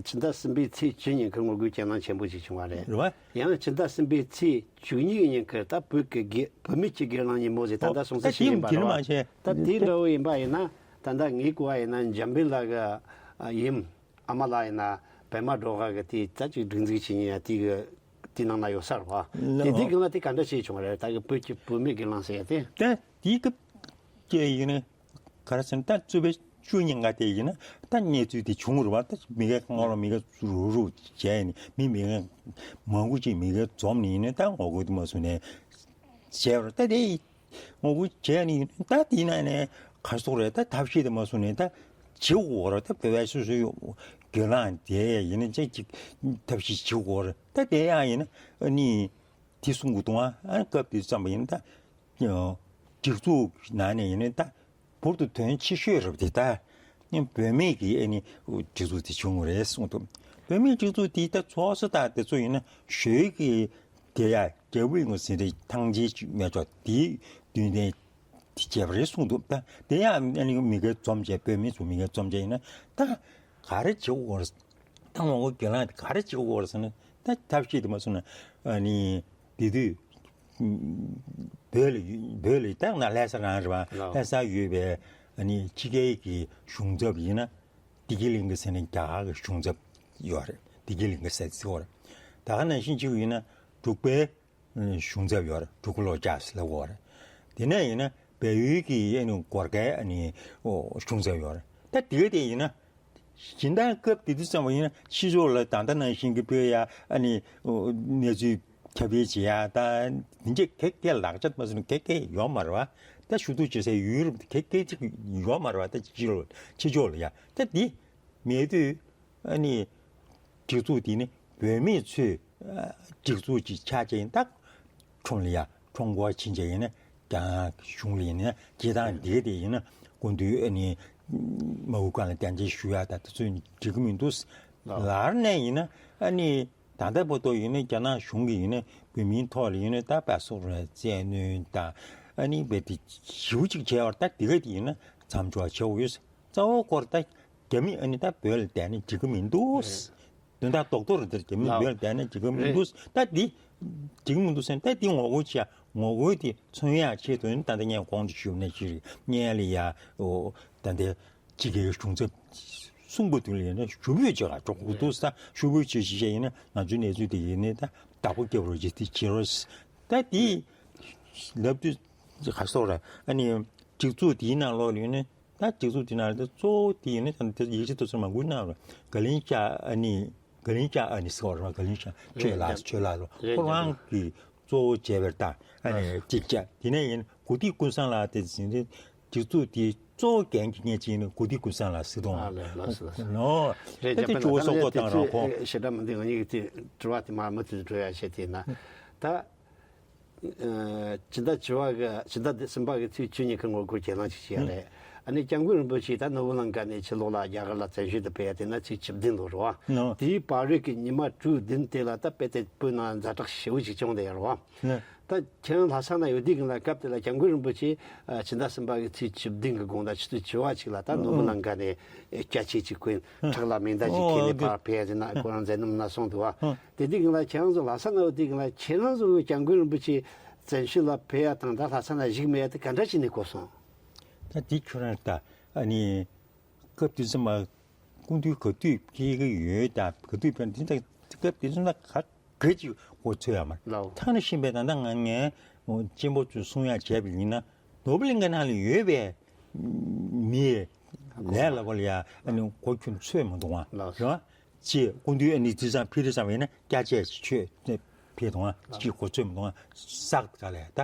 ཕྱི་ཟླ་གསུམ་པའི་ཚེས་བཅུ་ཉིན་གྱི་ངོ་རྒོལ་གྱི་ལངས་ཆེན་པོ་ཞིག་བྱུང་བ་རེད། རེད་བ། ཡང་ཕྱི་ཟླ་གསུམ་པའི་ཚེས་བཅུ་གཉིས་ཉིན་གྱི་ད་བོད་ཀྱི་སྒེར་བུད་མེད་ཀྱི་སྒེར་ལངས་ཉིན་མོ་ཟེར་ད་ལྟ་སོང་ཚེ་ཞིག་ཡིན་པ་རེད་བ། ད་དེ་འདྲ་བོ་ཡིན་པ་ཡིན་ན་ད་ལྟ་ངའི་གོ་བ་ཡིན་ན་འཇམ་དཔལ་ལགས་ཀྱི་ཡུམ། ཨ་མ་ལགས་ཡིན་ན་པད་མ་སྒྲོལ་དཀར་གི་དེ་ད་ཅིག་སྒྲིག་འཛུགས་བྱེད་མཁན་ཡ་དེ་གི་དེ་ནང་ན་ཡོད་ས་རེད་བ། དེ་དེ་གི་ང་དེ་ག་འདྲ་བྱས་བྱུང་བ་རེད་ད་གི་བོད་ཀྱི་བུད་མེད་ཀྱི་ལངས་ཟེར་ཡ་དེ། ད་དེའི་སྐབས་ཀྱི་ཡིན་ན་ག་རེ་ཟེར་ན་ད་རྩོད་པའི་བཅུ་གཉིས་ང་དེ་ཡིན་ན་ད་གནས་ཚུལ་དེ་བྱུང་རེད་བ། ད་མི་ཁ་སྔོན་ལ་མི་ཁ་རུག་རུག་བྱས་ནས་མི་མི་ཁ་མང་པོ་ཅིག་མི་ཁ་འཛོམས་ནས་ཡིན་ན་ད་ངོ་རྒོལ་དུ་མ་སོང་ནས་བྱས་པ་རེད་ད་དེ། ངོ་རྒོལ་བྱས་ནས་ད་དེ་ནས་ནས་ག་སོག་རེད་ད་ཐབས་ཤེས་དེ་མ་སོང་ནས་ད་བྱེད་དགོས་རེད་ད་བོད་པའི་སོ་སོའི་སྒེར་ལངས་དེ་ཡིན་ན་ཅིག་ཅིག་ཐབས་ཤེས་བྱེད་དགོས་རེད་ད་དེ་ཡང་ཡིན་ན་ཨ་ནི་དེ་གསུང་གི་འདུག་ཨ། ཨ་སྐབས་དེ་ཙམ་པ་ཡིན་ན་ད་ སྒྲིག་འཛུགས་ནང་ནས་ཡིན་ན་ད་འབུར་དུ་ཐོན་ཆེ་ཤོས་རབ་དེ་ད་བོད་མིའི་གི་ཨ་ནི་སྒྲིག་འཛུགས་དེ་བྱུང་བ་རེད་གསུངས་འདུག་བོད་མིའི་སྒྲིག་འཛུགས་དེ་ད་ཚོགས་གཙོ་དང་དེ་ཚོ་ཡིན་ན་ཞོལ་གྱི་དེ་ཡ་རྒྱལ་པོ་ཡིན་དགོས་ཟིན་དེ་ཐང་ཆེན་མེད་ཆོག་དེའི་མདུན་ནས་དེ་བྱས་པ་རེད་གསུངས་འདུག་ད་དེ་ཡང་ཨ་ནི་མི་སྒེར་འཛོམས་བྱས་བོད་མི་ཚོ་མི་སྒེར་འཛོམས་བྱས་ཡིན་ན་ད་ག་རེ་བྱེད་དགོས་རེད། ད་ངོ་རྒོལ་སྒེར་ལངས་དེ་ག་རེ་བྱེད་དགོས་རེད་ཟེར་ན་ད་ཐབས་ཤེས་དེ་མ་སོང་ན་ཨ་ནི་དེ་དུས་བོད་ལ་བོད་ལ་ད་ང་ལྷ་ས་རང་རེད་བ། ལྷ་ས་ཡོད་པའི་ཨ་ནི་ཕྱི་རྒྱལ་གྱི་གཞུང་ཚབ་ཡིན་ན་བདེ་སྐྱིད་གླིང་ག་ཟེར་ནས་རྒྱ་གར་གྱི་གཞུང་ཚབ་ཡོད་རེད། བདེ་སྐྱིད་གླིང་ག་ཟེར་ཚིག་ཡོད་རེད། ད་ག་ནང་བཞིན་གཅིག་ཡིན་ན་འབྲུག་པའི་གཞུང་ཚབ་ཡོད་རེད། འབྲུག་གུ་ལོ་ཅཱས་ལབ་ཡོད་རེད། དེ་ནས་ཡིན་ན་བལ་ཡུལ་གྱི་ཨ་ནི་སྒོར་ཁའི་ཨ་ནི་གཞུང་ཚབ་ཡོད་རེད། ད་དེ་ག་དེ་ཡིན་ན་གཞན་དག་སྐབས་དེ་དུས་ཙམ་པ་ཡིན་ན་ཕྱི་ཕྱོགས་ལ་ད་ལྟ་ནང་བཞིན་གྱི་བོད་ཡ་ཨ་ནི་གནས་ཚུལ་ཁྱབ་སྤེལ་བྱེད་ཡ་ད་དེ་འདྲས་གེ་གེ་ལག་ཆ་མ་བཟུང་གེ་གེ་ཡོད་མ་རེད་བ། ད་ཞུ་གཏུག་བྱེད་སའི་ཡུལ་རབས་གེ་གེ་ཅིག་ཡོད་མ་རེད་བ། ད་ཕྱི་ཕྱོགས་ལ་ཕྱི་ཕྱོགས་ལ་ཡ་ད་དེ་མེད་དུས། ཨ་ནི་སྒྲིག་འཛུགས་འདི་ནི་བོད་མི་ཚོས་ཨ་སྒྲིག་འཛུགས་ཀྱི་ཆ་བྱས་ཡིན་ད་ཁྲོམ་ལ་ཡ་ཁྲོམ་སྐོར་ཕྱིན་བྱས་ཡིན་ན་རྒྱ་ནག་གཞུང་ལ་ཡིན་ན་སྐྱེ་སྟངས་འདི་ག་དེ་ཡིན་ན་སྐུ་མདུན་ཨ་ནི་མ་འོངས་སྒང་ལ་གདན་འདྲེན་ཞུ་ཡ་ད་དེ་ཚོ་ནི་འགྲིག་གི་མི་འདུག་ལར་ནས་ཡིན་ན་ཨ་ནི་ད་ལྟ་བར་དུ་ཡིན་ན་རྒྱ་ནག་གཞུང་གིས་ཡིན་ན་བོད་མིའི་ཐོག་ལ་ཡིན་ན་ད་པ་སོག་ར་བཙན་གནོན་དང་ཨ་ནི་བས་དེ་ཞེ་པོ་ཅིག་བྱས་པར་ད་འདི་ག་དེ་ཡིན་ན་མཚམས་འཇོག་བྱེད་དགོས་ཡོད། རྩ་བ་སྐོར་ད། རྒྱ་མི་ཨ་ནི་ད་བོད་ལ་བསྡད་ན་འགྲིག་གི་མི་འདུག་དོན་དག་རྡོག་རྡོག་རེད། ད་རྒྱ་མི་ལགས། བོད་ལ་བསྡད་ན་འགྲིག་གི་མི་རེད། འདུག་ད་འདི་འགྲིག་གི་མི་འདུག་ཟེར་ན་ད་འདི་ངོ་རྒོལ་བྱས་ངོ་རྒོལ་དེ་མཚོན་ཡག་ཆེད་དུ་ནི་ད་ལྟ་ངས་གོང་དུ་ཞུས་པ་ནང་བཞིན་རེད། སྔོན་ལ་ཡ་ཨོ་ད་ལྟའི་ཕྱི་རྒྱལ་གཞུང་ཚབ་གསུམ་པོ་དེ་ལ་ཡིན་ན་ཞུ་འབོད་བྱེད་ག་འགྲོ་དགོས་འདུག་ད་ཞུ་འབོད་བྱེད་བྱེད་བྱས་ཡིན་ན་ང་ཚོའི་གནས་ཚུལ་དེ་ཡིན་ནའི་ད་བདག་པོ་རྒྱབ་རོགས་བྱེད་དེ་བྱེད་རོགས། ད་འདི་ལབ་དུས་ག་སོགས་ར་ཨ་ནི་སྒྲིག་འཛུགས་དེའི་ནང་ལོགས་ལ་ཡིན་ན། ད་སྒྲིག་འཛུགས་དེ་ནང་ལ་གཙོ་བོ་དེ་ཡིན་ན་ད་ཡིག་ཆ་དེ་ཚོ་མང་པོའི་ནང་ལ་ག་ལིན་ཤ་ཨ་ནི་ག་ལིན་ཤ་ཨ་ནི་ཟེར་བ་རེད་བ། ག་ལིན་ཤ་ཆོས་ལ་ཆོས་ལ་ལོ་རེད། ཁོ་རང་གི་གཙོ་བོ་བྱས་པའི་ད་ཨ་ནི་ཅིག་བྱ་དེ་ནས་ཡིན་གོ་ཐིག་ཀུན་བཟང་ལགས་དེ་ཟིན་ཏེ་སྒྲིག་འཛུགས་དེའི་གཙོ་བོ་འགན་གྱི་ངེས་ཅིག་ཡིན་ན་གོ་ཐིག་ཀུན་བཟང་ལགས་ཟེར་དང་ཨ་ལས་ལགས་སོ་ལགས་སོ། ནོ་རེད། ད་དེ་རྒྱབ་ཅུ་བོ་སོག་པོ་དང་རང་ཁོ་ཞེ་དྲག་མི་འདུག་ང་གཉིས་ཀྱི་དྲི་བ་དེ་མ་མུ་མཐུད་དུ་འགྲོ་ཡ་བྱེད་དེ་ན་ད། ཨ་སྤྱི་ཟླ་བཅུ་པ་གི་སྤྱི་ཟླ་གསུམ་པ་གི་ཚེས་བཅུ་ཉིན་གི་ངོ་རྒོལ་གྱེན་ལངས་ཅིག་བྱས་རེད། ཨ་ནི་སྐྱབས་མགོན་རིན་པོ་ཆེ་ད་ནོར་བུ་གླིང་ག་ནས་ཕྱི་ལོགས་ལ་རྒྱ་གར་ལ་བཙན་བྱོལ་དུ་ཕེབས་ཡ་དེ་ན་ཚེས་བཅུ་བདུན་ལོ་རེད་བ། ནོ། དེའི་བར་རོལ་གི་ཉི་མ་དྲུག་བདུན་དེ་ལ་ད་དཔེ་དེ་བོད་ནང་ཛ་དྲག་ཞེ་པོ་ཅིག་བྱུང་བསྡད་ཡོད་རེད་བ། ནོ། ད་ཁྱེད་རང་ལྷ་ས་ན་ཡོད་དུས་གི་ལ་སྐབས་དེ་ལ་སྐྱབས་མགོན་རིན་པོ་ཆེ་ཨ་ཕྱི་ཟླ་གསུམ་པ་གི་ཚེས་བཅུ་བདུན་གི་དགོང་དག་ཆུ་ཚོད་བཅུ་པ་ཅིག་ལ་ད་ནོར་བུ་གླིང་ག་ནས་སྐྱ་ཆས་ཅིག་གོན་ཕྲག་ལ་མེ་མདའ་ཅིག་ཁྱེར་ནས་ཕར་ཕེབས་ཡ་དེ་ན་ཁོ་རང་མཛད་རྣམ་ན་སོང་འདུག་བ། དེ་དུས་གི་ལ་ཁྱེད་རང་ཚོ་ལྷ་ས་ན་ཡོད་དུས་གི་ལ་ཁྱེད་རང་ཚོ་གི་སྐྱབས་མགོན་རིན་པོ་ཆེ་བཙན་བྱོལ་ལ་ཕེབས་ཡ་དང་ད་ལྷ་ས་ན་བཞུགས་མེད་ཡ་དེ་ག་འདྲ་བྱས་ནས་གོ་སོང་། ད་དེ་ཁྱོད་རང་ད་ཨ་ནི་སྐབས་དེ་ཙམ་པ་སྐུ་མདུན་ག་དུས་ཕེབས་ཀྱི་ཡོད་ད་ག་དུས་ཕེབས་འདི་ད་སྐབས་དེ་ཙམ་ད་ག་ག་ཅིག་གོ་ཚོད་ཡ་མ་ལའོ། ཐང་ན་ཤིང་པའི་ད་ད་ང་ངས་གཅེན་པོ་ཚོས་གསུང་ཡ་བྱས་པ་ཡིན་ན་ནོར་བུ་གླིང་ག་ནང་ལ་ཡོད་པའི་མི་ལས་ལ་གོ་ལ་ཡ་ཨ་ནི་གོ་ཁྱོད་ཚོད་མ་འདུག་ཨ་ལའོ། རེད་བ། ཅེས་སྐུ་མདུན་ཨ་ནི་དུས་སང་ཕེབས་དུས་སང་བས་ན་སྐྱ་ཆས་ཕྱོད་ཕེབས་དང་ཅིག་གོ་ཚོད་མི་འདུག་ཨ་བསགས་ག་ལས་ད་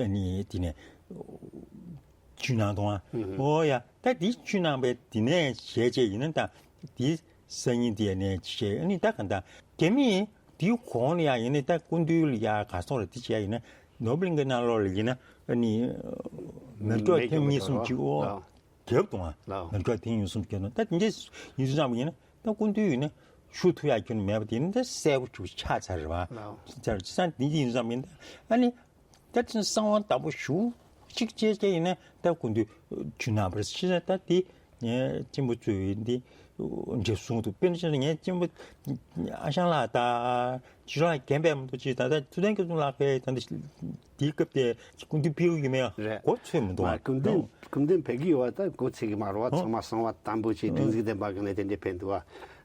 ཨ་ནི་དེ་ནས་བཅུ་གནང་དང་ཨ་ཨོ་ཡ་ད་དེ་བཅུ་གནང་བས་དེ་ནས་བྱས་བྱས་ཡིན་ན་ད་དེ་སང་ཉིན་དེ་ནས་བྱས་ཨ་ནི་ད་ག་ད་རྒྱ་མི་དེའི་གོང་ལ་ཡ་ཡིན་ན་ད་སྐུ་མདུན་ལ་ཡ་ག་སོང་ར་དེ་བྱས་ཡིན་ན་ནོར་བུ་གླིང་ག་ནང་ལོགས་ལ་ཡིན་ན་ཨ་ནི་མེ་སྒྲོན་ཐེངས་གཉིས་གསུམ་ཅིག་ཨོ། རྒྱབ་དང་ལའོ། མི་འགྲོ་དེང་ཡོང་སུམ་རྒྱབ་དང་ད་དེ་འདྲའི་ཡིན་ཙམ་ཡིན་ན་ད་སྐུ་མདུན་ཡིན་ན་ཞུ་ཐུབ་ཡ་ཁྱོན་མེད་པ་དེ་ནི་ད་གསལ་པོ་ཅིག་ཆགས་ཚར་རེད་བ། ལའོ། ཚར་ཅི་ཙང་དེ་འདྲ་ཡིན་ཙམ་ཡིན་ད་ཨ་ནི་ད་དེ་གསང་བ་དམ་པོ་ཞུ་གཅིག་བྱས་བྱས་ཡིན་ན་ད་སྐུ་མདུན་ཇུ་ན་པར་ཤི་ས་ད་དེ་ངས་གཅེན་པོ་ཚོས་འདི་འདྲ་གསུང་འདུག་དཔེར་ན་ཆ་ངས་གཅེན་པོ་ཨ་ཞང་ལགས་ད་ཇུ་ལགས་རྒན་པས་མ་གཏོགས་ཅི་ད་ད་ཐུབ་བསྟན་སྐྱབས་མགོན་ལགས་ཕེབས་ད་འདི། དེའི་སྐབས་དེ་སྐུ་མདུན་ཕེབས་ཀྱི་མེད་རེད། གོ་ཚོད་མི་འདུག་ཨ། སྐུ་མདུན་སྐུ་མདུན་ཕེབས་ཀྱི་ཡོད་པ་ད་གོ་ཚོད་ཀྱི་མ་རེད་བ། ཨོ། ཚང་མ་གསང་བ་དམ་པོ་བྱས་སྒྲིག་འཛུགས་ལྡན་པ་གི་ནས་དེ་འདྲས་ཕེབས་འདུག་བ།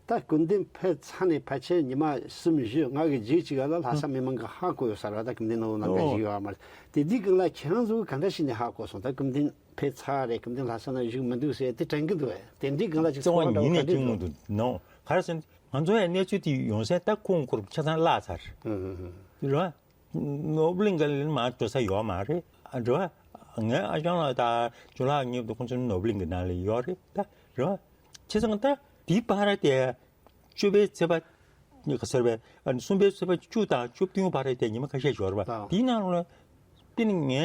ད་སྐུ་མདུན་ཕེབས་ཚར་ནས་ཕལ་ཆེར་ཉི་མ་གསུམ་བཞི་ལྔ་གི་རྗེས་ཅིག་ལ་ལྷ་ས་མི་མང་གིས་ཧ་གོ་ཡོད་ས་རེད་བ། ད་སྐུ་མདུན་ནོར་བུ་གླིང་ག་ཨོ། བཞུགས་ཡོད་མ་རེད། དེ་དུས་སྒང་ལ་ཁྱེད་རང་ཚོ་ག་འདྲ་ཞིག་ནས་ཧ་གོ་སོང་། ད་སྐུ་མདུན་ཕེབས་ཚར་རེད། སྐུ་མདུན་ལྷ་ས་ན་བཞུགས་མི་འདུག་ཟེར་དེ་དྲན་གྱི་འདུག་བས། དེ་འདྲའི་སྒང་ལ་ཅིག་རྩ་བ་ཚོར་བ་འདྲ་བོ་ཉིད་ནས་ག་འདྲས་སྐྱེ་འདུག་མྱོང་འདུག་ནོ། ག་རེ་ཟེར་ན་ང་ཚོ་ཡང་གནས་ཚུལ་དེ་ཡོང་སའི་ད་ཁོང་ཁོར་ཆ་ཚང་བརླག་ཚར། ཨུ་ཧུ་ཧུ། རེད་བ། ནོར་བུ་གླིང་ག་ལ་མར་འགྲོ་ས་ཡོད་མ་རེད། ཨ་རེད་བ། ངའི་ཨ་ཞང་ལགས་དང་ཇོ་ལགས་གཉིས་པོ་ཁོང་ཚོ་ནོར་བུ་གླིང་གི་ནང་ལ་ཡོད་རེད་ད། རེད་བ། བྱས་ཙང་ད་དེའི་བར་དེ་བཅུ་པའི་ཚེས་པ་ག་ཟེར་བས་ཨ་ནི་གསུམ་པའི་ཚེས་པ་བཅུ་དང་བཅུ་བདུན་བར་དེ་ཉི་མ་ཁ་ཤས་ཡོད་རེད་བ། ད་དེའི་ནང་ལ་དེ་ནི་ངའི་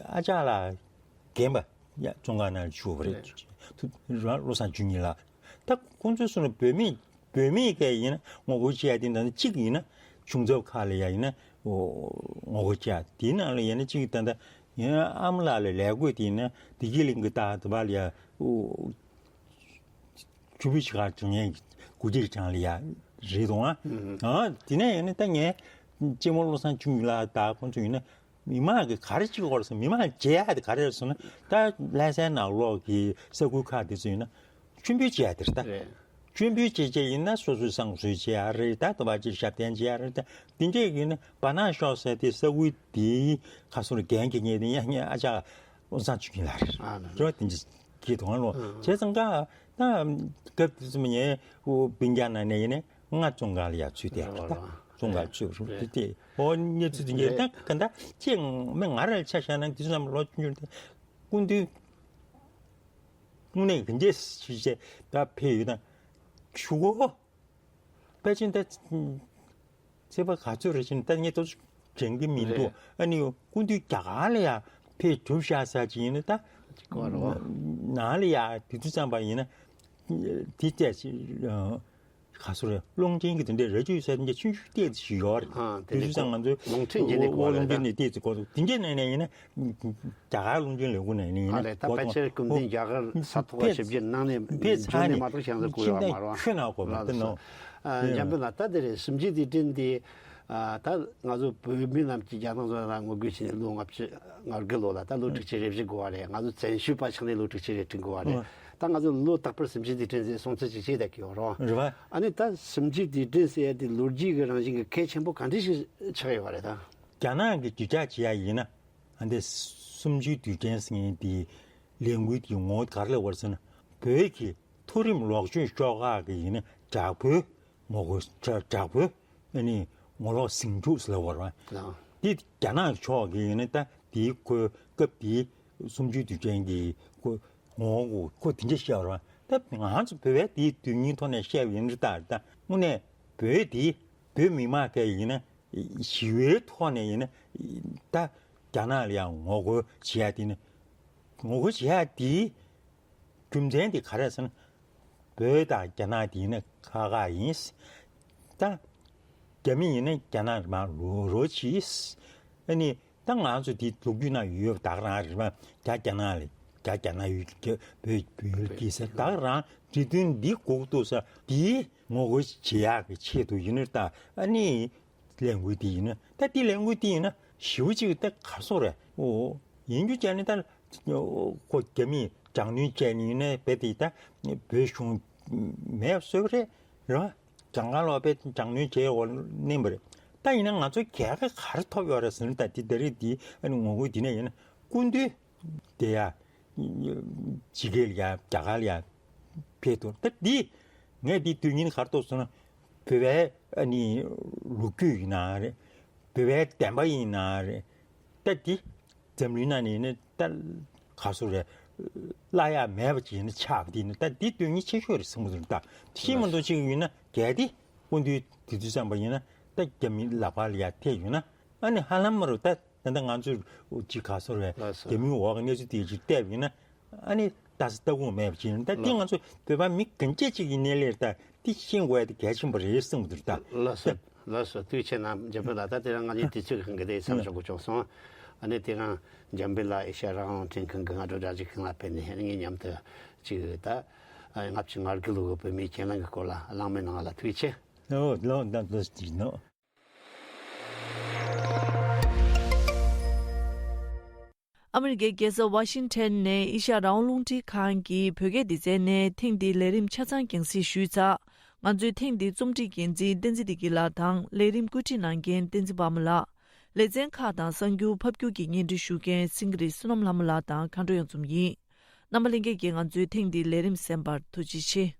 ཨ་ཅག་ལགས་ རྒན་པ་ཡ་བཙོན་ཁང་ནང་བཅུག་པ་རེད། ཐུ་རང་བློ་བཟང་ཆོས་ཉིད་ལགས། ད་ཁོང་ཚོའི་གསུང་ན་བོད་མི་བོད་མི་གས་ཡིན་ན་ངོ་རྒོལ་བྱེད་ཡ་དེ་འདྲ་གཅིག་ཡིན་ན་གཞུང་ཚབ་ཁག་ལ་ཡ་ཡིན་ན་ངོ་རྒོལ་བྱེད་ཡ་དེའི་ནང་ལ་ཡིན་ན་གཅིག་ད་ལྟ་ཡིན་ན་ཨ་མ་ལགས་ལ་ལས་བགོས་དེ་ཡིན་ན་བདེ་སྐྱིད་གླིང་གི་ལྟག་དེ་བ་ལ་ཡ་ཆུ་བུ་ཆུ་ཁ་བྱུང་ཡས་དགུ་རྒྱལ་གྱི་གྲངས་ལ་ཡ་རེད་དང་ཨ། དེ་ནས་ཡིན་ན་ད་ངས་གཅེན་མོ་བློ་བཟང་ཆོས་ཉིད་ལགས་དང་ཁོང་ཚོ་ཡིན་ན། མི་མང་གིས་ག་རེ་བྱེད་དགོས་རེད་ཟེར། མི་མང་བྱེད་ཡག་དེ་ག་རེ་རེད་ཟེར་ན། ད་ལྷ་སའི་ནང་ལོགས་ཀྱི་ས་ཁུལ་ཁག་དེ་ཚོ་ཡིན་ན་མཆོད་འབུལ་བྱེད་ཡག་དེ་རེད་ད། རེད། མཆོད་འབུལ་བྱེད་བྱེད་ཡིན་ན་སོ་སོའི་བསང་གསོལ་བྱེད་ཡག་རེད་ད། དུ་བ་ཅིག་ཞབས་བརྟན་བྱེད་ཡག་རེད་ད། དེ་འདྲས་ཡིན་ན་བར་སྣང་ཤོར་ཟེར་དེ་ས་ཁུལ་དེའི་ཁ་སོར་འགན་འཁྱེར་མཁན་དེ་ཡང་ངའི་ཨ་ཅག་བློ་བཟང་ཆོས་ཉིད་ལགས་རེད། ཨ་ལ། དེ་བ་དེ་འདྲས་ཀྱི་དོན་ལོ། བྱས་ཙང་ཀ་ད་སྐབས་དེ་ཚོ་མ་ཉལ་སྤུན་ཀྱག་ནང་ནས་ཡིན་ན། ང་བཙོན་ཁང་ལ་ཡར་ཚུད་བསྡད་པ་དང་བཙོན་ཁང་ཚུད་རུ་དེ་དེ་ཨོ་གནས་ཚུལ་དེ་འདྲ་ད་ག་འདྲ་ཅིག་མི་ང་རང་ཆ་བཞག་ན་དེ་ཚོ་རྣམས་ལོ་ཆུང་ཆུང་དེ་སྐུ་མདུན་དངོས་གནས་གི་འདྲས་ཞུ་བྱས་ད་ཕེབས་ཡོད་ན་ཆུ་གོ་དཔེ་ཅན་ད་ཚེ་པ་ག་ཚོད་རེ་བཞིན་ད་ངས་ཏོག་ཙམ་དྲན་གི་མི་འདུག་ཨ་ནི་སྐུ་མདུན་རྒྱ་གར་ལ་ཡར་ཕེབས་གྲུབ་བཞག་ས་ཅིག་ཡིན་ན་ད་ནང་ལ་ཡར་དེ་དུས་ཙམ་པ་ཡིན་ན་དེ་བལྟས་ཅིག་ག་སོ་རེད། རླུང་འཕྲིན་གྱི་དེ་འདྲའི་ར་ཅོ་ས་འདྲ་ཆུང་ཆུང་ཏོག་ཙམ་ཞིག་ཡོད་རེད། ཨ་དེ་དུས་ཚང་ང་ཚོའི་རླུང་འཕྲིན་བརྒྱུད་ནས་གོ་རླུང་འཕྲིན་ནས་ཏོག་ཙམ་གོ་འདུག་དེ་འདྲའི་ནང་ནས་ཡིན་ན་རྒྱ་གར་རླུང་འཕྲིན་ལས་ཁུངས་ནས་ཡིན་ན་ཨ་ལས་ད་གོ་ཕལ་ཆེར་སྐུ་མདུན་རྒྱ་གར་ས་ཐོག་ཕེབས་ཞིབ་བརྗོད་གནང་ནས་ཕེབས་ཚར་ནས་མ་གཏོགས་ཤང་ས་གོ་ཡོད་མ་རེད། ཁྱོད་ན་གོ་མ་དེ་ནོ། འཇམ་དཔལ་ལགས་ད་དེ་རེད། གཟིམ་སྤྱིལ་སྡེ་ཕྲན་དེ་ད་ང་ཚོ་བོད་མི་རྣམས་ཀྱིས་རྒྱ་ནག་བཟོ་ལ་ངོ་རྒོལ་བྱས་ནས་ལོ་ལྔ་བཅུ་ང་དགུ་ལོ་ལ་ད་ལོ་དྲུག་ཅུ་རེ་བཞི་འགོར་བ་རེད། ང་ཚོ་བཙན་བྱོལ་པ་ཆགས་ནས་ལོ་དྲུག་ཅུ་རེ་དྲུག་འགོར་བ་རེད། ད་ང་ཚོ་ལོ་རྟག་པར་གཟིམ་སྤྱིལ་སྡེ་ཕྲན་ཟེར་སྲུང་བརྩི་ཅིག་བྱེད་བསྡད་ཀྱི་ཡོད་རེད། རེད་བ། ཨ་ནི་ད་གཟིམ་སྤྱིལ་སྡེ་ཕྲན་ཟེར་ཡ་དེ་ལོ་རྒྱུས་ཀྱི་རང་བཞིན་གྱི་གལ་ཆེན་པོ་ག་འདྲ་ཞིག་ཆགས་ཡོད་བ་རེད་ད། རྒྱ་ནག་གིས་དུས་བཅད་བྱེད་ཡ་ཡིན་ན་ཨ་འདི་གསུམ་བཅུའི་དུས་དྲན་ཟེར་མཁན་དེ་ལས་འགུལ་དེ་ངོ་བོ་ག་རེ་ལབ་པ་རེད་ཟེར་ན། བོད་ཀྱི་མཐོ་རིམ་ལོག་སྤྱོད་ཤོག་ཁག་གི་ཡིན་ན་དྲག་པོའི་ངོ་རྒོལ་དྲག་དྲག་པོའི་ཨ་ནི་ངོ་ལོག་ཟིང་འཁྲུག་ཟེར་ལབ་པ་རེད། ལགས། འདི་རྒྱ་ནག་ཕྱོགས་ཀྱི་ཡིན་ན་ད་དེའི་ཁོའི་སྐབས་དེའི་གསུམ་བཅུའི་དུས་དྲན་གྱི་ཁོ་ངོ་བོ་ཁོ་དེ་འདྲ་བཤད་པ་རེད། ད་ང་ཚོ་བོད་པའི་དེའི་དོན་སྙིང་ཐོག་ནས་བཤད་པ་ཡིན་ན་ད་ད་དངོས་གནས་བོད་དེ་བོད་མི་མང་གས་ཡིན་ན་ཞི་བའི་ཐོག་ནས་ཡིན་ན་ད་རྒྱ་ནག་ལ་ཡང་ངོ་རྒོལ་བྱེད་ཡ་དེ་ནི་ངོ་རྒོལ་བྱེད་ཡ་དེའི་རྒྱུ་མཚན་དེ་ག་རེ་ཟེར་ན། བོད་དང་རྒྱ་ནག་དེ་ཡིན་ན་ཁག་ཁག་ཡིན། ད་རྒྱ་མི་ཡིན་ན་རྒྱ་ནག་མར་རོགས་རོགས་བྱས། ཨ་ནི་ད་ང་ཚོ་དེ་ལོ་རྒྱུས་ནང་ཡོད་པ་ད་ག་རང་རེད་པ། རྒྱ་རྒྱ་ནག་ལ་རྒྱ་རྒྱ་ནག་ཡུལ་རྒྱ་བོད་བོད་ཡུལ་སྐྱེས་ས་ད་ག་རང་རེད། དོན་འདི་འགོག་ཐུབ་ས་དེའི་ངོ་རྒོལ་བྱེད་ཡག་གི་ཆེད་དུ་ཡིན་ནི་ད་ཨ་ནི། ལས་འགུལ་འདི་ཡིན་ན་ད་འདི་ལས་འགུལ་འདི་ཡིན་ན་ཞེ་པོ་ཅིག་ད་ག་སོ་རེད། ཨོ་ཡིན་རྒྱུ་ཅན་ནི་ད་ཁོ་རྒྱ་མིས་དྲག་གནོན་བྱས་ནི་ཡིན་ན་རྦད་དེ་ད་བོད་གཞུང་མེད་བཟོས་པ་རེད། རེད་བ། གང་ག་ལོག་པའི་དྲག་གནོན་བྱས་འོག་གནས་པ་རེད། ད་ཡིན་ན་ང་ཚོ་རྒྱལ་ཁ་ག་རེ་ཐོབ་ཡོད་རེད་ཟེར་ན་ད་འདི་ད་རེས་འདི་ཨ་ནི་ངོ་རྒོལ་འདི་ནས་ཡིན་ན་སྐུ་མདུན། དེ་ཡ། ཕྱི་རྒྱལ་ལ་ཡ་རྒྱ་གར་ལ་ཡ་ཕེབས་ཐུབ། ད་འདི་ངས་འདི་དོན་སྙིང་ག་རེ་རྟོགས་སོང་ན། བོད་པའི་ཨ་ནི་ལོ་རྒྱུས་ཡིན་ན་རེད། བོད་པའི་བདེན་པ་ཡིན་ན་རེད། ད་འདི་འཛམ་གླིང་ནང་ནས་ནི་ད་ག་སོ་རེད། བླ་ཡག་མེད་པ་ཅིག་ཡིན་ན་ཆགས་པ་འདི་ནི་ད་འདི་དོན་སྙིང་ཆེ་ཤོས་རེད་བསམ་གྱི་འདུག་ད་ཤེས་མ་འདུག་ཅིག་ཡིན་ན་གལ་ཏེ་སྐུ་མདུན་དེ་དུས་ཙམ་པ་ཡིན་ན་ད་རྒྱ་མི་ལག་པ་ལ་ཡ་ཐེབས་ཡོད་ན་ཨ་ནི་ཧ་ལམ་མ་རུ་ད། ད་ལྟ་ང་ཚོས་ཅིག་ག་སོ་རེད། ལགས་སོ། རྒྱ་མིའི་འོག་གི་གནས་ཚུལ་དེ་ཅིག་བལྟས་པ་ཡིན་ན་ཨ་ནི་ལྟ་ས་ལྟ་ཁུངས་མེད་པ་ཅིག་ཡིན་ད་འདི་ལགས། ང་ཚོ་བོད་པ་མི་གང་ཅི་ཅིག་གི་གནས་ལས་ད་འདི་ཤེས་དགོས་ཡ་དེ་གལ་ཆེན་པོ་རེད་བསམ་གྱི་འདུག་ད། ལགས་སོ། ལགས་སོ། ཐུགས་རྗེ་ཆེ་གནང་འཇམ་དཔལ་ལགས། ད་དེ་རིང་ང་གཉིས་དུས་ཚོད་ཁང་གི་དེ་མཚམས་འཇོག་དགོས་བྱུང་སོང་། ཨ་ནི་དེ་རིང་འཇམ་དཔལ་ལགས་ཨེ་ཤ་ཡ་རང་དབང་རླུང་འཕྲིན་ཁང་གི་སྔ་དྲོ་གྲ་སྒྲིག་ཁང་ལ་ཕེབས་ནས་ངའི་མཉམ་དུ་ཅིག་ད་ལྔ་བཅུ་ང་དགུ་ལོ་གི་བོད་མིའི་གྱེན་ལངས་ཀྱི་སྐོར་ལ་གླེང་མོལ་གནང་བ་ལ་ཐུགས་རྗེ་ཆེ། ཨོ་ལོ་ད་ལོ་ཅིག་ནོ། ཨ་མི་རི་ཀའི་རྒྱལ་ས་ཝ་ཤིང་ཊོན་ནས་ཨེ་ཤ་ཡ་རང་དབང་རླུང་འཕྲིན་ཁང་གི་བོད་སྐད་སྡེ་ཚན་ནས་ཐེངས་འདིའི་ལས་རིམ་ཆ་ཚང་རྒྱང་སྲིང་ཞུས་ཚར། ང་ཚོའི་ཐེངས་འདིའི་རྩོམ་སྒྲིག་འགན་འཛིན་བསྟན་འཛིན་བདེ་སྐྱིད་ལགས་དང་ལས་རིམ་བཀོད་སྒྲིག་གནང་མཁན་བསྟན་འཛིན་པདྨ་ལགས། ལེ་ཚན་ཁག་དང་གསར་འགྱུར་ཕབ་སྒྱུར་གྱི་སྙན་སྒྲོན་ཞུ་མཁན་སེང་གེ་རི་བསོད་ནམས་ལྷ་མོ་ལགས་དང་མཁའ་འགྲོ་གཡང་འཛོམས་ཡིན། རྣམ་པ་ལྷན་རྒྱས་ཀྱིས་ང་ཚོའི་ཐེངས་འདིའི་ལས་རིམ་གསན་པར་ཐུགས་རྗེ་ཆེ།